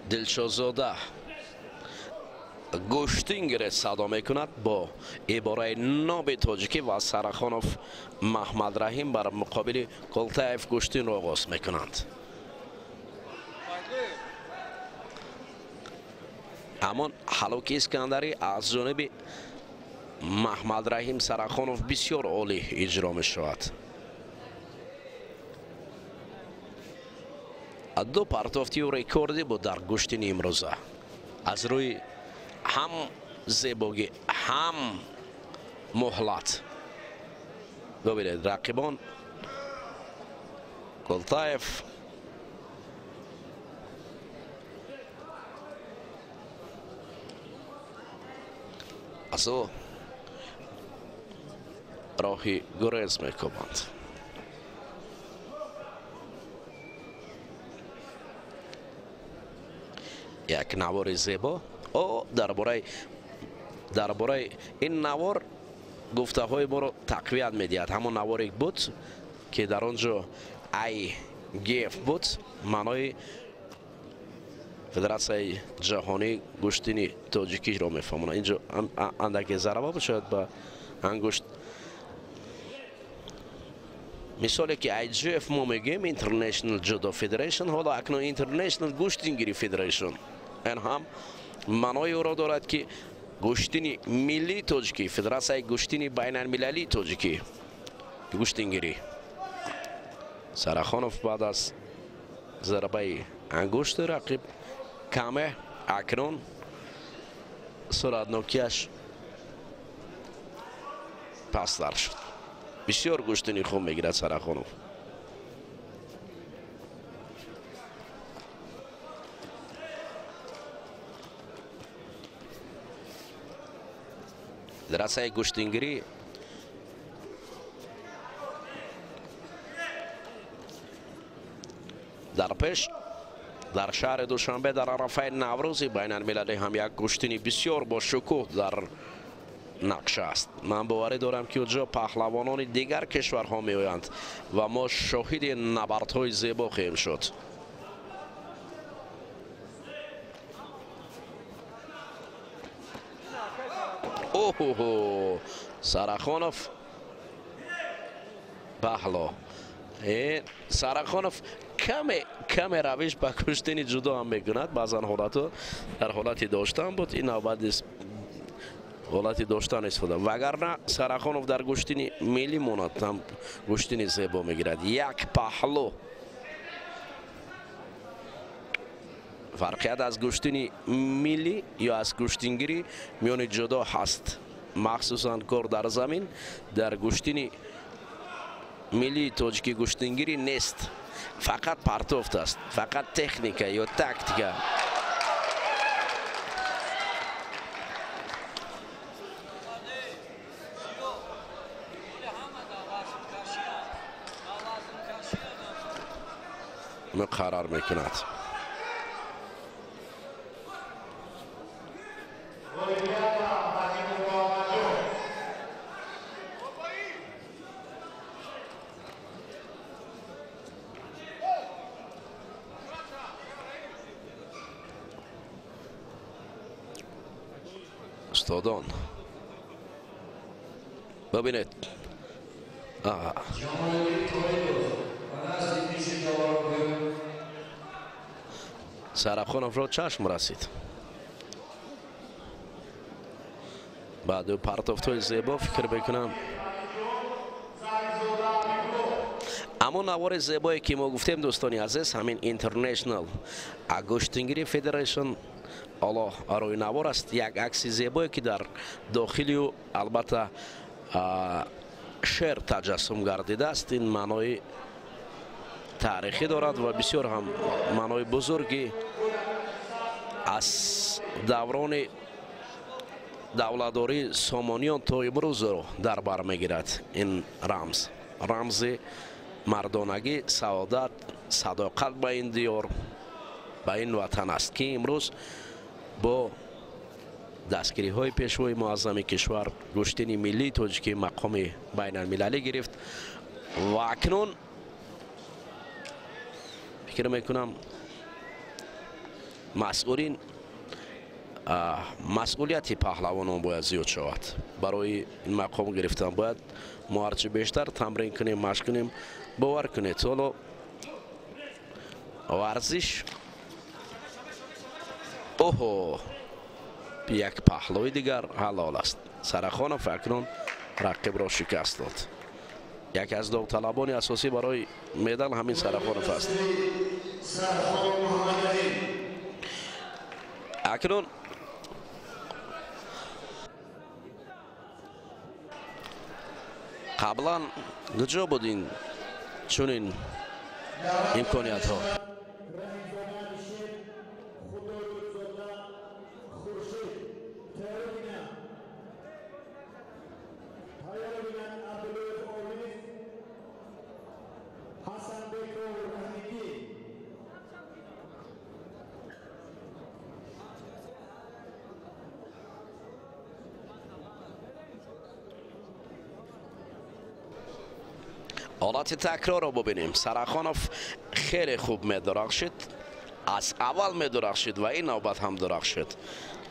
Дилшозода гӯштингире садо мекунад бо ибораи ноби тоҷикӣ ва Сарахонов Маҳмадраҳим бар муқобили Култаев гӯштинро оғоз мекунанд. Ҳамон ҳалоки Искандарӣ аз ҷониби Маҳмадраҳим Сарахонов бисёр олӣ иҷро мешавад. 2 партофти рекордӣ буд дар гӯштини имрӯза. Аз рӯи ҳам зебогӣ, ҳам муҳлат. Бибинед, рақибон Култаев аз ӯ роҳи гурез мекӯбанд. Як навори зебо. О дар бораи ин навор гуфтаҳои моро тақвият медиҳад. Ҳамон наворе буд, ки дар он ҷо IGF буд, маънои Федератсияи ҷаҳонии гӯштини тоҷикиро мефаҳмонад. Инҷо андаке зарба буд, шояд ба ангушт. Мисоле ки IGF мо мегӯем International Judo Federation, ҳоло акнун International Гӯштингирӣ Federation. Ин ҳам маънои ӯро дорад, ки гӯштини миллии тоҷикӣ, федератсияи гӯштини байналмилалии тоҷикӣ гӯштингирӣ. Сарахонов баъд аз зарбаи ангушти рақиб каме акнун суратнокиаш пасттар шуд. Бисёр гӯштини хуб мегирад Сарахонов. Федератсияи гӯштингирӣ дар пеш дар шаҳри Душанбе дар арафаи Наврӯзи байналмилалӣ ҳам як гӯштини бисёр бошукӯҳ дар нақша аст. Ман боварӣ дорам, ки онҷо паҳлавонони дигар кишварҳо меоянд ва мо шоҳиди набардҳои зебо хоҳем шуд. Оҳо, Сарахонов баҳло. Сарахонов Каме равиш ба гӯштини ҷудо ҳам мекунад. Баъзан ҳолатҳо дар ҳолати доштан буд, ин навбат ҳолати доштан истифода. Вагарна Сарахонов дар гӯштини миллӣ монад, ҳам гӯштини зебо мегирад. Як паҳлӯ фарқият аз гӯштини миллӣ ё аз гӯштингирӣ миёни ҷудо ҳаст. Махсусан кор дар замин дар гӯштини миллии тоҷикӣ гӯштингирӣ нест. Фақат партофт аст, фақат техника ё тактика. Муқаррар мекунад. Устодон бибинед, Сарахоновро чашм расид. Баъду партофтҳои зебо фикр мекунам. Аммо навори зебое ки мо гуфтем, дӯстони азиз, ҳамин International гӯштингири Federation ҳоло рӯи навор аст. Як акси зебое ки дар дохили ӯ албатта шер таҷассум гардидааст. Ин маънои таърихӣ дорад ва бисёр ҳам маънои бузурги аз даврони давлатдории Сомониён то имрӯзро дар бар мегирад. Ин рамз, рамзи мардонагӣ, саодат, садоқат ба ин диёр, ба ин ватан аст, ки имрӯз бо дастгириҳои пешвои муаззами кишвар гӯштини миллии тоҷикӣ мақоми байналмилалӣ гирифт. Ва акнун фикр мекунам масъулин масъулияти паҳлавонон бояд зиёд шавад. Барои ин мақом гирифтан бояд мо ҳарчи бештар тамрин кунем, машқ кунем. Бовар кунед, ҳоло варзиш оҳо як паҳлӯи дигар ҳалол аст. Сарахонов акнун рақибро шикаст дод. Яке аз довталабони асосӣ барои медал ҳамин Сарахонов аст. Акнун қаблан куҷо буд ин чунин имкониятҳо? ҳолати такрорро бубинем. Сарахонов хеле хуб медурахшид, аз аввал медурахшид ва ин навбат ҳам дурахшид.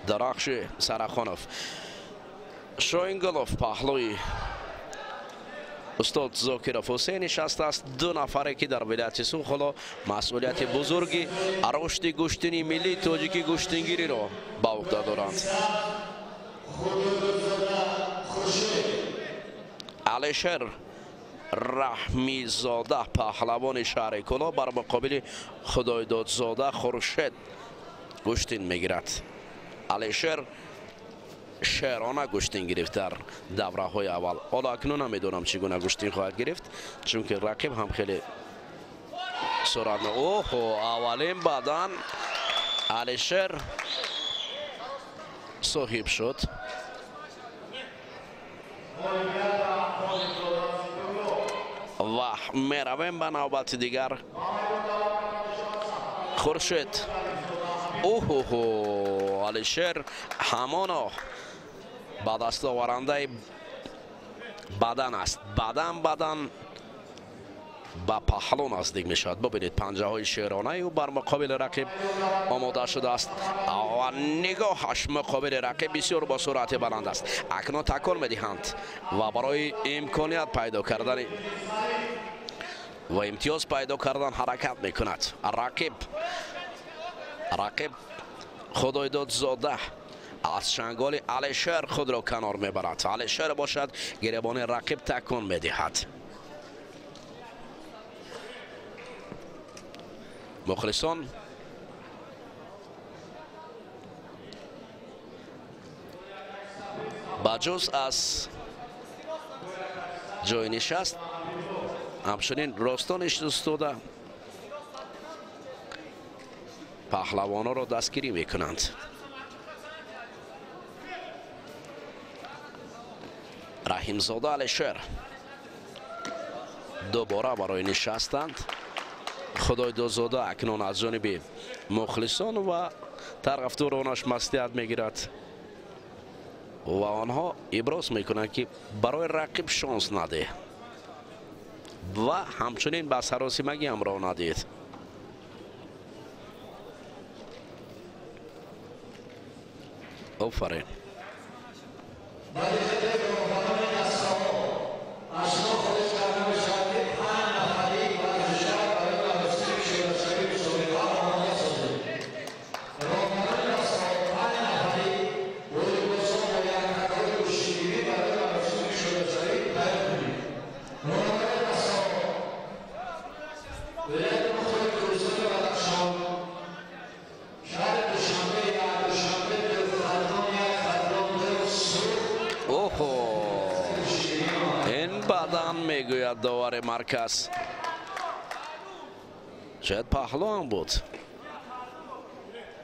Дурахши Сарахонов. Шоинголов паҳлӯи устод Зокиров Ҳусейн нишастааст. Ду нафаре ки дар вилояти Суғд ҳоло масъулияти бузурги рушди гӯштини миллии тоҷикӣ гӯштингириро ба уҳда доранд. Алишер Раҳмизода паҳлавони шаҳри Кӯлоб бар муқобили Худойдодзода Хуршед гӯштин мегирад. Алишер шерона гӯштин гирифт дар давраҳои аввал. Ҳоло акнун намедонам чӣ гуна гӯштин хоҳад гирифт, чунки рақиб ҳам хеле суръат. Оҳо, аввалин бадан Алишер соҳиб шуд. Ва меравем ба навбати дигар. Хуршед. Оҳоҳо, Алишер ҳамоно ба дастоварандаи бадан аст. Бадан бадан ба паҳлӯ наздик мешавад. Бубинед, панҷаҳои шеронаи ӯ бар муқобили рақиб омода шудааст ва нигоҳаш муқобили рақиб бисёр бо суръати баланд аст. Акнун такон медиҳанд ва барои имконият пайдо кардани Ва имтиёз пайдо кардан ҳаракат мекунад. Рақиб Худойдодзода аз чанголи Алишер худро канор мебарад. Алишер бошад гиребони рақиб такон медиҳад. Мухлисон ба ҷуз аз ҷои нишаст ҳамчунин ростон истода паҳлавонҳоро дастгирӣ мекунанд. Раҳимзода Алишер дубора барои нишастанд. Худойдодзода акнун аз ҷониби мухлисон ва тарафдоронаш маслиҳат мегирад ва онҳо иброз мекунанд, ки барои рақиб шонс надеҳ ва ҳамчунин ба саросимагӣ ҳамроҳ надиҳед. Офарин. Мегӯяд довари марказ. Шояд паҳлуам буд.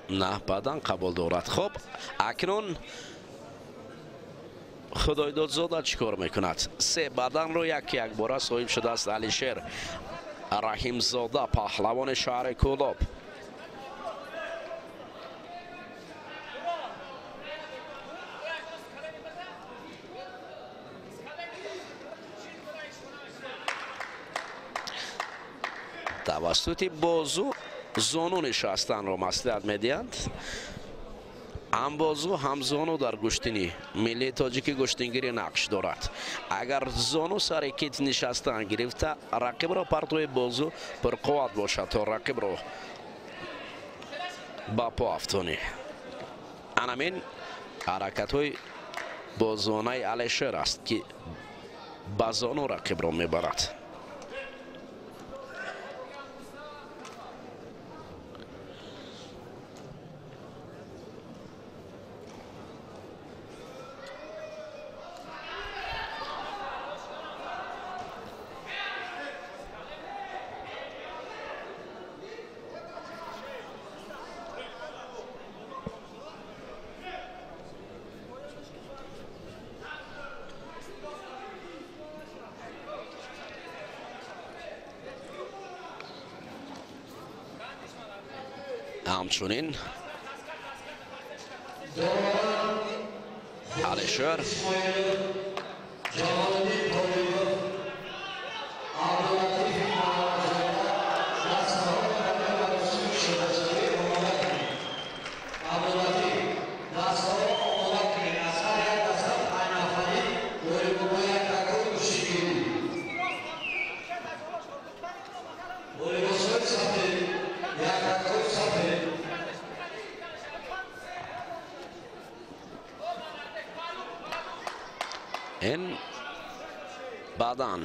На, баъдан қабул дорад. Хуб, акнун Худойдодзода чӣ кор мекунад? Се баданро як якбора соҳиб шудааст Алишер Раҳимзода, паҳлавони шаҳри Кӯлоб. Тавассути бозу зону нишастанро маслиҳат медиҳанд. Ҳам бозу, ҳам зону дар гӯштини миллии тоҷики гӯштингирӣ нақш дорад. Агар зону сари кит нишастан гирифта, рақибро партои бозу пурқувват бошад, то рақибро ба по афтонӣ. Анамин ҳаракатҳои бозонаи Алишер аст, ки ба зону рақибро мебарад. Ҳамчунин Алишер ин бадан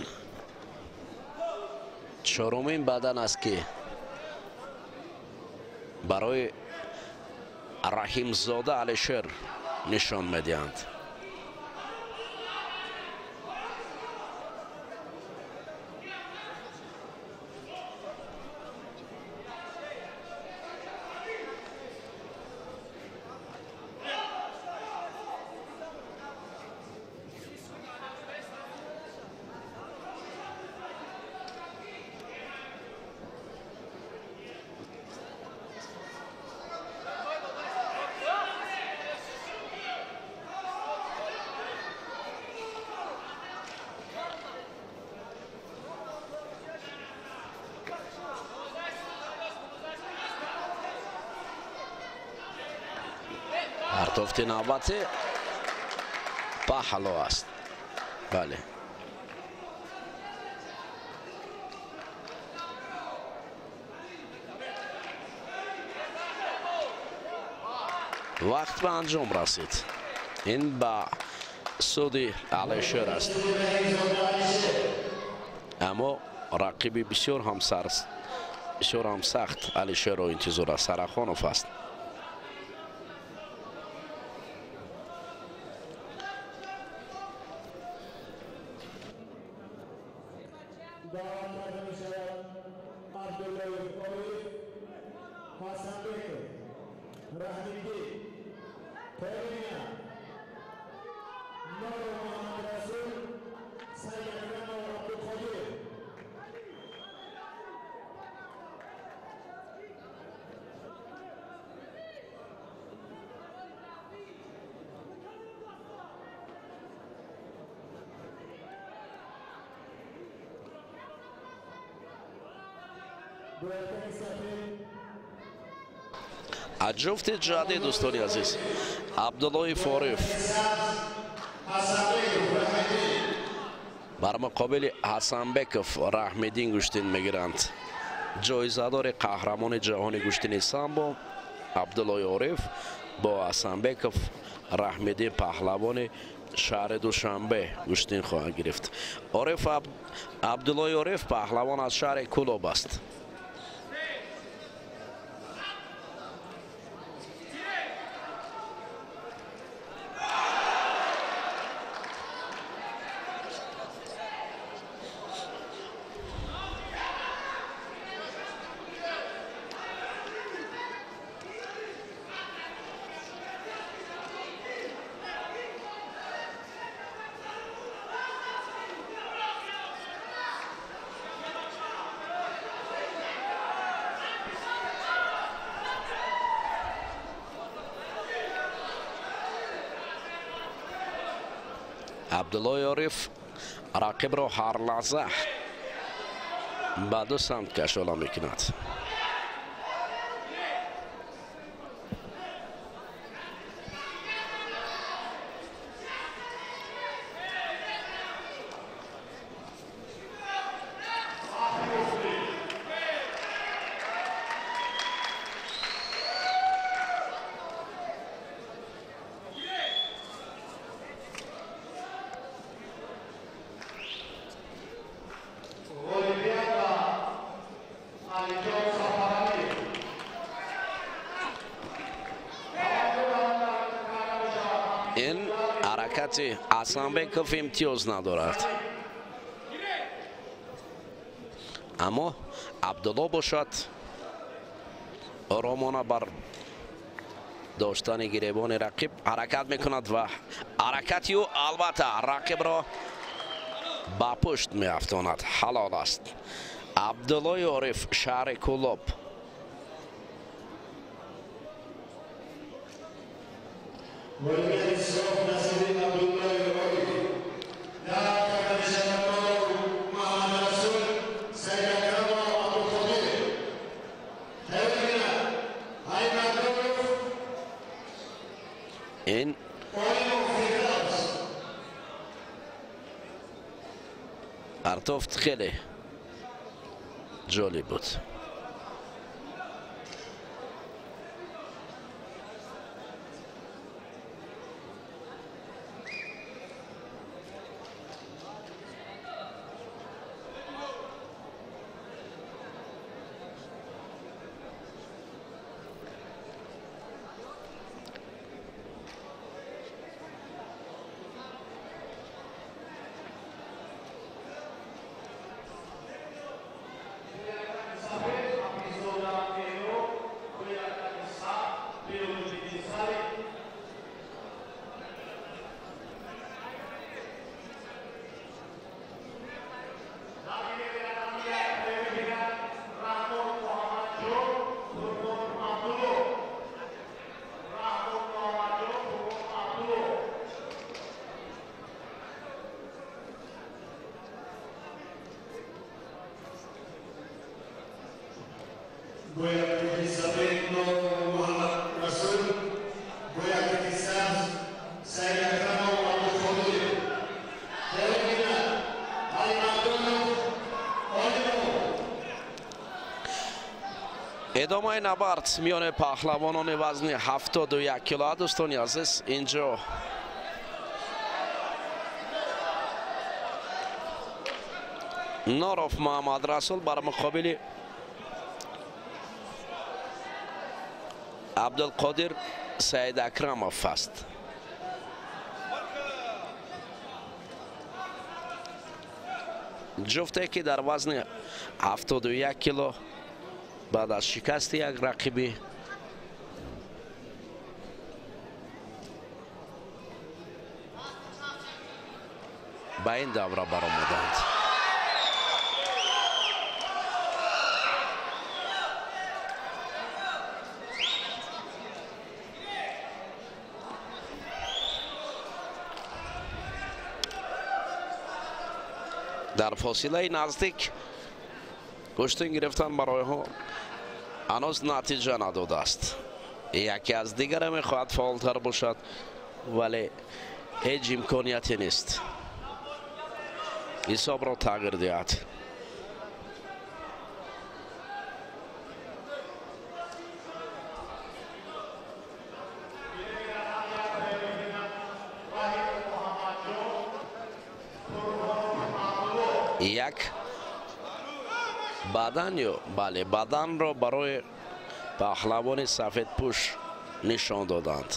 чорумин бадан аст, ки барои Раҳимзода Алишер нишон медиҳанд. Партофти навбати паҳлу аст. Бале. Вақт ба анҷом расид. Ин ба суди Алишер аст. Аммо рақиби бисёр ҳам бисёр ҳам сахт Алишерро интизор аст. Сарахонов аст. Аз ҷуфти ҷадид, дӯстони азиз, Абдуллои Фориф бар муқобили Ҳасанбеков Раҳмиддин гӯштин мегиранд. Ҷоизадори қаҳрамони ҷаҳони гӯштини самбо Абдуллои Ориф бо Ҳасанбеков Раҳмиддин паҳлавони шаҳри Душанбе гӯштин хоҳанд гирифт. Ориф Абдуллои Ориф паҳлавон аз шаҳри Кулоб аст. Абдуллои Ориф рақибро ҳар лаҳза ба ду самт кашола мекунад. Ин ҳаракати Ҳасанбеков имтиёз надорад. Аммо Абдулло бошад оромона бар доштани гиребони рақиб ҳаракат мекунад ва ҳаракати ӯ албатта рақибро ба пушт меафтонад. Ҳалол аст. Абдуллои Ориф, шаҳри Кулоб. Ин партофт хеле ҷолиб буд. Идомаи набард миёни паҳлавонони вазни 71 кило. Дӯстони азиз, инҷо Норов Муҳаммад Расул бар муқобили Абдулқодир Саид Акрамов аст. Ҷуфте ки дар вазни 71 кило баъд аз шикасти як рақибӣ ба ин давра баромаданд. Дар фосилаи наздик гӯштин гирифтан барои ҳанӯз натиҷа надодааст. Яке аз дигаре мехоҳад фаъолтар бошад, вале ҳеҷ имконияте нест ҳисобро тағйир диҳад. Як бадан ё бале баданро барои паҳлавони сафедпӯш нишон доданд.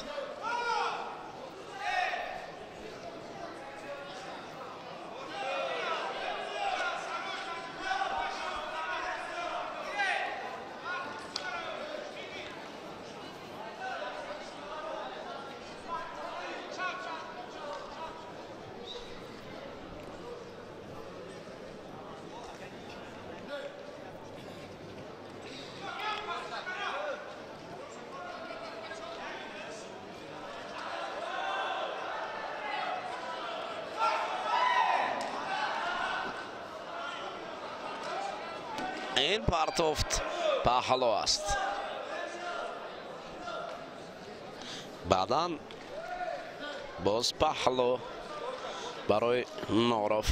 Ин партофт паҳло аст. Баъдан боз паҳло барои Норов.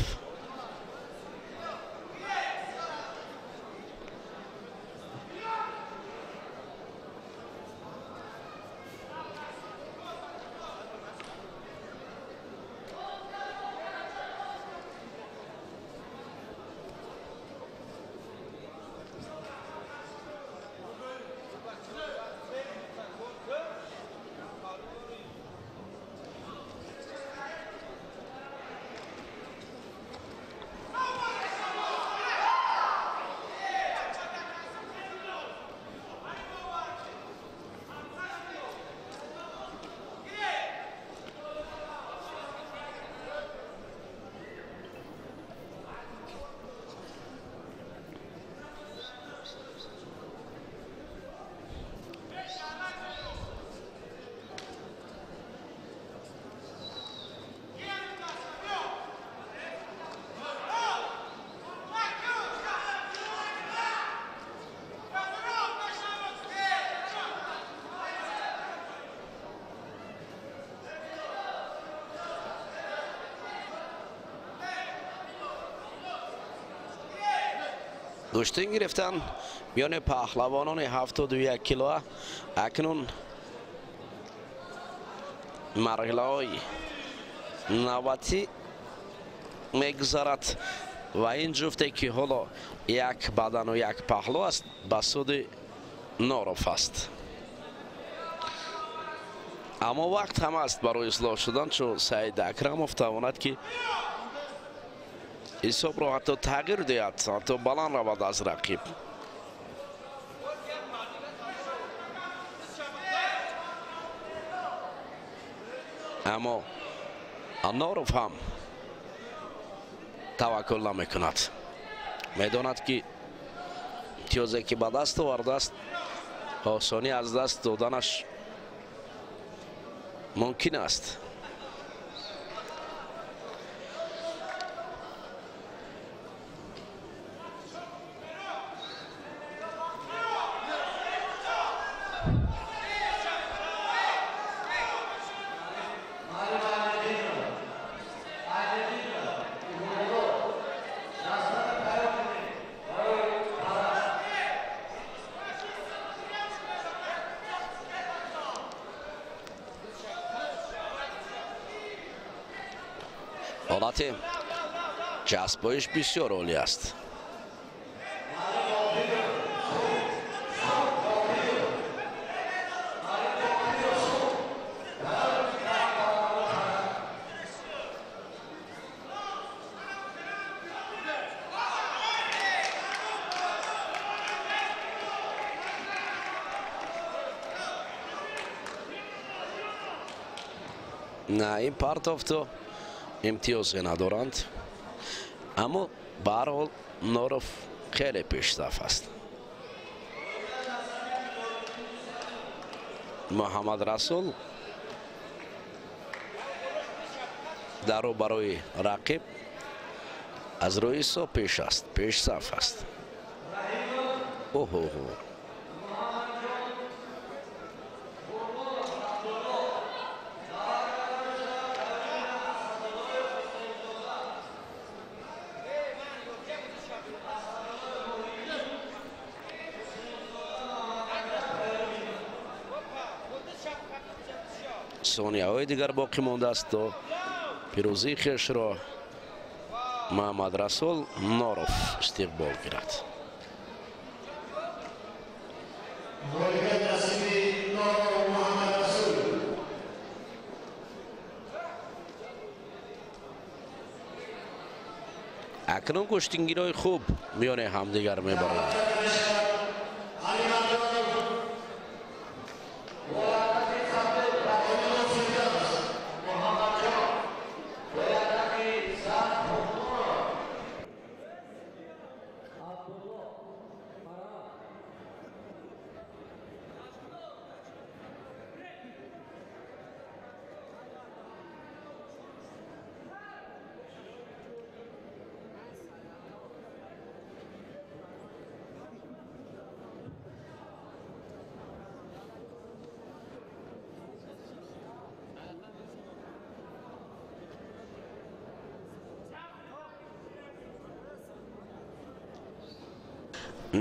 Гӯштин гирифтан миёни паҳлавонони 71 кило. Акнун марҳилаҳои навбатӣ мегузарад ва ин ҷуфте ки ҳоло як бадану як паҳло аст ба суди Норов аст. Аммо вақт ҳам аст барои ислоҳ шудан, чун Саид Акрамов тавонад ки ҳисобро ҳатто тағйир диҳад, ҳатто баланд равад аз рақиб. Аммо Норов ҳам таваккул намекунад. Медонад ки имтиёзе ки ба даст овардааст осонӣ аз даст доданаш мумкин аст. Ҳолати ҷаспоиш бисёр олӣ аст. На, ин партофту имтиёзе надоранд, аммо ба ҳар ҳол Норов хеле пешсаф аст. Муҳаммад Расул дар рӯбарӯи рақиб аз рӯи ҳисоб пеш аст, пешсаф аст. Оҳо, сонияҳои дигар боқӣ мондааст то пирӯзии хешро Муҳаммад Расул Норов истиқбол гирад. Акнун гӯштингирои хуб миёни ҳамдигар мебаранд.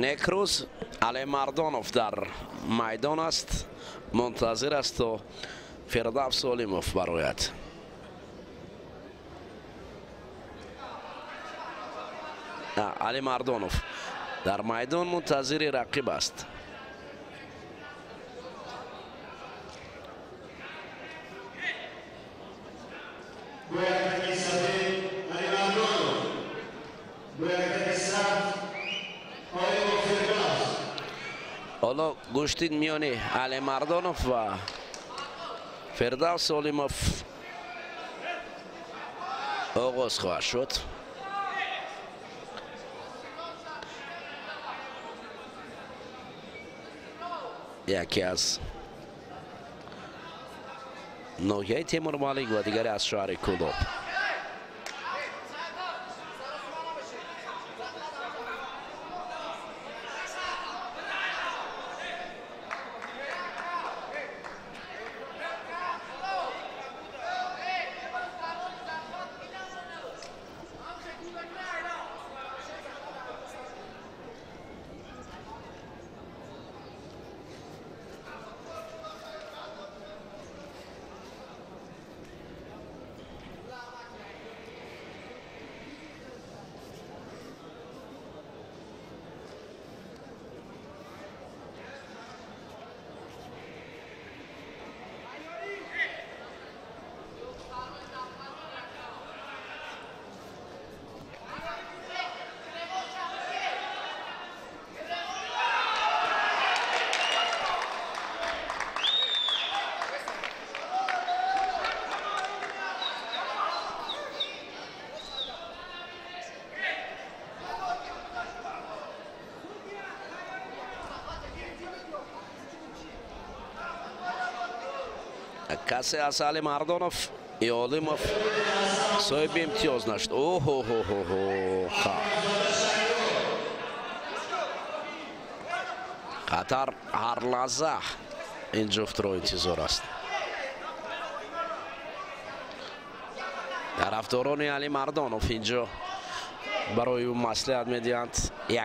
Некрӯз Алимардонов дар майдон аст, мунтазир аст то Фирдавс Олимов барояд. Алимардонов дар майдон мунтазири рақиб аст. Ҳоло гӯштин миёни Алимардонов ва Фирдавс Олимов оғоз хоҳад шуд. Яке аз ноҳияи Темурмалик ва дигаре аз шаҳри Кӯлоб. Касе аз Алимардонов ё Олимов соҳиби имтиёз нашуд. Оҳо-ҳо-ҳо-ҳо. Хатар ҳар лаҳза ин ҷуфтро интизор аст. Тарафдорони Алимардонов инҷо барои ӯ маслиҳат медиҳанд.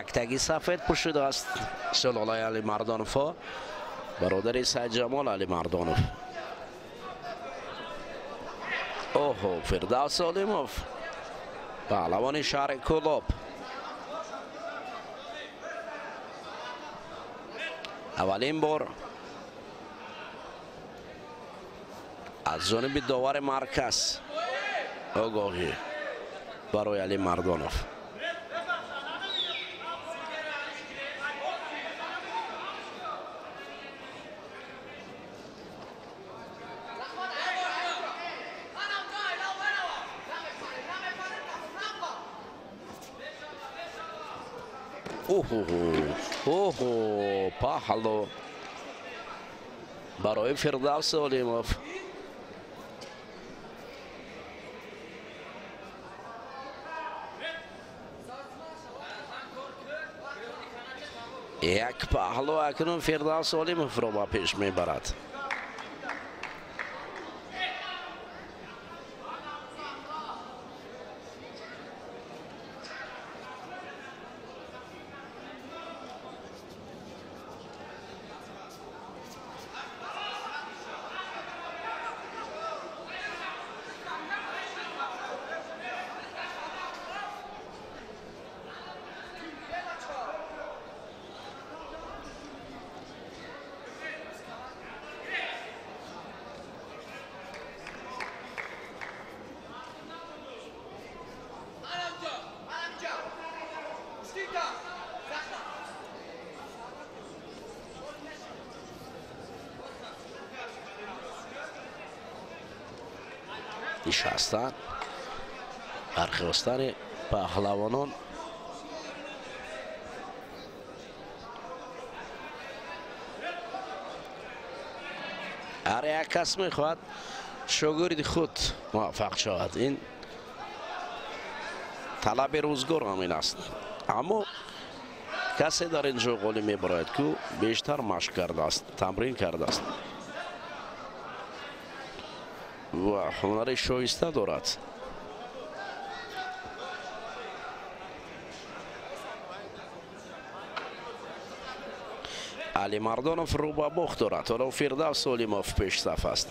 Яктаги сафед пӯшидааст сулолаи Алимардоновҳо, бародари Сайдҷамол Алимардонов. Оҳо, Фирдавс Олимов Паҳлавони шаҳри Кӯлоб. Аввалин бор аз ҷониби довари марказ огоҳӣ барои Алимардонов. Оҳо, паҳло барои Фирдавс Олимов. Як паҳло акнун Фирдавс Олимовро ба пеш мебарад. Нишастан, бархостани паҳлавонон. Ҳар як кас мехоҳад шогирди худ муваффақ шавад. Ин талаби рӯзгор ҳамин аст. Аммо касе дар ин ҷо ғолиб мебарояд, ки бештар машқ кардааст, тамрин кардааст ва ҳунари шоиста дорад. Алимардонов рӯ ба бохт дорад. Ҳоло Фирдавс Олимов пешсаф аст.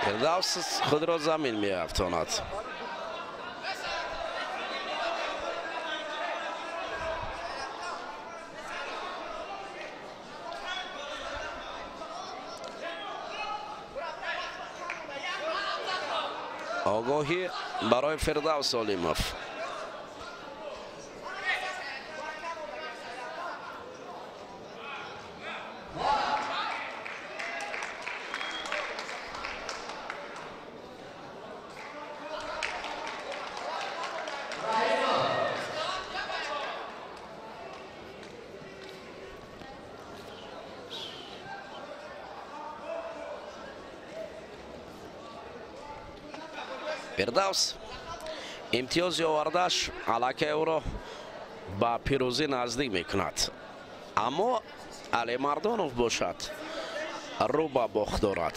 Фирдавс худро замин меафтонад. Огоҳӣ барои Фирдавс Олимов. Фирдавс имтиёзи овардааш аллакай ӯро ба пирӯзӣ наздик мекунад. Аммо Алимардонов бошад рӯ ба бохт дорад.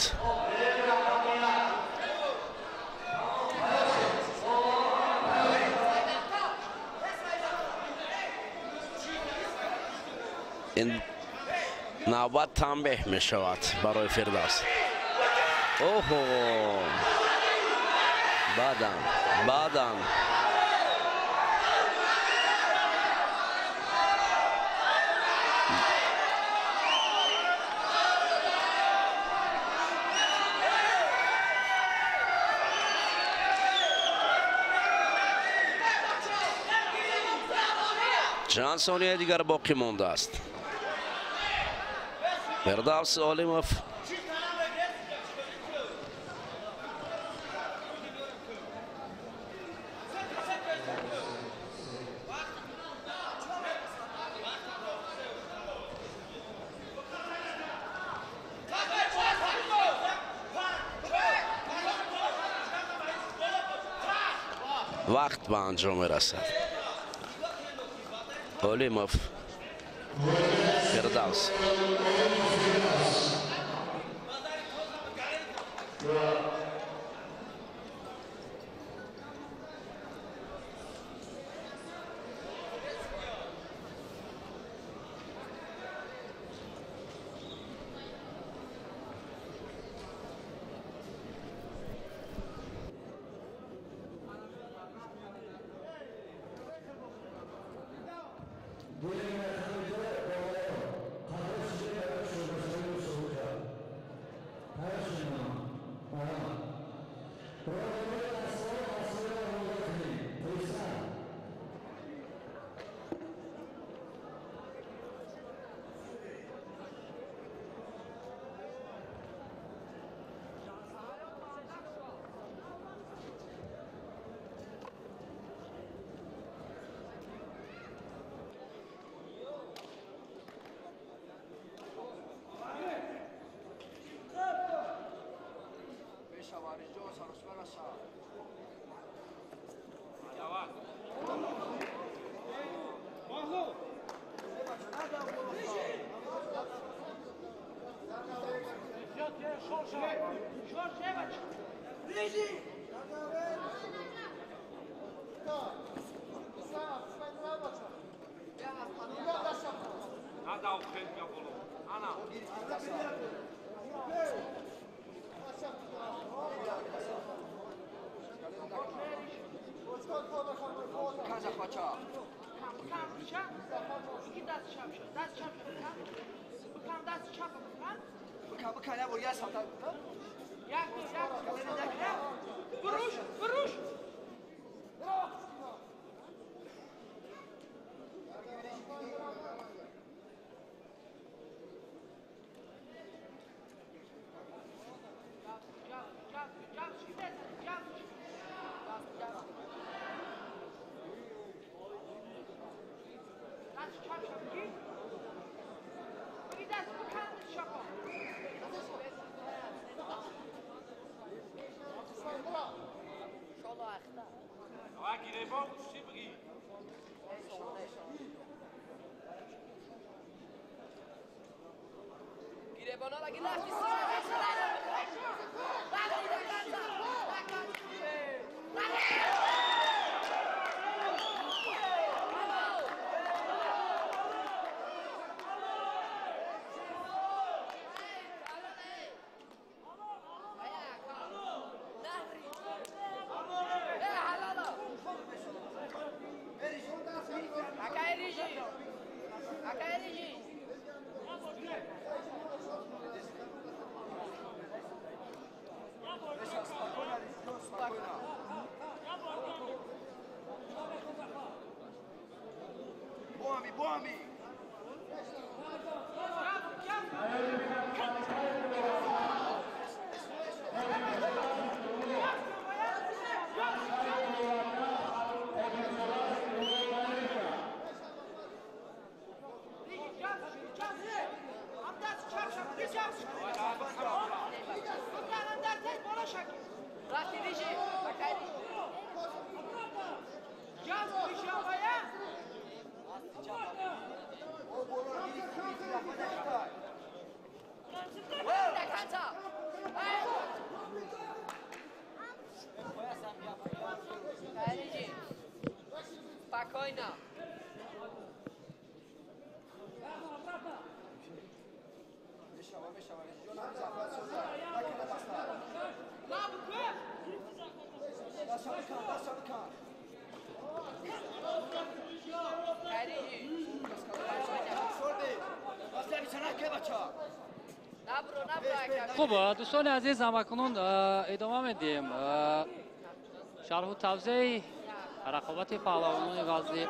Ин навбат танбеҳ мешавад барои Фирдавс. Оҳо, баъдан, баъдан чанд сонияи дигар боқӣ мондааст. Фирдавс Олимов Вақт ба анҷом мерасад. Олимов Фирдавс. Хуб, дӯстони азиз, ҳамакунун идома медиҳем шарҳу тавзеҳи рақобати паҳлавонони вазни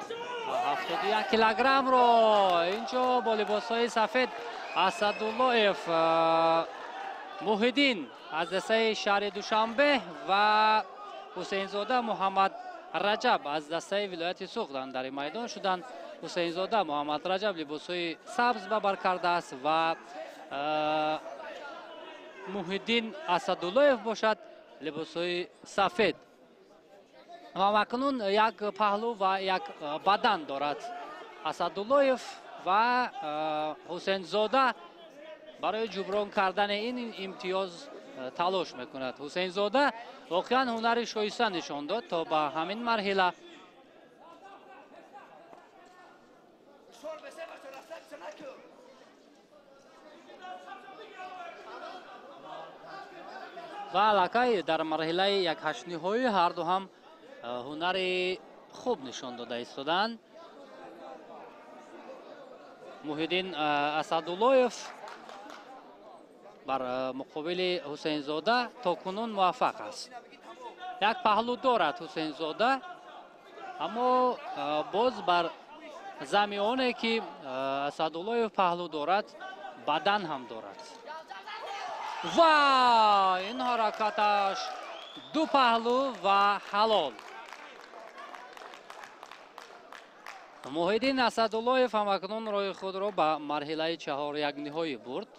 71 килограммро. Инҷо бо либосҳои сафед Асадуллоев Муҳиддин аз дастаи шаҳри Душанбе ва Ҳусейнзода Муҳаммад Раҷаб аз дастаи вилояти Суғд дар ин майдон шуданд. Ҳусейнзода Муҳаммад Раҷаб либосҳои сабз ба бар кардааст ва Муҳиддин Асадуллоев бошад либосҳои сафед. Ва акнун як паҳлӯ ва як бадан дорад Асадуллоев ва Ҳусейнзода барои ҷуброн кардани ин имтиёз талош мекунад. Ҳусейнзода воқеан ҳунари шоиста нишон дод то ба ҳамин марҳила. Ва аллакай дар марҳилаи якҳаштниҳоӣ ҳарду ҳам ҳунари хуб нишон дода истоданд. Муҳиддин Асадуллоев бар муқобили Ҳусейнзода то кунун муваффақ аст. Як паҳлӯ дорад Ҳусейнзода, аммо боз бар зами оне ки Асадуллоев паҳлӯ дорад, бадан ҳам дорад. Ва ин ҳаракаташ ду паҳлӯ ва ҳалол. Муҳиддин Асадуллоев ҳамакнун роҳи худро ба марҳилаи чаҳорякниҳоӣ бурд.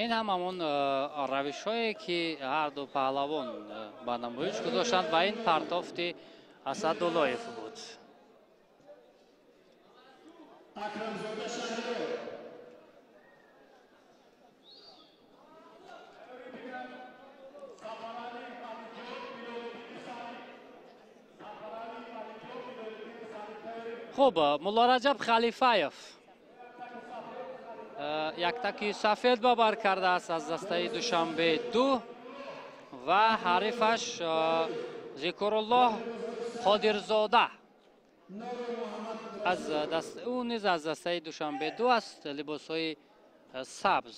Ин ҳам ҳамон равишҳое ки ҳарду паҳлавон ба намоиш гузоштанд ва ин партофти Асадуллоев буд. Хуб, Муллораҷаб Халифаев яктаки сафед бабар кардааст аз дастаи Душанбе 2 ва ҳарифаш Зикруллоҳ Қодирзода аз даст ӯ низ аз дастаи Душанбе 2 аст, либосҳои сабз.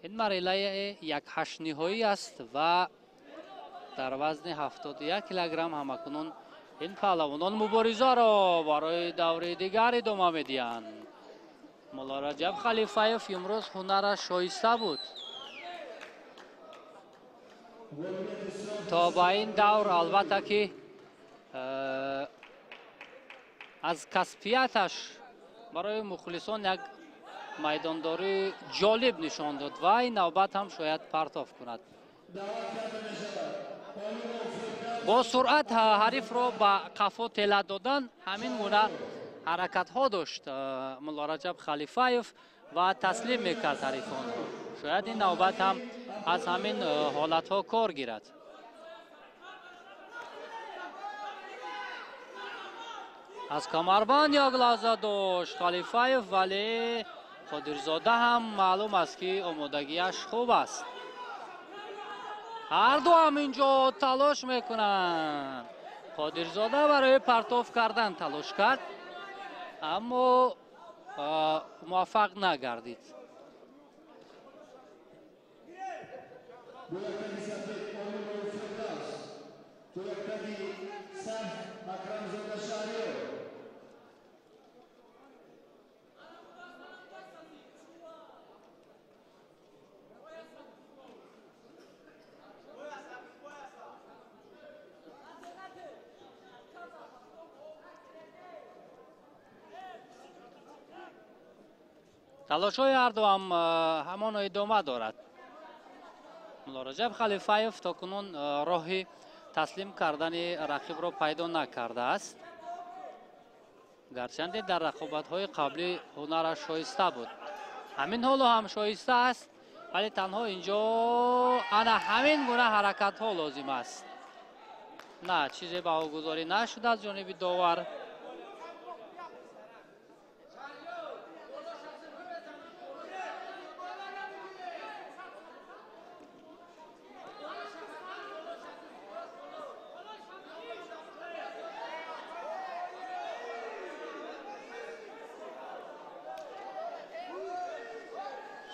Ин марҳилаи якҳаштниҳоӣ аст ва дар вазни 71 килограмм ҳамакунун ин паҳлавонон муборизаро барои даври дигар идома медиҳанд. Муллораҷаб Халифаев имрӯз ҳунараш шоиста буд. То ба ин давр албатта ки аз касбияташ барои мухлисон як майдондории ҷолиб нишон дод ва ин навбат ҳам шояд партоф кунад. Бо суръат ҳарифро ба қафо тела додан ҳамин гуна ҳаракатҳо дошт Муллораҷаб Халифаев ва таслим мекард ҳарифонро. Шояд ин навбат ҳам аз ҳамин ҳолатҳо кор гирад. Аз камарбанд як лаҳза дошт Халифаев, вале Қодирзода ҳам маълум аст ки омодагиаш хуб аст. Ҳарду ҳам инҷо талош мекунанд. Қодирзода барои партоф кардан талош кард, аммо муваффақ нагардид. Талошҳои ҳарду ҳам ҳамоно идома дорад. Муллораҷаб Халифаев то кунун роҳи таслим кардани рақибро пайдо накардааст. Гарчанде дар рақобатҳои қаблӣ ҳунараш шоиста буд. Ҳамин ҳоло ҳам шоиста аст, вале танҳо инҷо ана ҳамин гуна ҳаракатҳо лозим аст. На, чизе баҳогузорӣ нашуд аз ҷониби довар.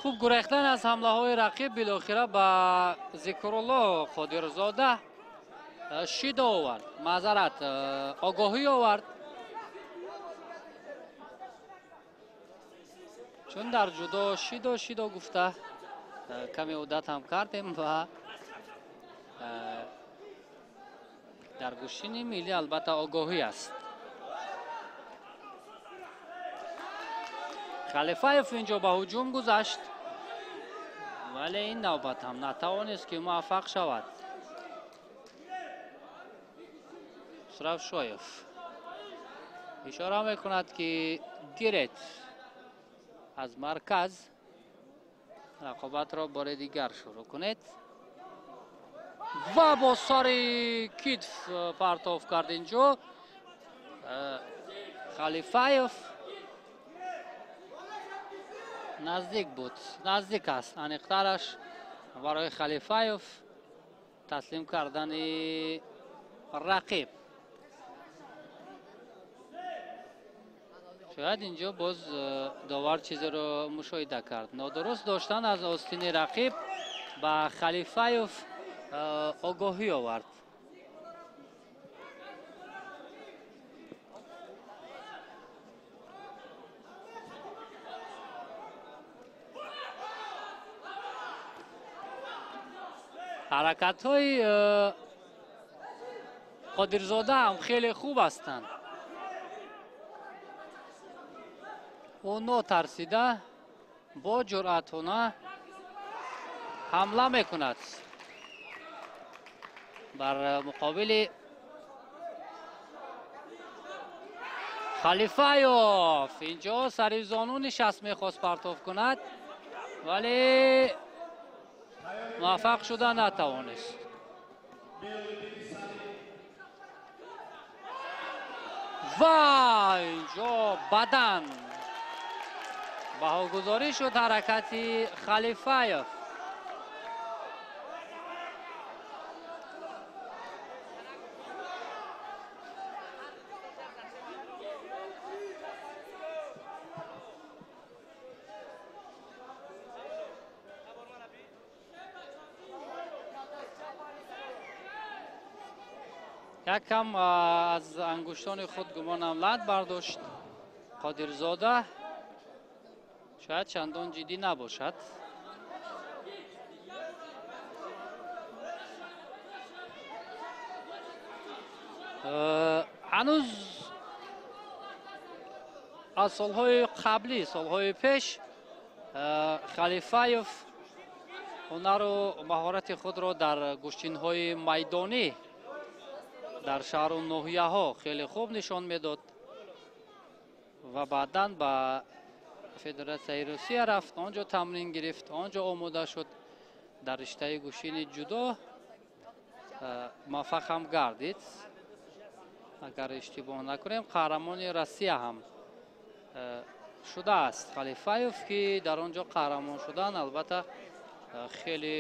Хуб гурехтан аз ҳамлаҳои рақиб билохира ба Зикрулло Қодирзода шидо овард, маъзарат, огоҳӣ овард, чун дар ҷудо шидо шидо гуфта каме одат ҳам кардем ва дар гӯштини миллӣ албатта огоҳӣ аст. Халифаев инҷо ба ҳуҷум гузашт, вале ин навбат ҳам натавонист ки муваффақ шавад. Хусравшоев ишора мекунад ки гиред аз марказ, рақобатро бори дигар шурӯъ кунед ва бо сари китф партов кард инҷо Халифаев. Наздик буд, наздик аст аниқтараш барои Халифаев таслим кардани рақиб. Шояд инҷо боз довар чизеро мушоҳида кард. Нодуруст доштан аз остини рақиб ба Халифаев огоҳӣ овард. Ҳаракатҳои Қодирзода ҳам хеле хуб ҳастанд. Ӯ нотарсида бо ҷуръатона ҳамла мекунад бар муқобили Халифаев. Инҷо сари зону нишаст мехост партов кунад, вале муваффақ шуда натавонист. Ва инҷо бадан баҳогузорӣ шуд ҳаракати Халифаев. Як кам аз ангуштони худ гумонам лат бардошт Қодирзода, шояд чандон ҷиддӣ набошад. Ҳанӯз аз солҳои қаблӣ, солҳои пеш Халифаев ҳунару маҳорати худро дар гӯштинҳои майдонӣ дар шаҳру ноҳияҳо хеле хуб нишон медод ва баъдан ба Федератсияи Русия рафт, он ҷо тамрин гирифт, он ҷо омода шуд, дар риштаи гӯштини ҷудо муваффақ ҳам гардид. Агар иштибоҳ накунем, қаҳрамони Россия ҳам шудааст Халифаев, ки дар он ҷо қаҳрамон шудан албатта хеле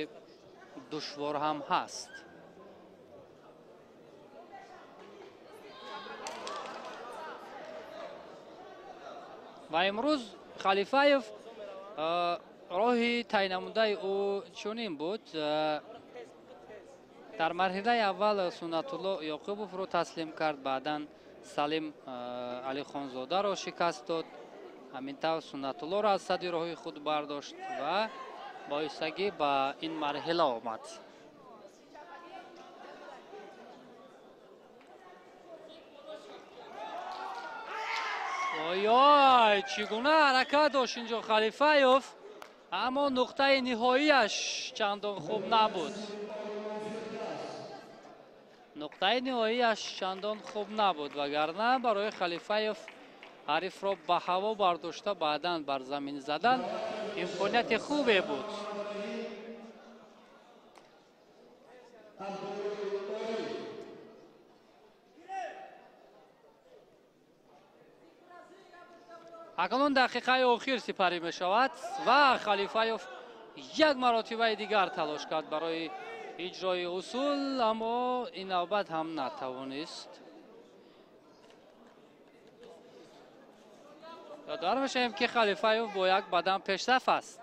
душвор ҳам ҳаст. Ва имрӯз Халифаев роҳи тай намудаи ӯ чунин буд. Дар марҳилаи аввал Суннатулло Ёқубовро таслим кард, баъдан Салим Алихонзодаро шикаст дод. Ҳамин тавр Суннатуллоро аз сади роҳи худ бардошт ва боистагӣ ба ин марҳила омад. Ой-ой, чӣ гуна ҳаракат дошт инҷо Халифаев, аммо нуқтаи ниҳоияш чандон хуб набуд. Нуқтаи ниҳоияш чандон хуб набуд, вагарна барои Халифаев ҳарифро ба ҳаво бардошта баъдан бар замин задан имконияти хубе буд. Акнун дақиқаи охир сипарӣ мешавад ва Халифаев як маротибаи дигар талош кард барои иҷрои усул, аммо ин навбат ҳам натавонист. Ёдовар мешавем, ки Халифаев бо як бадан пешсаф аст.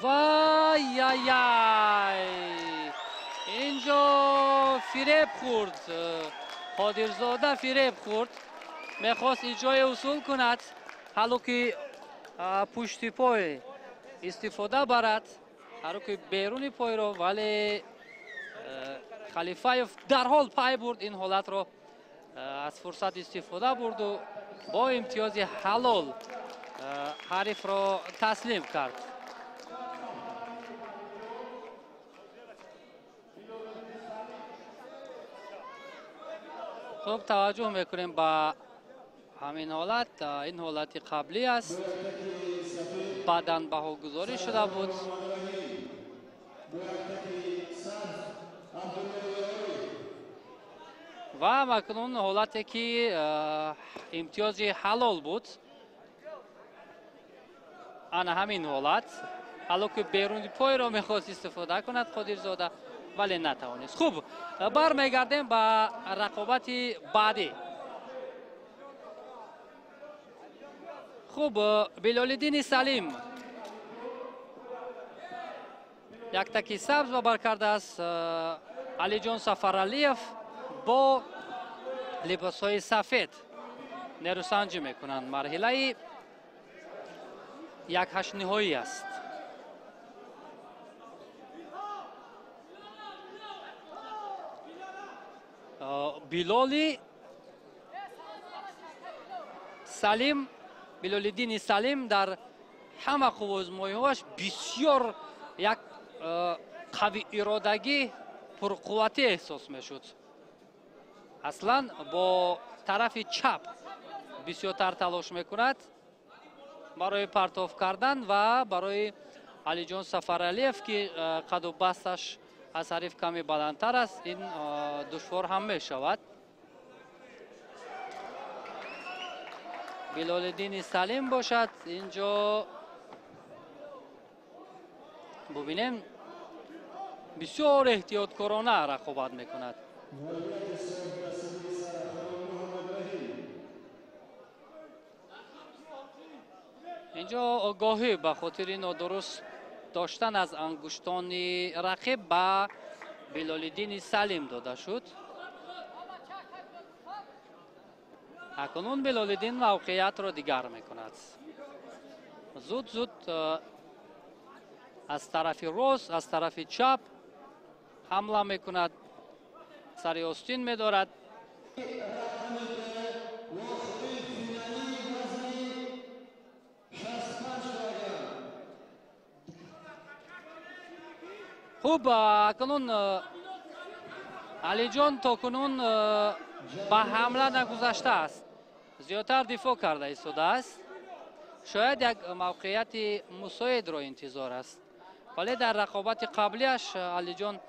Вай-яй-яй! Инҷо фиреб хӯрд. Қодирзода фиреб хӯрд. Мехост иҷрои усул кунад, ҳалло ки пушти пой истифода барад, ҳалло ки беруни пойро, вале Халифаев дарҳол пай бурд ин ҳолатро, аз фурсат истифода бурду бо имтиёзи ҳалол ҳарифро таслим кард. Хуб, таваҷҷӯҳ мекунем ба ҳамин ҳолат. Ин ҳолати қаблӣ аст, баъдан баҳогузорӣ шуда буд. Ва акнун ҳолате ки имтиёзи ҳалол буд, ана ҳамин ҳолат, ҳалло ки беруни пойро мехост истифода кунад Қодирзода, вале натавонист. Хуб, бармегардем ба рақобати баъдӣ. Хуб, Билолиддини Салим яктаки сабз бабар кардааст. Алиҷон Сафаралиев бо либосҳои сафед нерӯсанҷӣ мекунанд. Марҳилаи якҳаштниҳоӣ аст. Билоли Салим, Билолиддини Салим дар ҳама қувваозмоиҳоаш бисёр як қави иродагӣ, пурқувватӣ эҳсос мешуд. Аслан бо тарафи чап бисёртар талош мекунад барои партоф кардан ва барои Алиҷон Сафаралиев, ки қаду басташ аз ҳариф каме баландтар аст, ин душвор ҳам мешавад. Билолиддини Салим бошад, инҷо бубинем, бисёр эҳтиёткорона рақобат мекунад. Инҷо огоҳӣ ба хотири нодуруст доштан аз ангуштони рақиб ба Билолиддини Салим дода шуд. Акнун Билолиддин мавқеиятро дигар мекунад. Зуд зуд аз тарафи рост, аз тарафи чап ҳамла мекунад, сари остин медорад. Хуб, акнун Алиҷон то кунун ба ҳамла нагузаштааст, зиёдтар дифоъ карда истодааст. Шояд як мавқеияти мусоидро интизор аст, вале дар рақобати қаблиаш Алиҷон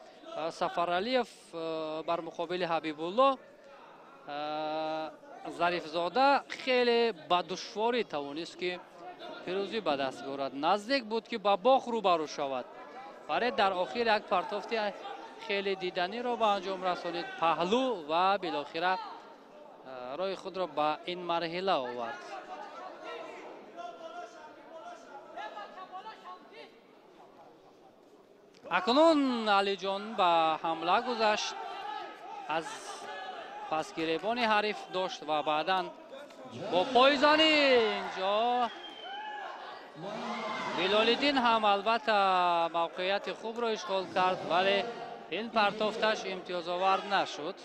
Сафаралиев бар муқобили Ҳабибулло Зарифзода хеле ба душворӣ тавонист, ки пирӯзӣ ба даст биёрад. Наздик буд, ки ба бох рӯбарӯ шавад, вале дар охир як партофти хеле диданиро ба анҷом расонид паҳлӯ ва билохира роҳи худро ба ин марҳила овард. Акнун Алиҷон ба ҳамла гузашт, аз пасгиребони ҳариф дошт ва баъдан бо пойзанӣ инҷо Билолиддин ҳам албатта мавқеияти хубро ишғол кард, вале ин партофташ имтиёзовар нашуд.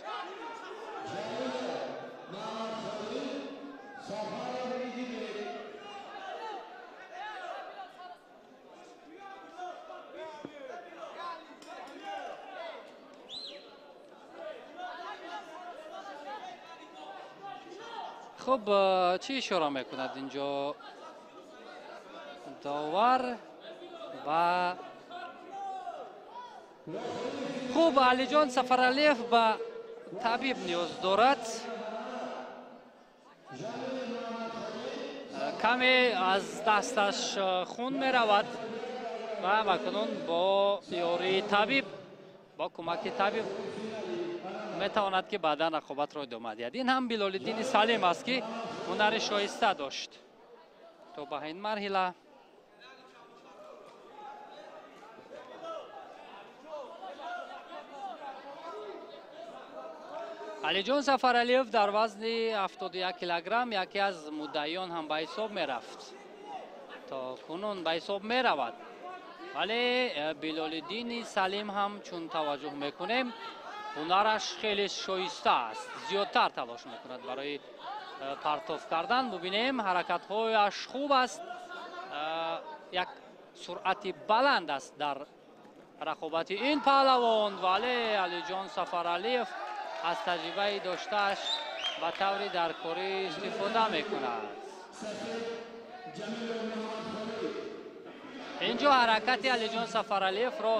Хуб, чӣ ишора мекунад инҷо довар? Ва хуб, Алиҷон Сафаралиев ба табиб ниёз дорад. Каме аз дасташ хун меравад ва акнун бо ёрии табиб, бо кӯмаки табиб метавонад, ки баъдан рақобатро идома диҳад. Ин ҳам Билолиддини Салим аст, ки ҳунари шоиста дошт то ба ин марҳила. Алиҷон Сафаралиев дар вазни 71 килограмм яке аз муддаиён ҳам ба ҳисоб мерафт, то кунун ба ҳисоб меравад. Вале Билолиддини Салим ҳам чун таваҷҷӯҳ мекунем, ҳунараш хеле шоиста аст, зиёдтар талош мекунад барои партоф кардан. Бубинем, ҳаракатҳояш хуб аст, як суръати баланд аст дар рақобати ин паҳлавон. Вале Алиҷон Сафаралиев аз таҷрибаи доштааш ба таври даркорӣ истифода мекунад. Инҷо ҳаракати Алиҷон Сафаралиевро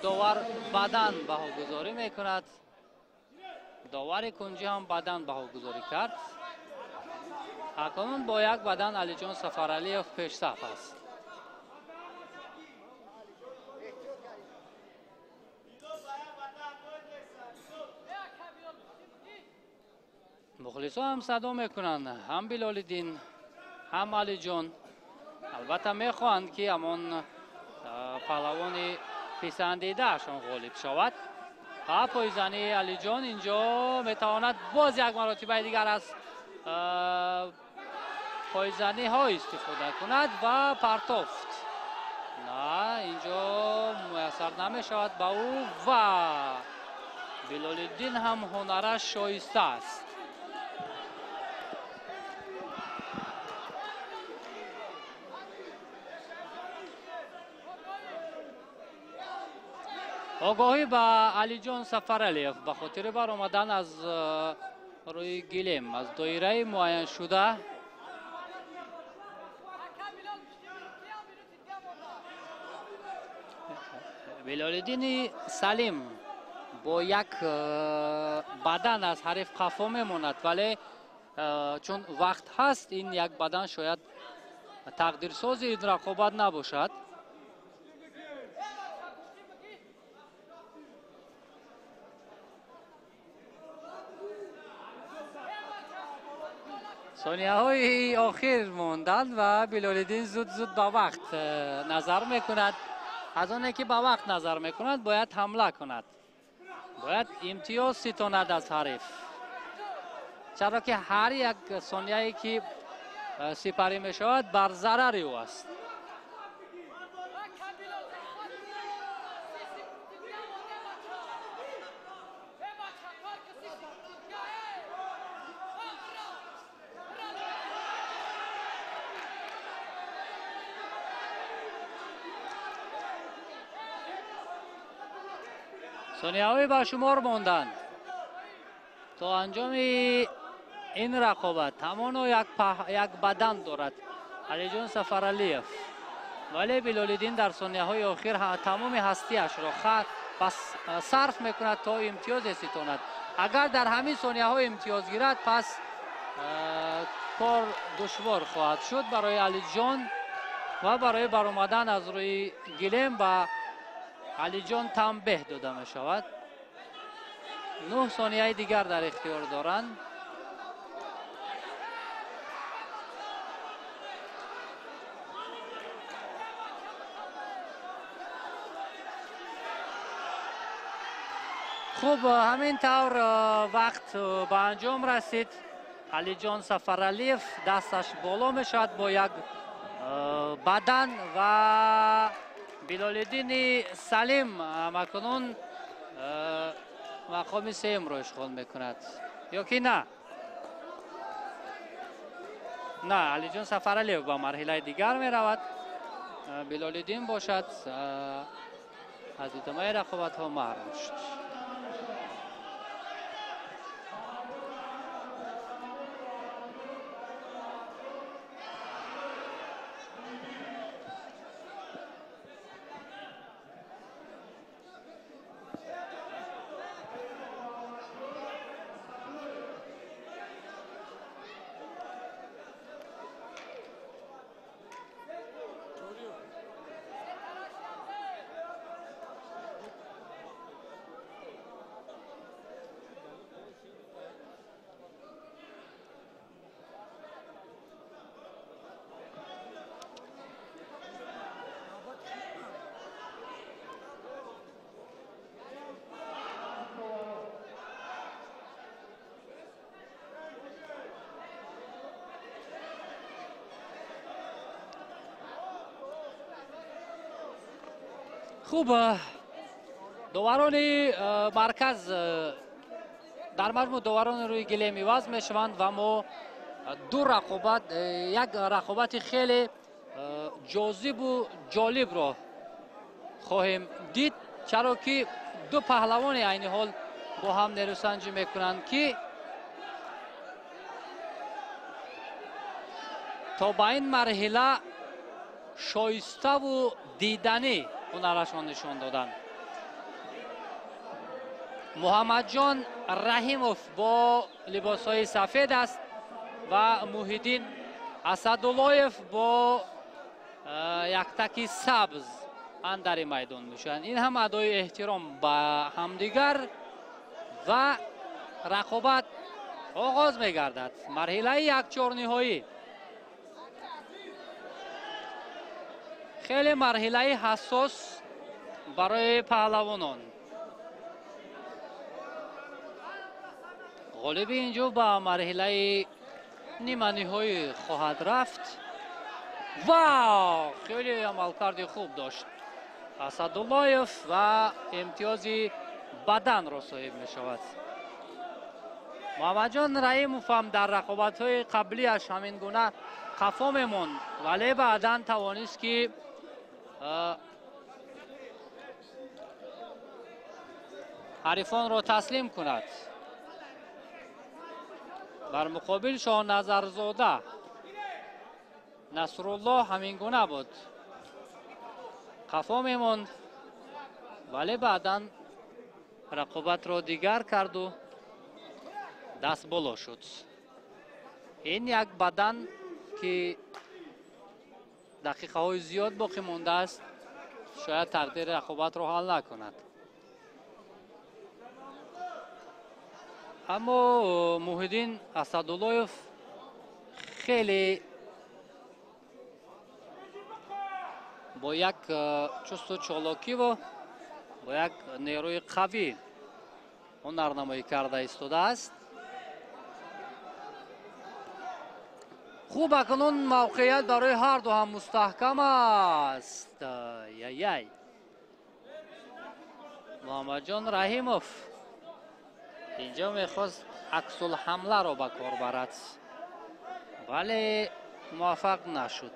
довар бадан баҳогузорӣ мекунад. Довари кунҷӣ ҳам бадан баҳогузорӣ кард. Акнун бо як бадан Алиҷон Сафаралиев пешсаф аст. Мухлисо ҳам садо мекунанд, ҳам Билолиддин, ҳам Алиҷон. Албатта мехоҳанд, ки ҳамон паҳлавони писандидаашон ғолиб шавад. Ва пойзании Алиҷон инҷо метавонад боз як маротибаи дигар аз пойзаниҳо истифода кунад ва партофт. На, инҷо муяссар намешавад ба ӯ ва Билолиддин ҳам ҳунараш шоиста аст. Огоҳӣ ба Алиҷон Сафаралиев ба хотири баромадан аз рӯи гилем, аз доираи муайяншуда. Билолиддини Салим бо як бадан аз ҳариф қафо мемонад, вале чун вақт ҳаст, ин як бадан шояд тақдирсози ин рақобат набошад. Сонияҳои охир монданд ва Билолиддин зуд-зуд ба вақт назар мекунад. Аз оне ки ба вақт назар мекунад, бояд ҳамла кунад, бояд имтиёз ситонад аз ҳариф, чаро ки ҳар як сонияе ки сипарӣ мешавад бар зарари ӯ аст. Сонияҳои ба шумор монданд то анҷоми ин рақобат. Ҳамоно як бадан дорад Алиҷон Сафаралиев, вале Билолиддин дар сонияҳои охир тамоми ҳастиашро сарф мекунад то имтиёзе ситонад. Агар дар ҳамин сонияҳо имтиёз гирад, пас кор душвор хоҳад шуд барои Алиҷон ва барои баромадан аз рӯи гилем ба Алиҷон танбеҳ дода мешавад. 9 сонияи дигар дар ихтиёр доранд. Хуб, ҳамин тавр вақт ба анҷом расид. Алиҷон Сафаралиев дасташ боло мешавад бо як бадан ва Билолиддини Салим макунун мақоми сеюмро ишғол мекунад. Ё ки на? На, Алиҷон Сафаралиев ба марҳилаи дигар меравад. Билолиддин бошад аз идомаи рақобатҳо маҳрум шуд. Хуб, доварони марказ дар маҷмӯъ доварони рӯи гилем иваз мешаванд ва мо ду рақобат, як рақобати хеле ҷозибу ҷолибро хоҳем дид, чаро ки ду паҳлавони айни ҳол бо ҳам нерӯсанҷӣ мекунанд, ки то ба ин марҳила шоиставу диданӣ ҳунарашон нишон доданд. Муҳаммадҷон Раҳимов бо либосҳои сафед аст ва Муҳиддин Асадуллоев бо яктаки сабз андари майдон мешаванд. Ин ҳам адои эҳтиром ба ҳамдигар ва рақобат оғоз мегардад. Марҳилаи якчорниҳоӣ хеле марҳилаи ҳассос барои паҳлавонон. Ғолиби инҷо ба марҳилаи ниманиҳоӣ хоҳад рафт. Ва хеле амалкарди хуб дошт Асадуллоев ва имтиёзи баданро соҳиб мешавад. Муҳаммадҷон Раҳимов ҳам дар рақобатҳои қаблиаш ҳамин гуна қафо мемонд, вале баъдан тавонист ки ҳарифонро таслим кунад. Бар муқобил Шоҳназарзода Насруллоҳ ҳамин гуна буд, қафо мемонд, вале баъдан рақобатро дигар карду даст боло шуд. Ин як бадан ки дақиқаҳои зиёд боқӣ мондааст, шояд тақдири рақобатро ҳал накунад. Аммо Муҳиддин Асадуллоев хеле бо як чусту чолокиву бо як нерӯи қавӣ ҳунарнамоӣ карда истодааст. Хуб, акнун мавқеият барои ҳарду ҳам мустаҳкам аст. Яй-яй, Муҳаммадҷон Раҳимов инҷо мехост аксулҳамларо ба кор барад, вале муваффақ нашуд.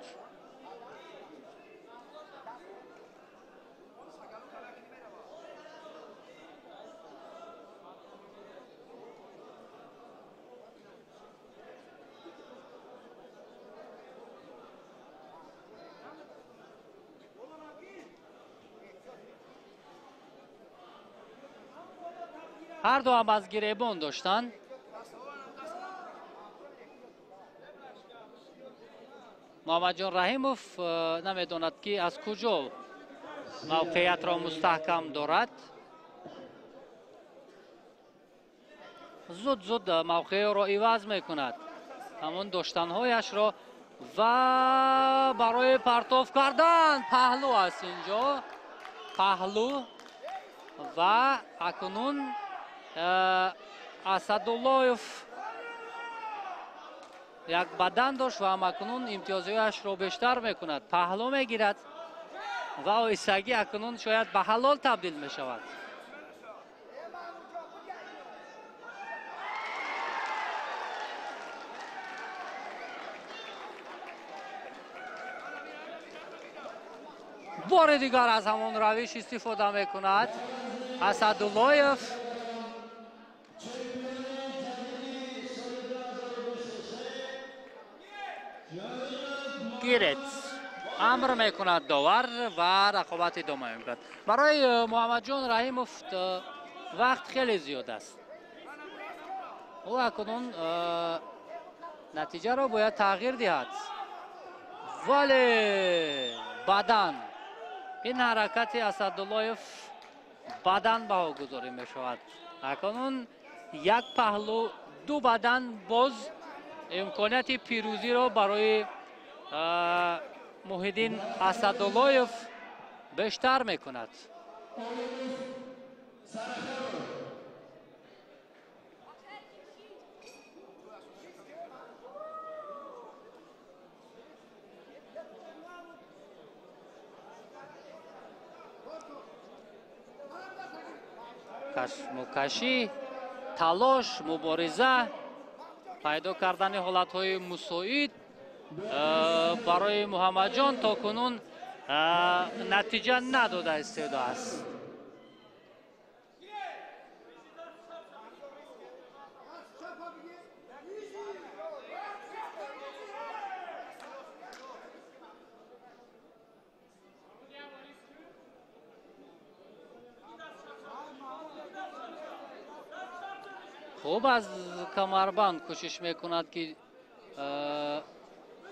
Ҳарду ҳам аз гиребон доштанд. Муҳаммадҷон Раҳимов намедонад ки аз куҷо мавқеиятро мустаҳкам дорад. Зуд зуд мавқеъро иваз мекунад, ҳамон доштанҳояшро, ва барои партоф кардан паҳлӯ аст инҷо, паҳлӯ. Ва акнун Асадуллоев як бадан дошт ва акнун имтиёзҳояшро бештар мекунад, паҳлӯ мегирад ва оҳистагӣ акнун шояд ба ҳалол табдил мешавад. Бори дигар аз ҳамон равиш истифода мекунад Асадуллоев. Гирет амр мекунад довар ва рақобат идома меёбад. Барои Муҳаммадҷон Раҳимов вақт хеле зиёд аст. Ӯ акнун натиҷаро бояд тағйир диҳад, вале бадан, ин ҳаракати Асадуллоев бадан баҳогузорӣ мешавад. Акнун як паҳлӯ, ду бадан боз имконияти пирӯзиро барои Муҳиддин Асадуллоев бештар мекунад. Кашмокашӣ, талош, мубориза, пайдо кардани ҳолатҳои мусоид барои Муҳаммадҷон то кунун натиҷа надода истодааст. Хуб аз камарбанд кӯшиш мекунад, ки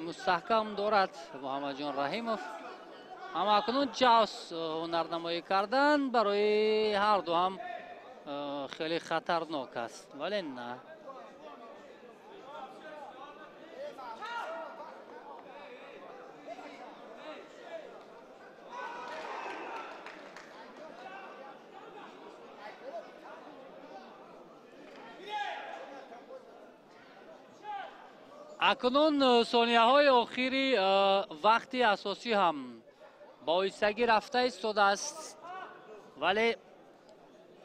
мустаҳкам дорад Муҳаммадҷон Раҳимов. Аммо акнун ҷавс ҳунарнамоӣ кардан барои ҳарду ҳам хеле хатарнок аст, вале на. Акнун сонияҳои охири вақти асосӣ ҳам ба оҳистагӣ рафта истодааст, вале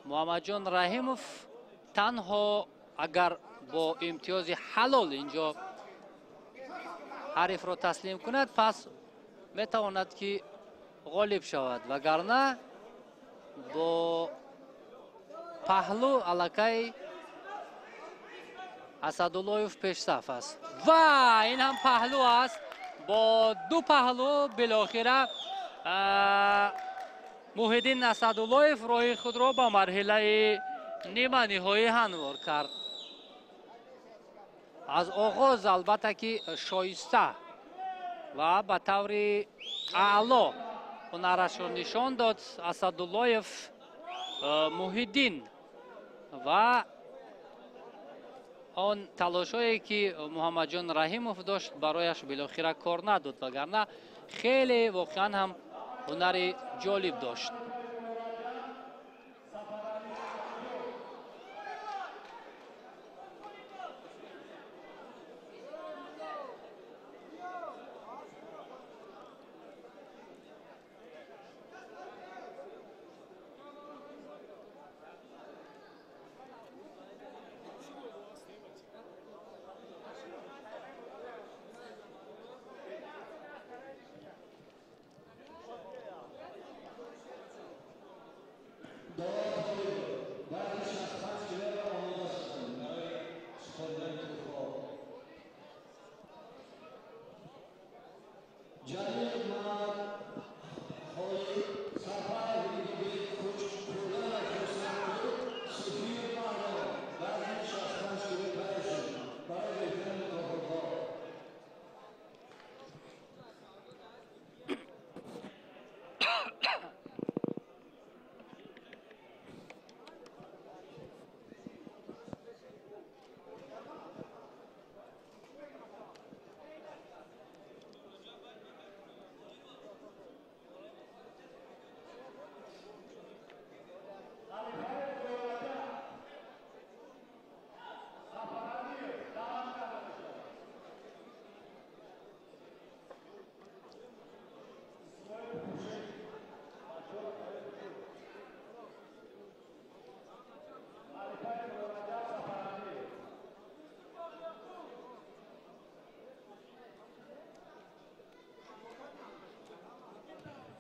Муҳаммадҷон Раҳимов танҳо агар бо имтиёзи ҳалол инҷо ҳарифро таслим кунад, пас метавонад, ки ғолиб шавад, вагарна бо паҳлӯ аллакай Асадуллоев пешсаф аст. Ва ин ҳам паҳлӯ аст. Бо ду паҳлӯ билохира Муҳиддин Асадуллоев роҳи худро ба марҳилаи ниманиҳоӣ ҳамвор кард. Аз оғоз албатта ки шоиста ва ба таври аъло ҳунарашро нишон дод Асадуллоев Муҳиддин ва он талошҳое ки Муҳаммадҷон Раҳимов дошт барояш билохира кор надод, вагарна хеле воқеан ҳам ҳунари ҷолиб дошт.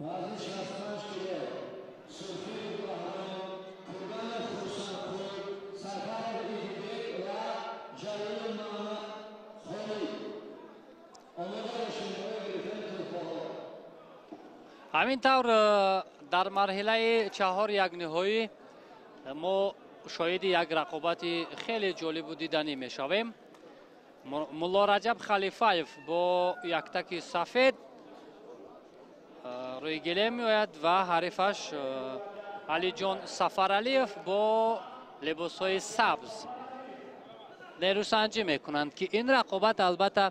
وزن 65 کیلو صوفی بهرام قربان خرسندپور سفر ایدیبک و جلیل محمد خالی آماده باشید برای گرفتن تحفه‌ها. ҳамин тавр дар марҳилаи чаҳор як ниҳоӣ мо шоҳиди як рақобати хеле ҷолибу диданӣ мешавем. Мулло Раҷаб Халифаев бо яктаки сафед рӯи гилем меояд ва ҳарифаш Алиҷон Сафаралиев бо либосҳои сабз нерӯсанҷӣ мекунанд, ки ин рақобат албатта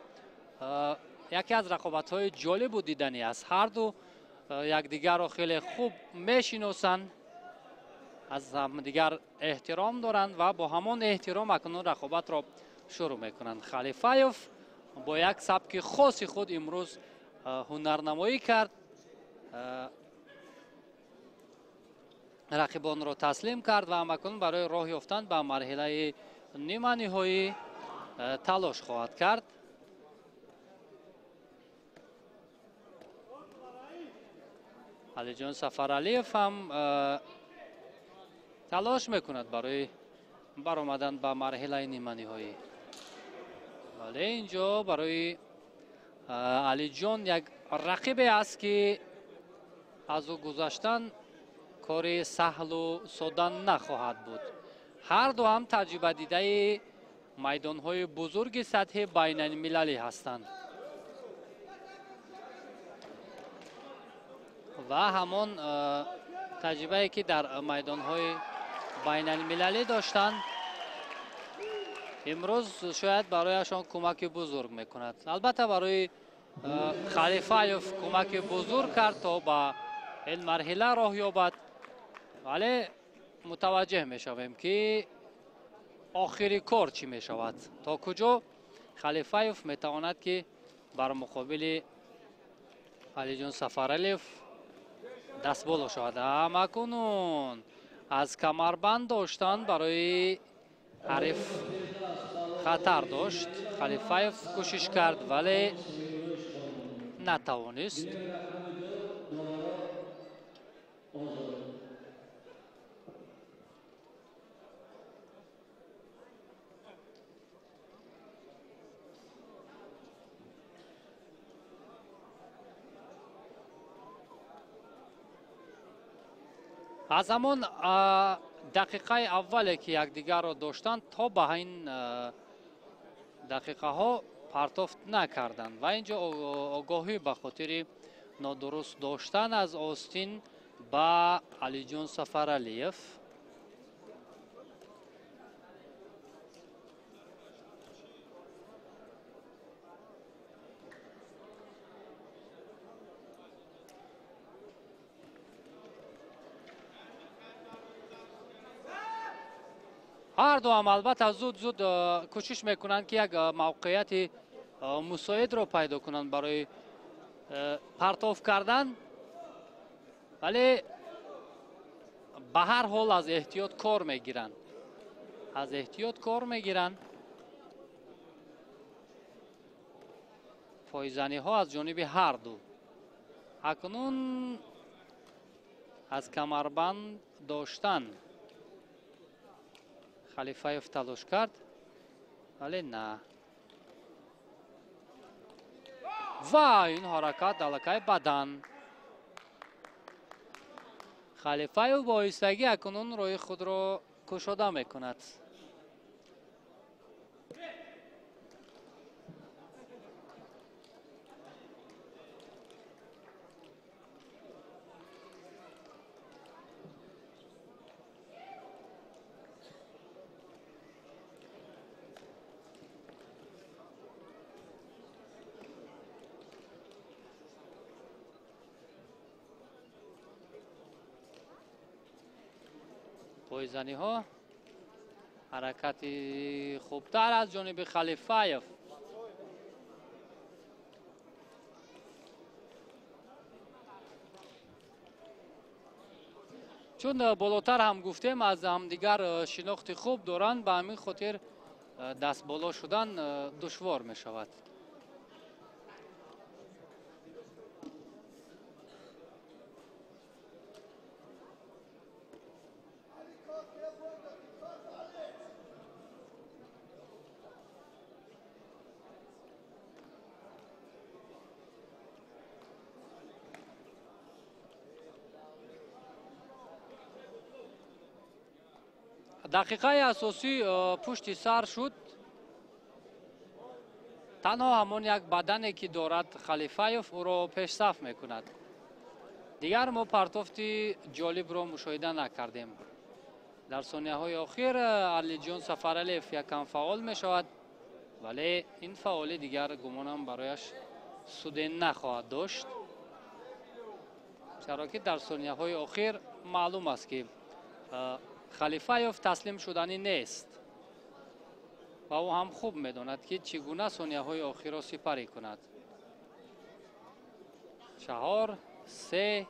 яке аз рақобатҳои ҷолибу диданӣ аст. Ҳарду якдигарро хеле хуб мешиносанд, аз ҳамдигар эҳтиром доранд ва бо ҳамон эҳтиром акнун рақобатро шурӯъ мекунанд. Халифаев бо як сабки хоси худ имрӯз ҳунарнамоӣ кард. рақибонро таслим кард ва ҳамакнун барои роҳ ёфтан ба марҳилаи ниманиҳоӣ талош хоҳад кард. Алиҷон Сафаралиев ҳам талош мекунад барои баромадан ба марҳилаи ниманиҳоӣ. Вале инҷо барои Алиҷон як рақибе аст, ки аз ӯ гузаштан кори саҳлу сода нахоҳад буд. Ҳар ду ҳам таҷрибадидаи майдонҳои бузурги сатҳи байналмилалӣ ҳастанд ва ҳамон таҷрибае, ки дар майдонҳои байналмилалӣ доштанд, имрӯз шояд барояшон кӯмаки бузург мекунад. Албатта, барои Халифаев кӯмаки бузург кард, то ба ин марҳила роҳ ёбад, вале мутаваҷҷеҳ мешавем, ки охири кор чӣ мешавад, то куҷо Халифаев метавонад, ки бар муқобили Алиҷон Сафаралиев дастболо шавад. Ҳамакунун аз камарбанд доштан барои ҳариф хатар дошт. Халифаев кӯшиш кард, вале натавонист. Аз ҳамон дақиқаи аввале, ки якдигарро доштанд, то ба ин дақиқаҳо партофт накарданд ва инҷо огоҳӣ ба хотири нодуруст доштан аз остин ба Алиҷон Сафаралиев. Ҳар ду ҳам албатта зуд зуд кӯшиш мекунанд, ки як мавқеияти мусоидро пайдо кунанд барои партоф кардан, вале ба ҳар ҳол аз эҳтиёт кор мегиранд, аз эҳтиёт кор мегиранд. Пойзаниҳо аз ҷониби ҳар ду. Акнун аз камарбанд доштан Халифаев талош кард, вале на. Ва ин ҳаракат аллакай бадан. Халифаев бо оҳистагӣ акнун роҳи худро кушода мекунад. Пойзаниҳо, ҳаракати хубтар аз ҷониби Халифаев. Чун болотар ҳам гуфтем, аз ҳамдигар шинохти хуб доранд, ба ҳамин хотир дастболо шудан душвор мешавад. Дақиқаи асосӣ пушти сар шуд. Танҳо ҳамон як бадане, ки дорад Халифаев, ӯро пешсаф мекунад. Дигар мо партофти ҷолибро мушоҳида накардем. Дар сонияҳои охир Алиҷон Сафаралиев якам фаъол мешавад, вале ин фаъолӣ дигар гумонам барояш суде нахоҳад дошт, чаро ки дар сонияҳои охир маълум аст, ки Халифаев таслим шуданӣ нест ва ӯ ҳам хуб медонад, ки чӣ гуна сонияҳои охирро сипарӣ кунад. 4, 3,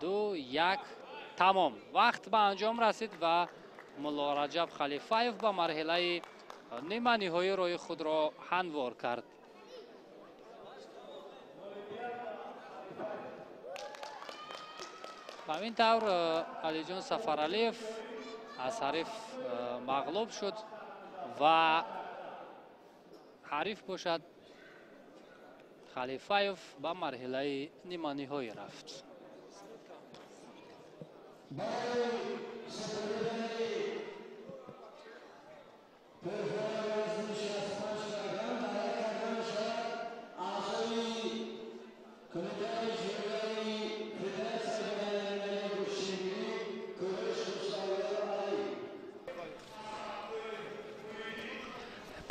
2, 1. Тамом, вақт ба анҷом расид ва Мулло Раҷаб Халифаев ба марҳилаи ниманиҳоӣ роҳи худро ҳамвор кард. Ба ҳамин тавр Алиҷон Сафаралиев аз ҳариф мағлуб шуд ва ҳариф бошад Халифаев ба марҳилаи ниманиҳоӣ рафт.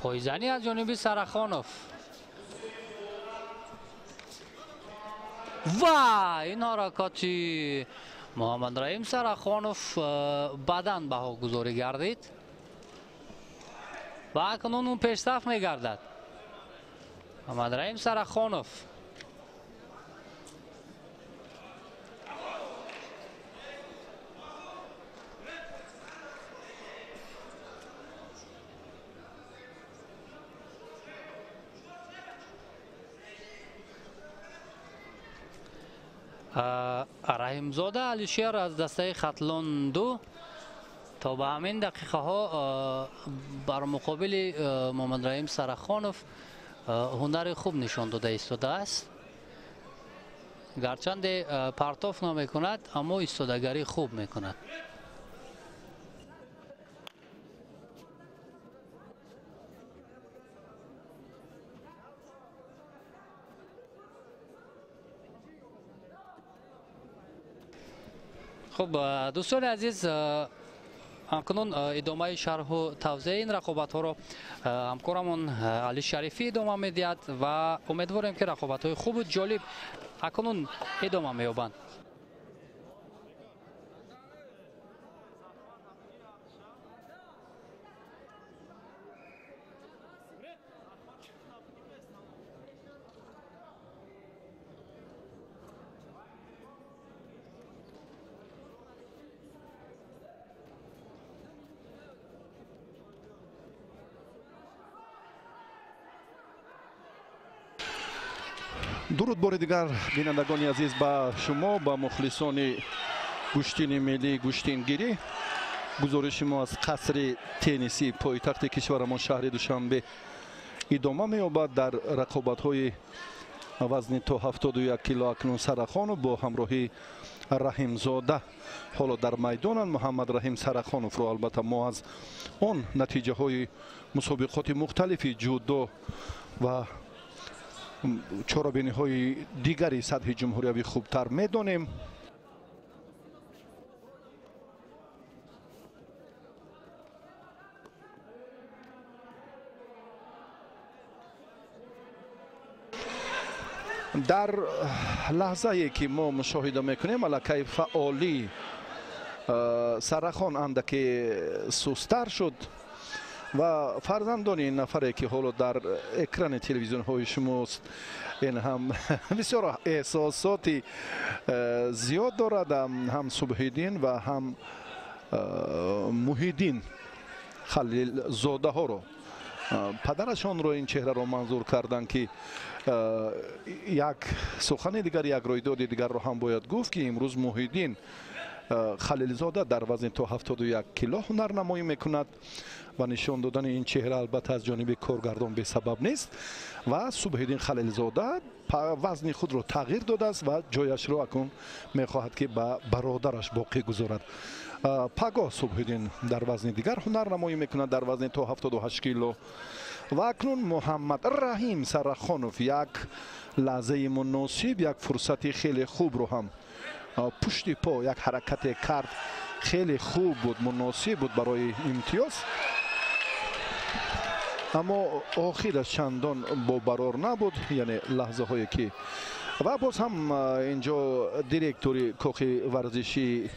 Пойзанӣ аз ҷониби Сарахонов ва ин ҳаракати Муҳаммадраҳим Сарахонов баъдан баҳогузорӣ гардид ва акнун ӯ пешсаф мегардад. Муҳаммадраҳим Сарахонов Раҳимзода Алишер аз дастаи Хатлон 2 то ба ҳамин дақиқаҳо бар муқобили Муҳаммадраҳим Сарахонов ҳунари хуб нишон дода истодааст. Гарчанде партоф намекунад, аммо истодагарӣ хуб мекунад. Хуб, дӯстони азиз, акнун идомаи шарҳу тавзеи ин рақобатҳоро ҳамкорамон Али Шарифӣ идома медиҳад ва умедворем, ки рақобатҳои хубу ҷолиб акнун идома меёбанд. Дуруд бори дигар, бинандагони азиз, ба шумо, ба мухлисони гӯштини миллии гӯштингирӣ. Гузориши мо аз қасри теннисии пойтахти кишварамон шаҳри Душанбе идома меёбад. Дар рақобатҳои вазни то 71 кило акнун Сарахонов бо ҳамроҳии Раҳимзода ҳоло дар майдонанд. Муҳаммадраҳим Сарахоновро албатта мо аз он натиҷаҳои мусобиқоти мухталифи ҷудо ва чорабиниҳои дигари сатҳи ҷумҳуриявӣ хубтар медонем. Дар лаҳзае ки мо мушоҳида мекунем, аллакай фаъолии Сарахон андаке сустар шуд ва фарзандони ин нафаре ки ҳоло дар экрани телевизионҳои шумост, ин ҳам бисёр эҳсосоти зиёд дорад, ҳам Субҳиддин ва ҳам Муҳиддин Халилзодаҳоро, падарашонро ин чеҳраро манзур карданд, ки як сухани дигар, як рӯйдоди дигарро ҳам бояд гуфт, ки имрӯз Муҳиддин Халилзода дар вазни то 71 кило ҳунарнамоӣ мекунад ва нишон додани ин чеҳра албатта аз ҷониби коргардон бесабаб нест ва Субҳиддин Халилзода вазни худро тағйир додааст ва ҷояшро акнун мехоҳад, ки ба бародараш боқӣ гузорад. Пагоҳ Субҳиддин дар вазни дигар ҳунарнамоӣ мекунад, дар вазни то 78 кило. Ва акнун Муҳаммад Раҳим Сарахонов як лаҳзаи муносиб, як фурсати хеле хубро ҳам пушти по як ҳаракате кард, хеле хуб буд, муносиб буд барои имтиёз, аммо охираш чандон бобарор набуд, яъне лаҳзаҳое ки. Ва боз ҳам инҷо директори кохи варзишии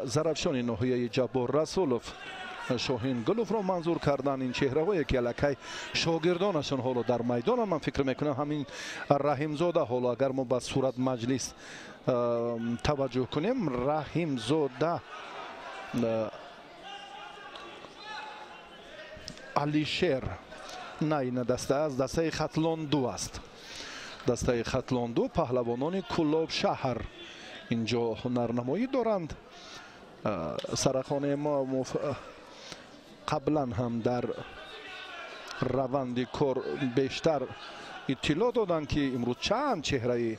Зарафшони ноҳияи Ҷаббор Расулов Шоҳингуловро манзур кардан. Ин чеҳраҳое ки аллакай шогирдонашон ҳоло дар майдонанд, ман фикр мекунам ҳамин Раҳимзода, ҳоло агар мо ба сурат маҷлис таваҷҷӯҳ кунем, Раҳимзода Алишер на ин даста аз дастаи Хатлон 2 аст. Дастаи Хатлон 2 паҳлавонони Кулоб шаҳр инҷо ҳунарнамоӣ доранд. Сарахонаи мо қаблан ҳам дар раванди кор бештар иттилоъ доданд, ки имрӯз чанд чеҳраи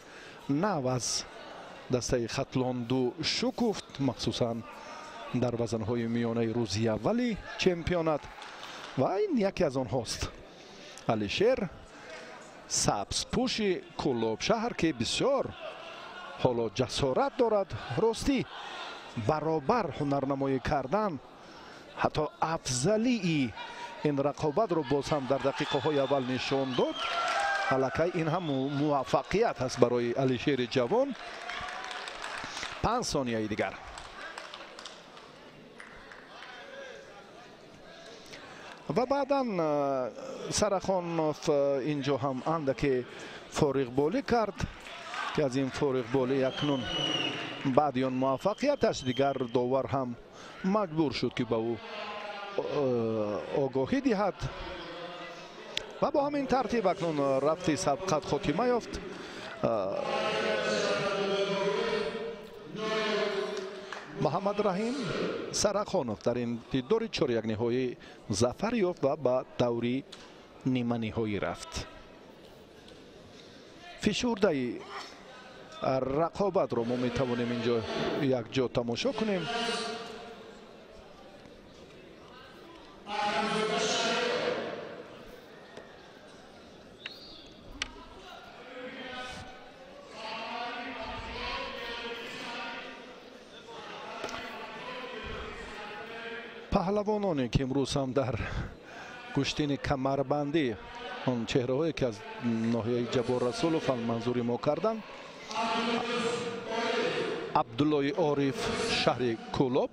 нав аз дастаи Хатлон 2 шукуфт, махсусан дар вазнҳои миёнаи рӯзи аввали чемпионат, ва ин яке аз онҳост. Алишер сабзпӯши Кулоб шаҳр, ки бисёр ҳоло ҷасорат дорад, ростӣ баробар ҳунарнамоӣ кардан, ҳатто афзалии ин рақобатро боз ҳам дар дақиқаҳои аввал нишон дод. Аллакай ин ҳам муваффақият аст барои Алишери ҷавон. 5 сонияи дигар. Ва баъдан Сарахонов инҷо ҳам андаке фориғболӣ кард, ки аз ин фориғболӣ акнун баъди он муваффақияташ дигар довар ҳам маҷбур шуд, ки ба ӯ огоҳӣ диҳад. Ва бо ҳамин тартиб акнун рафти сабқат хотима ёфт. Муҳаммад Раҳим Сарахонов дар ин дидори чорякниҳоӣ зафар ёфт ва ба даври ниманиҳоӣ рафт. Фишурдаи рақобатро мо метавонем инҷо якҷо тамошо кунем. Паҳлавононе ки имрӯз ҳам дар гӯштини камарбандӣ, он чеҳраҳое ки аз ноҳияи Ҷаббор Расулов ҳам манзури мо карданд, Абдуллои Ориф шаҳри Кулоб,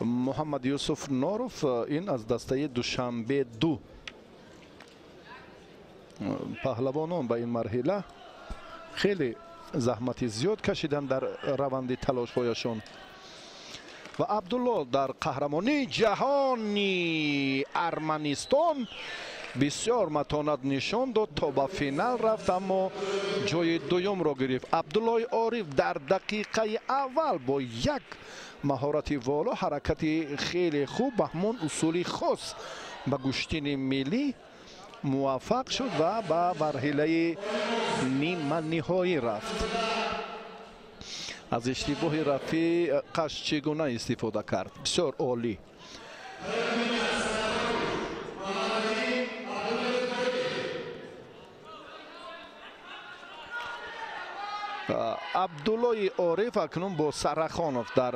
Муҳаммад Юсуф Норов ин аз дастаи Душанбе 2. Паҳлавонон ба ин марҳила хеле заҳмати зиёд кашиданд дар раванди талошҳояшон. Ва Абдулло дар қаҳрамонии ҷаҳони Арманистон бисёр матонат нишон дод, то ба финал рафт, аммо ҷои дуюмро гирифт. Абдуллои Ориф дар дақиқаи аввал бо як маҳорати воло, ҳаракати хеле хуб ба ҳамон усули хос ба гӯштини миллӣ муваффақ шуд ва ба марҳилаи ниманиҳоӣ рафт. Аз иштибоҳи рафиқаш чӣ гуна истифода кард? Бисёр олӣ. Абдуллои Ориф акнун бо Сарахонов дар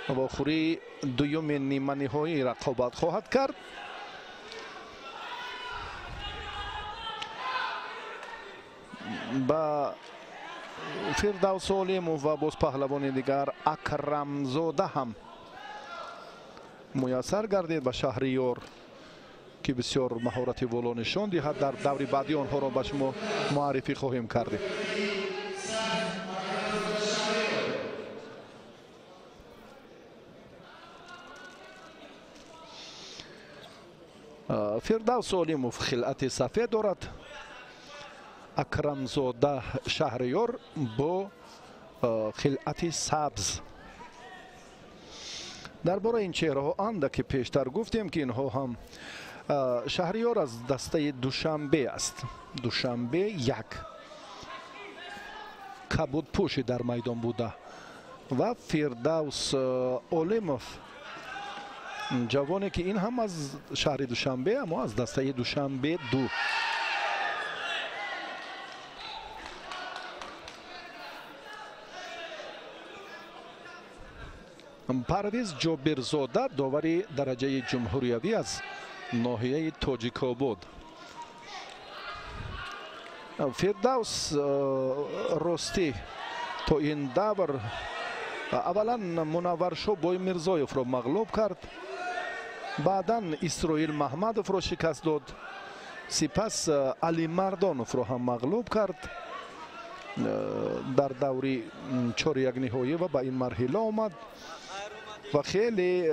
вохӯрии дуюми ниманиҳоӣ рақобат хоҳад кард. Ба Фирдавс Олимов ва боз паҳлавони дигар Акрамзода ҳам муяссар гардид ба Шаҳриёр, ки бисёр маҳорати воло нишон диҳад. Дар даври баъдӣ онҳоро ба шумо муаррифӣ хоҳем кардем. Фирдавс Олимов хилъати сафед дорад, Акрамзода Шаҳриёр бо хилъати сабз. Дар бораи ин чеҳраҳо андаке пештар гуфтем, ки инҳо ҳам Шаҳриёр аз дастаи Душанбе аст. Душанбе 1 кабудпӯши дар майдон буда ва Фирдавс Олимов ҷавоне ки ин ҳам аз шаҳри Душанбе, аммо аз дастаи Душанбе 2. Парвиз Ҷобирзода довари дараҷаи ҷумҳуриявӣ аз ноҳияи Тоҷикобод. Фирдавс ростӣ то ин давр Аввалан Мунавваршо Боймирзоевро мағлуб кард, баъдан Исроил Маҳмадовро шикаст дод, сипас Али Мардоновро ҳам мағлуб кард дар даври 4-1 ниҳоӣ ва ба ин марҳила омад ва хеле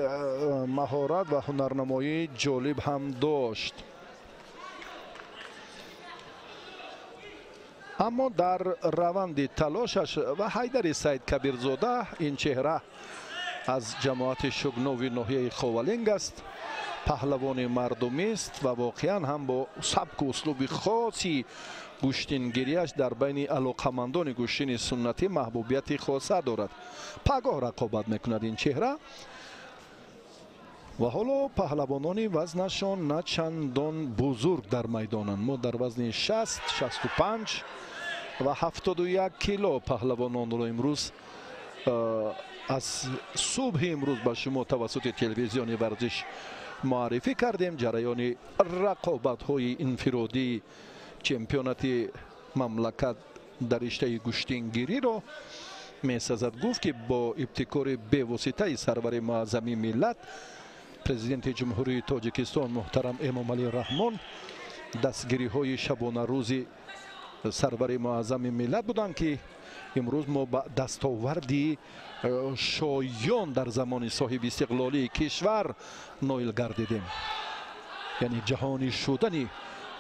маҳорат ва ҳунарнамоии ҷолиб ҳам дошт. Аммо дар раванди талошаш ва Ҳайдари Саид Кабирзода, ин чеҳра аз ҷамоати Шугнови ноҳияи Ховалинг аст, паҳлавони мардумист ва воқеан ҳам бо сабку услуби хоси гӯштингирияш дар байни алоқамандони гӯштини суннатӣ маҳбубияти хоса дорад. Пагоҳ рақобат мекунад ин чеҳра ва ҳоло паҳлавонони вазнашон на чандон бузург дар майдонанд. Мо дар вазни 60, 65 ва 71 кило паҳлавононро имрӯз аз субҳи имрӯз ба шумо тавассути телевизиони варзиш муаррифӣ кардем. Ҷараёни рақобатҳои инфиродии чемпионати мамлакат дар риштаи гӯштингириро месазад гуфт, ки бо ибтикори бевоситаи сарвари муаззами миллат, президенти Ҷумҳурии Тоҷикистон муҳтарам Эмомалӣ Раҳмон, дастгириҳои шабонарӯзи сарвари муаззами миллат буданд, ки имрӯз мо ба дастоварди шоён дар замони соҳиби истиқлолии кишвар ноил гардидем. Яъне ҷаҳонӣ шудани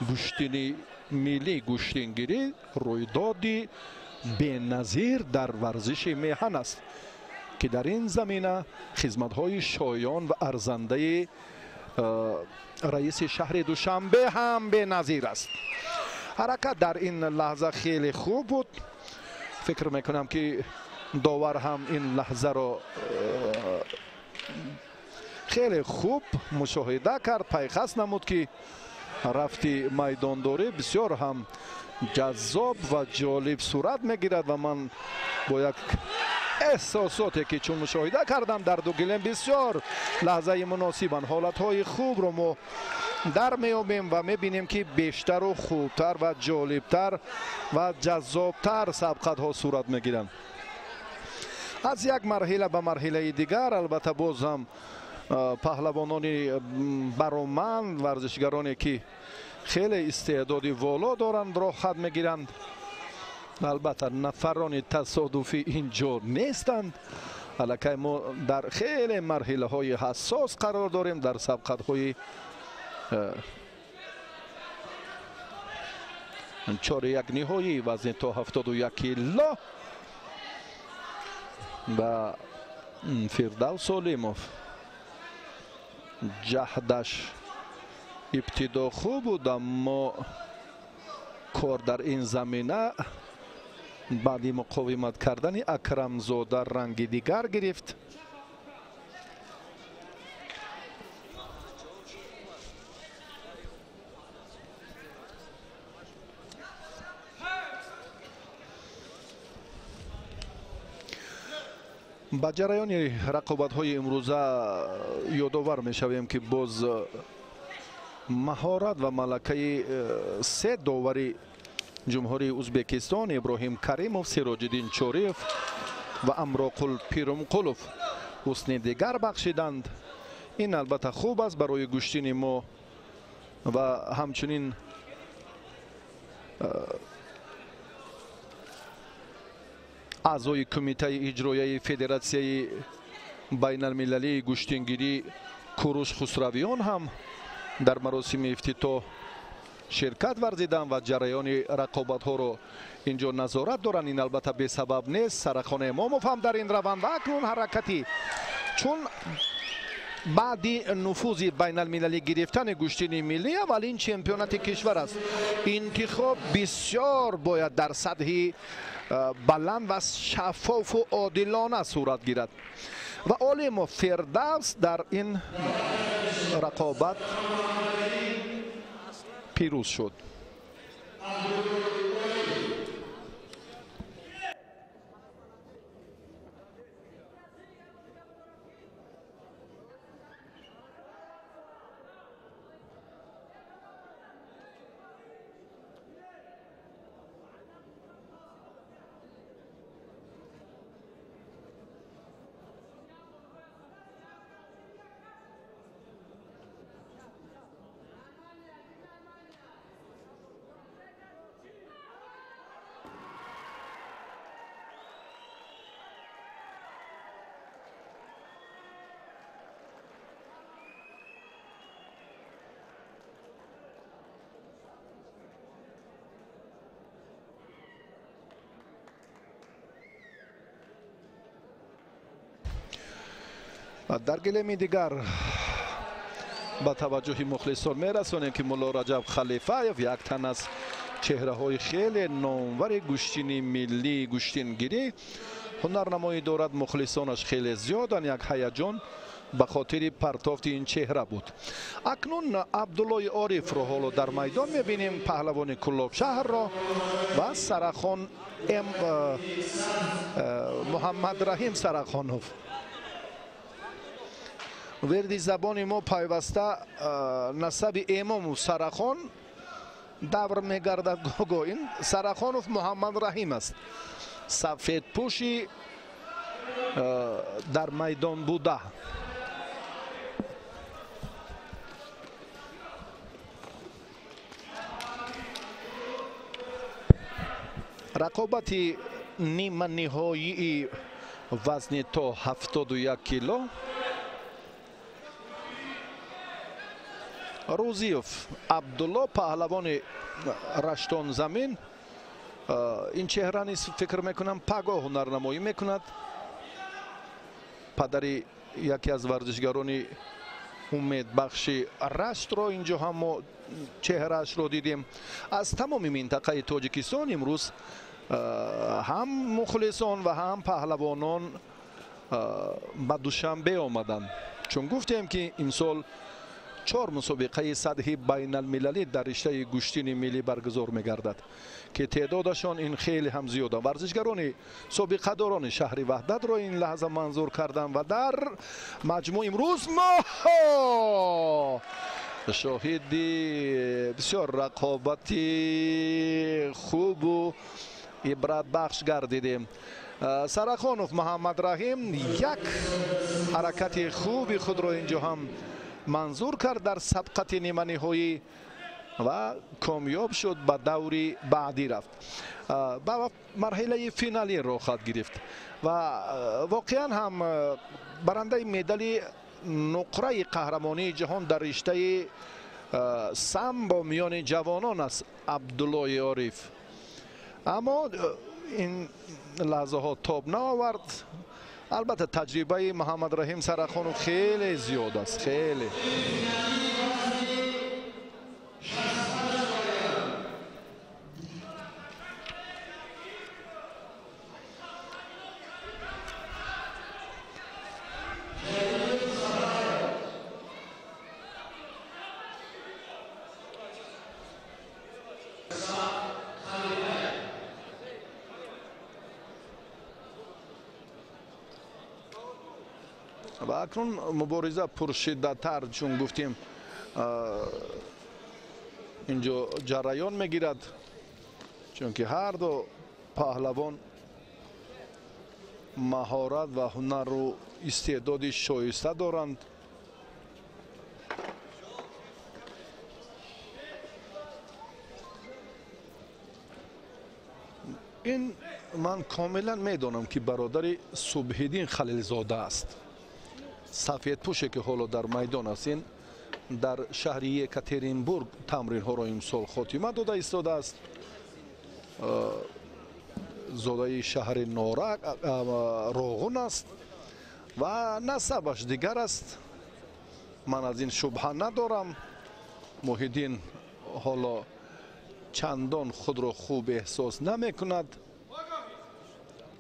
гӯштини миллӣ, гӯштингирӣ рӯйдоди беназир дар варзиши меҳан аст, ки дар ин замина хизматҳои шоён ва арзандаи раиси шаҳри Душанбе ҳам беназир аст. Ҳаракат дар ин лаҳза хеле хуб буд. Фикр мекунам, ки довар ҳам ин лаҳзаро хеле хуб мушоҳида кард, пайхас намуд, ки рафти майдондорӣ бисёр ҳам ҷаззоб ва ҷолиб сурат мегирад ва ман бо як эҳсосоте, ки чун мушоҳида кардам, дар ду гилем бисёр лаҳзаи муносибанд, ҳолатҳои хубро мо дар меёбем ва мебинем, ки бештару хубтар ва ҷолибтар ва ҷаззобтар сабқатҳо сурат мегиранд. Аз як марҳила ба марҳилаи дигар албатта боз ҳам паҳлавонони бароманд, варзишгароне, ки хеле истеъдоди воло доранд, роҳхат мегиранд. Албатта нафарони тасодуфӣ ин ҷо нестанд. Аллакай мо дар хеле марҳилаҳои ҳассос қарор дорем дар сабқатҳои 4-1 ниҳоӣ вазни то 71 кило ва Фирдавс Олимов ҷаҳдаш ибтидо хуб буд, аммо кор дар ин замина баъди муқовимат кардани Акрамзода ранги дигар гирифт. Ба ҷараёни рақобатҳои имрӯза ёдовар мешавем, ки боз маҳорат ва малакаи се довари Ҷумҳурии Узбекистон Иброҳим Каримов, Сироҷиддин Чориев ва Амроқул Пирумқулов ҳусни дигар бахшиданд. Ин албатта хуб аст барои гӯштини мо ва ҳамчунин аъзои кумитаи иҷроияи Федератсияи байналмилалии гӯштингирӣ Куруш Хусравиён ҳам дар маросими ифтитоҳ ширкат варзиданд ва ҷараёни рақобатҳоро инҷо назорат доранд. Ин албатта бесабаб нест. Сарахона Имомов ҳам дар ин раванд ва акнун ҳаракати чун баъди нуфузи байналмилалӣ гирифтани гӯштини миллӣ аввалин чемпионати кишвар аст. Интихоб бисёр бояд дар сатҳи баланд ва шаффофу одилона сурат гирад ва Олимов Фирдавс дар ин рақобат пирӯз шуд. Дар гилеми дигар ба таваҷҷӯҳи мухлисон мерасонем, ки Мулло Раҷаб Халифаев як тан аз чеҳраҳои хеле номвари гӯштини миллии гӯштингирӣ ҳунарнамоӣ дорад. Мухлисонаш хеле зиёданд, як ҳаяҷон ба хотири партофти ин чеҳра буд. Акнун Абдуллои Орифро ҳоло дар майдон мебинем, паҳлавони Куллобшаҳрро ва Сарахон Муҳаммадраҳим Сарахонов. Верди забони мо пайваста насаби эмому Сарахон давр мегардад. Гого ин Сарахонов Муҳаммадраҳим аст, сафедпӯши дар майдон буда. Рақобати ниманиҳоии вазни то 71 кило. Рӯзиев Абдулло, паҳлавони Раштонзамин, ин чеҳра низ фикр мекунам пагоҳ ҳунарнамоӣ мекунад. Падари яке аз варзишгарони умедбахши Раштро инҷо ҳам мо чеҳраашро дидем. Аз тамоми минтақаи Тоҷикистон имрӯз ҳам мухлисон ва ҳам паҳлавонон ба Душанбе омаданд, чун гуфтем, ки имсол 4 мусобиқаи сатҳи байналмилалӣ дар риштаи гӯштини миллӣ баргузор мегардад, ки теъдодашон ин хеле ҳам зиёданд. Варзишгарони собиқадорони шаҳри Ваҳдатро ин лаҳза манзур карданд ва дар маҷмӯъ имрӯз мо шоҳиди бисёр рақобати хубу ибратбахш гардидем. Сарахонов Муҳаммадраҳим як ҳаракати хуби худро инҷо ҳам манзур кард дар сабқати ниманиҳоӣ ва комёб шуд, ба даври баъдӣ рафт, ба марҳилаи финалӣ роҳ хоҳад гирифт ва воқеан ҳам барандаи медали нуқраи қаҳрамонии ҷаҳон дар риштаи самбо миёни ҷавонон аст Абдуллои Ориф. Аммо ин лаҳзаҳо тоб наовард. Албатта таҷрибаи Муҳаммадраҳим Сарахонов хеле зиёд аст, хеле. Ва акнун мубориза пуршиддаттар, чун гуфтем, инҷо ҷараён мегирад, чунки ҳар ду паҳлавон маҳорат ва ҳунару истеъдоди шоиста доранд. Ин ман комилан медонам, ки бародари Субҳиддин Халилзода аст, сафедпӯше ки ҳоло дар майдон аст. Ин дар шаҳри Екатеринбург тамринҳоро имсол хотима дода истодааст. Зодаи шаҳри Норак Роғун аст ва насабаш дигар аст. Ман аз ин шубҳа надорам. Муҳиддин ҳоло чандон худро хуб эҳсос намекунад.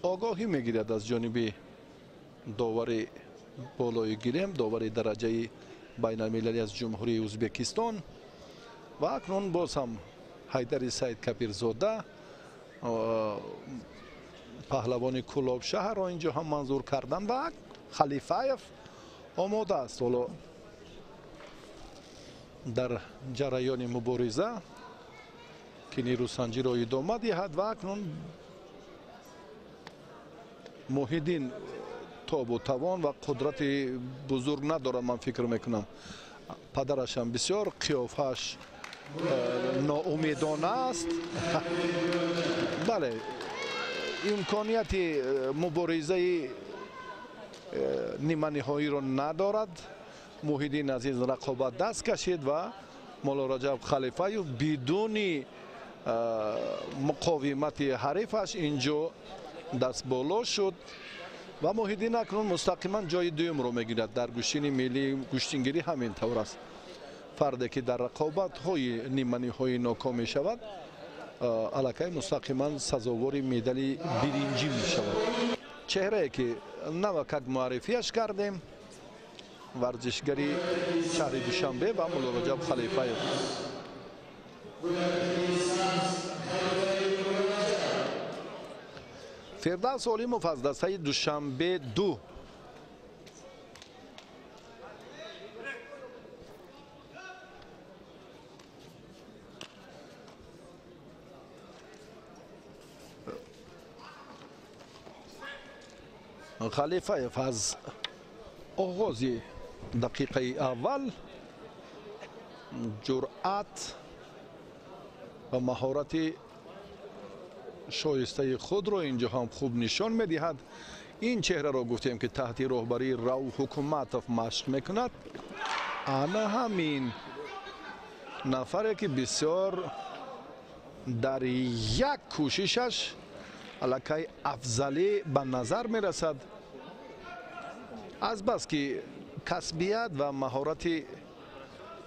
Огоҳӣ мегирад аз ҷониби довари болои гирем, довари дараҷаи байналмилалӣ аз Ҷумҳурии Ӯзбекистон. Ва акнун боз ҳам Ҳайдари Саид Кабирзода, паҳлавони Кулобшаҳрро инҷо ҳам манзур карданд ва Халифаев омода аст ҳоло дар ҷараёни мубориза, ки нерӯсанҷиро идома диҳад. Ва акнун Муҳиддин тобу тавон ва қудрати бузург надорад, ман фикр мекунам. Падарашам бисёр қиёфааш ноумедона аст. Бале, имконияти муборизаи ниманиҳоиро надорад. Муҳиддин аз ин рақобат даст кашид ва Мулло Раҷаб Халифаев бидуни муқовимати ҳарифаш инҷо дастболо шуд. Ва Муҳиддин акнун мустақиман ҷои дуюмро мегирад. Дар гӯштини миллии гӯштингирӣ ҳамин тавр аст. Фарде ки дар рақобатҳои ниманиҳоӣ ноком мешавад, аллакай мустақиман сазовори медали биринҷӣ мешавад. Чеҳрае ки навакак муаррифиаш кардем, варзишгари шаҳри Душанбе ва Муллораҷаб Халифаев. Фирдавс Олимов аз дастаи Душанбе 2. Халифаев аз оғози дақиқаи аввал ҷуръат ва маҳорати шоистаи худро инҷо ҳам хуб нишон медиҳад. Ин чеҳраро гуфтем ки таҳти роҳбарии Рауф Ҳукуматов машқ мекунад. Ана ҳамин нафаре ки бисёр дар як кӯшишаш аллакай афзалӣ ба назар мерасад. Азбаски касбият ва маҳорати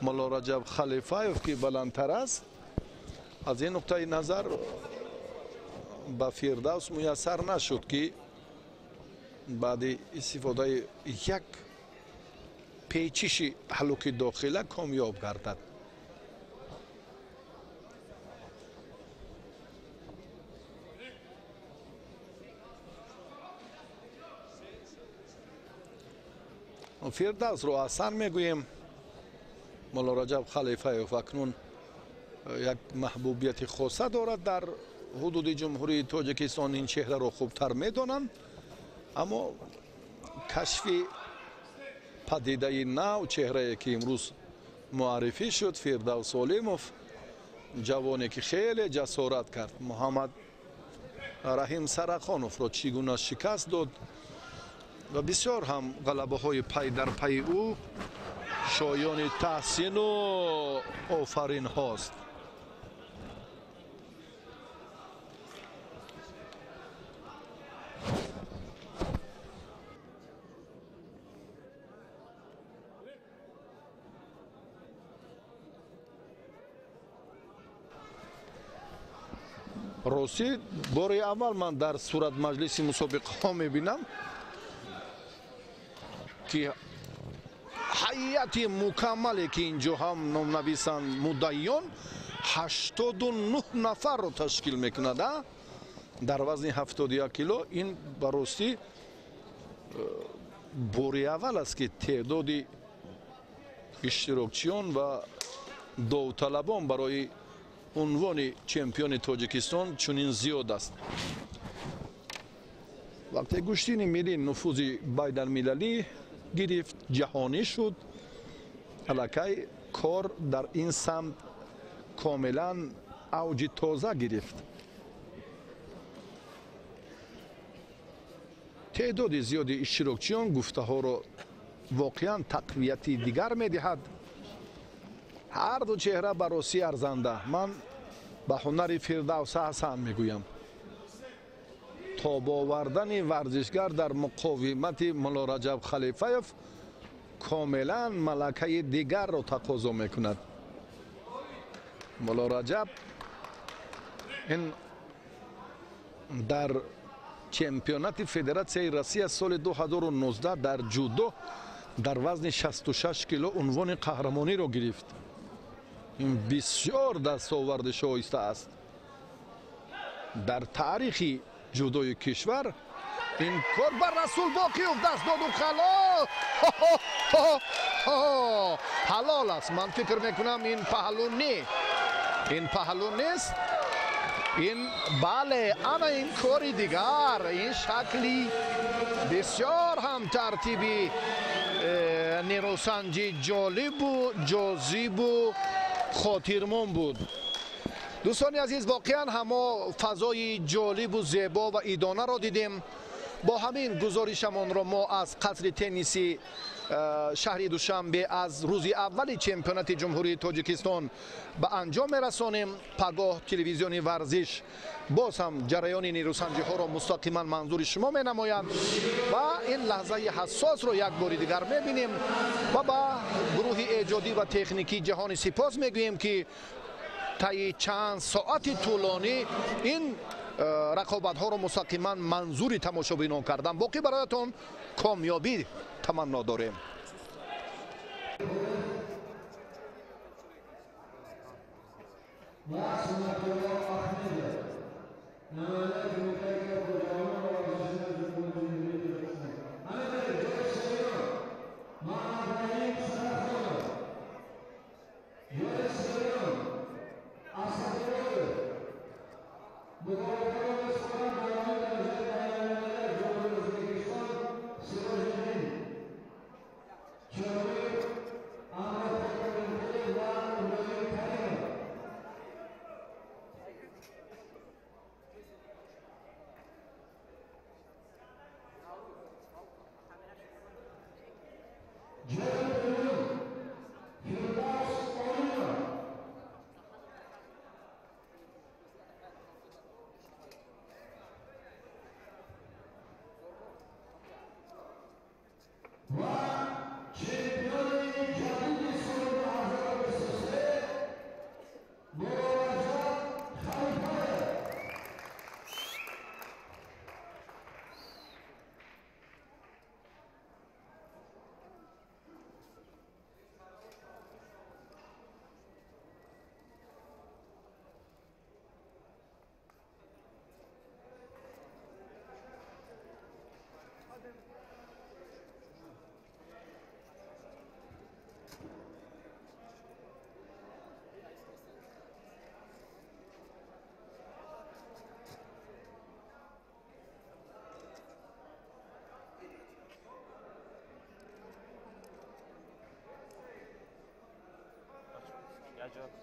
Муллораҷаб Халифаев ки баландтар аст, аз ин нуқтаи назар ба Фирдавс муяссар нашуд ки баъди истифодаи як печиши ҳалуки дохила комёб гардад. Фирдавсро ҳасан мегӯем. Муллораҷаб Халифаев акнун як маҳбубияти хоса дорад дар ҳудуди Ҷумҳурии Тоҷикистон. Ин чеҳраро хубтар медонанд, аммо кашфи падидаи нав, чеҳрае ки имрӯз муаррифӣ шуд, Фирдавс Олимов, ҷавоне ки хеле ҷасорат кард, Муҳаммад Раҳим Сарахоновро чӣ гуна шикаст дод ва бисёр ҳам ғалабаҳои пай дар пайи ӯ шоёни таҳсину офаринҳост. Ростӣ бори аввал ман дар суратмаҷлиси мусобиқаҳо мебинам ки ҳайати мукаммале ки инҷо ҳам номнависанд муддаиён 89 нафарро ташкил мекунад дар вазни 71 кило. Ин ба ростӣ бори аввал аст ки теъдоди иштирокчиён ва довталабон барои унвони чемпиони Тоҷикистон чунин зиёд аст. Вақте гӯштини миллӣ нуфузи байналмилалӣ гирифт, ҷаҳонӣ шуд, аллакай кор дар ин самт комилан авҷи тоза гирифт. Теъдоди зиёди иштирокчиён гуфтаҳоро воқеан тақвияти дигар медиҳад. Ҳар ду чеҳра ба ростӣ арзанда. Ман ба ҳунари Фирдавс Ҳасан мегӯям. Тобовардани варзишгар дар муқовимати Муллораҷаб Халифаев комилан малакаи дигарро тақозо мекунад. Муллораҷаб ин дар чемпионати Федератсияи Россия соли 2019 дар ҷудо дар вазни 66 кило унвони қаҳрамониро гирифт. Ин бисёр дастоварди шоиста аст. Дар таърихи ҷудои кишвар ин кор ба Расул Боқиев даст доду халол ҳалол аст. Ман фикр мекунам ин паҳлу не, ин паҳлу нест, ин бале, ана ин кори дигар, ин шакли бисёр ҳам тартиби нерӯсанҷи ҷолибу ҷозибу хотирмон буд. Дӯстони азиз, воқеан ҳамо фазои ҷолибу зебо ва идонаро дидем. Бо ҳамин гузоришамонро мо аз қасри тенниси шаҳри Душанбе аз рӯзи аввали чемпионати Ҷумҳурии Тоҷикистон ба анҷом мерасонем. Пагоҳ телевизиони варзиш боз ҳам ҷараёни нерӯсанҷиҳоро мустақиман манзури шумо менамояд ва ин лаҳзаи ҳассосро як бори дигар мебинем ва ба гурӯҳи эҷодӣ ва техникии ҷаҳони сипос мегӯем, ки таи чанд соати тӯлонӣ ин рақобатҳоро мустақиман манзури тамошобинон кардан. Боқӣ бароятон комёбӣ таманно дорем.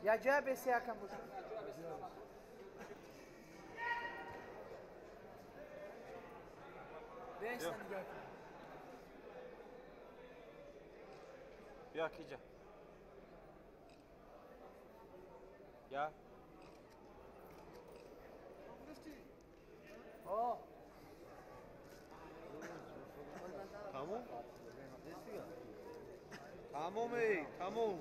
Я ҷабе сиякам буд. Бیا киҷа. Я. Тамом? Тамом эй, тамом.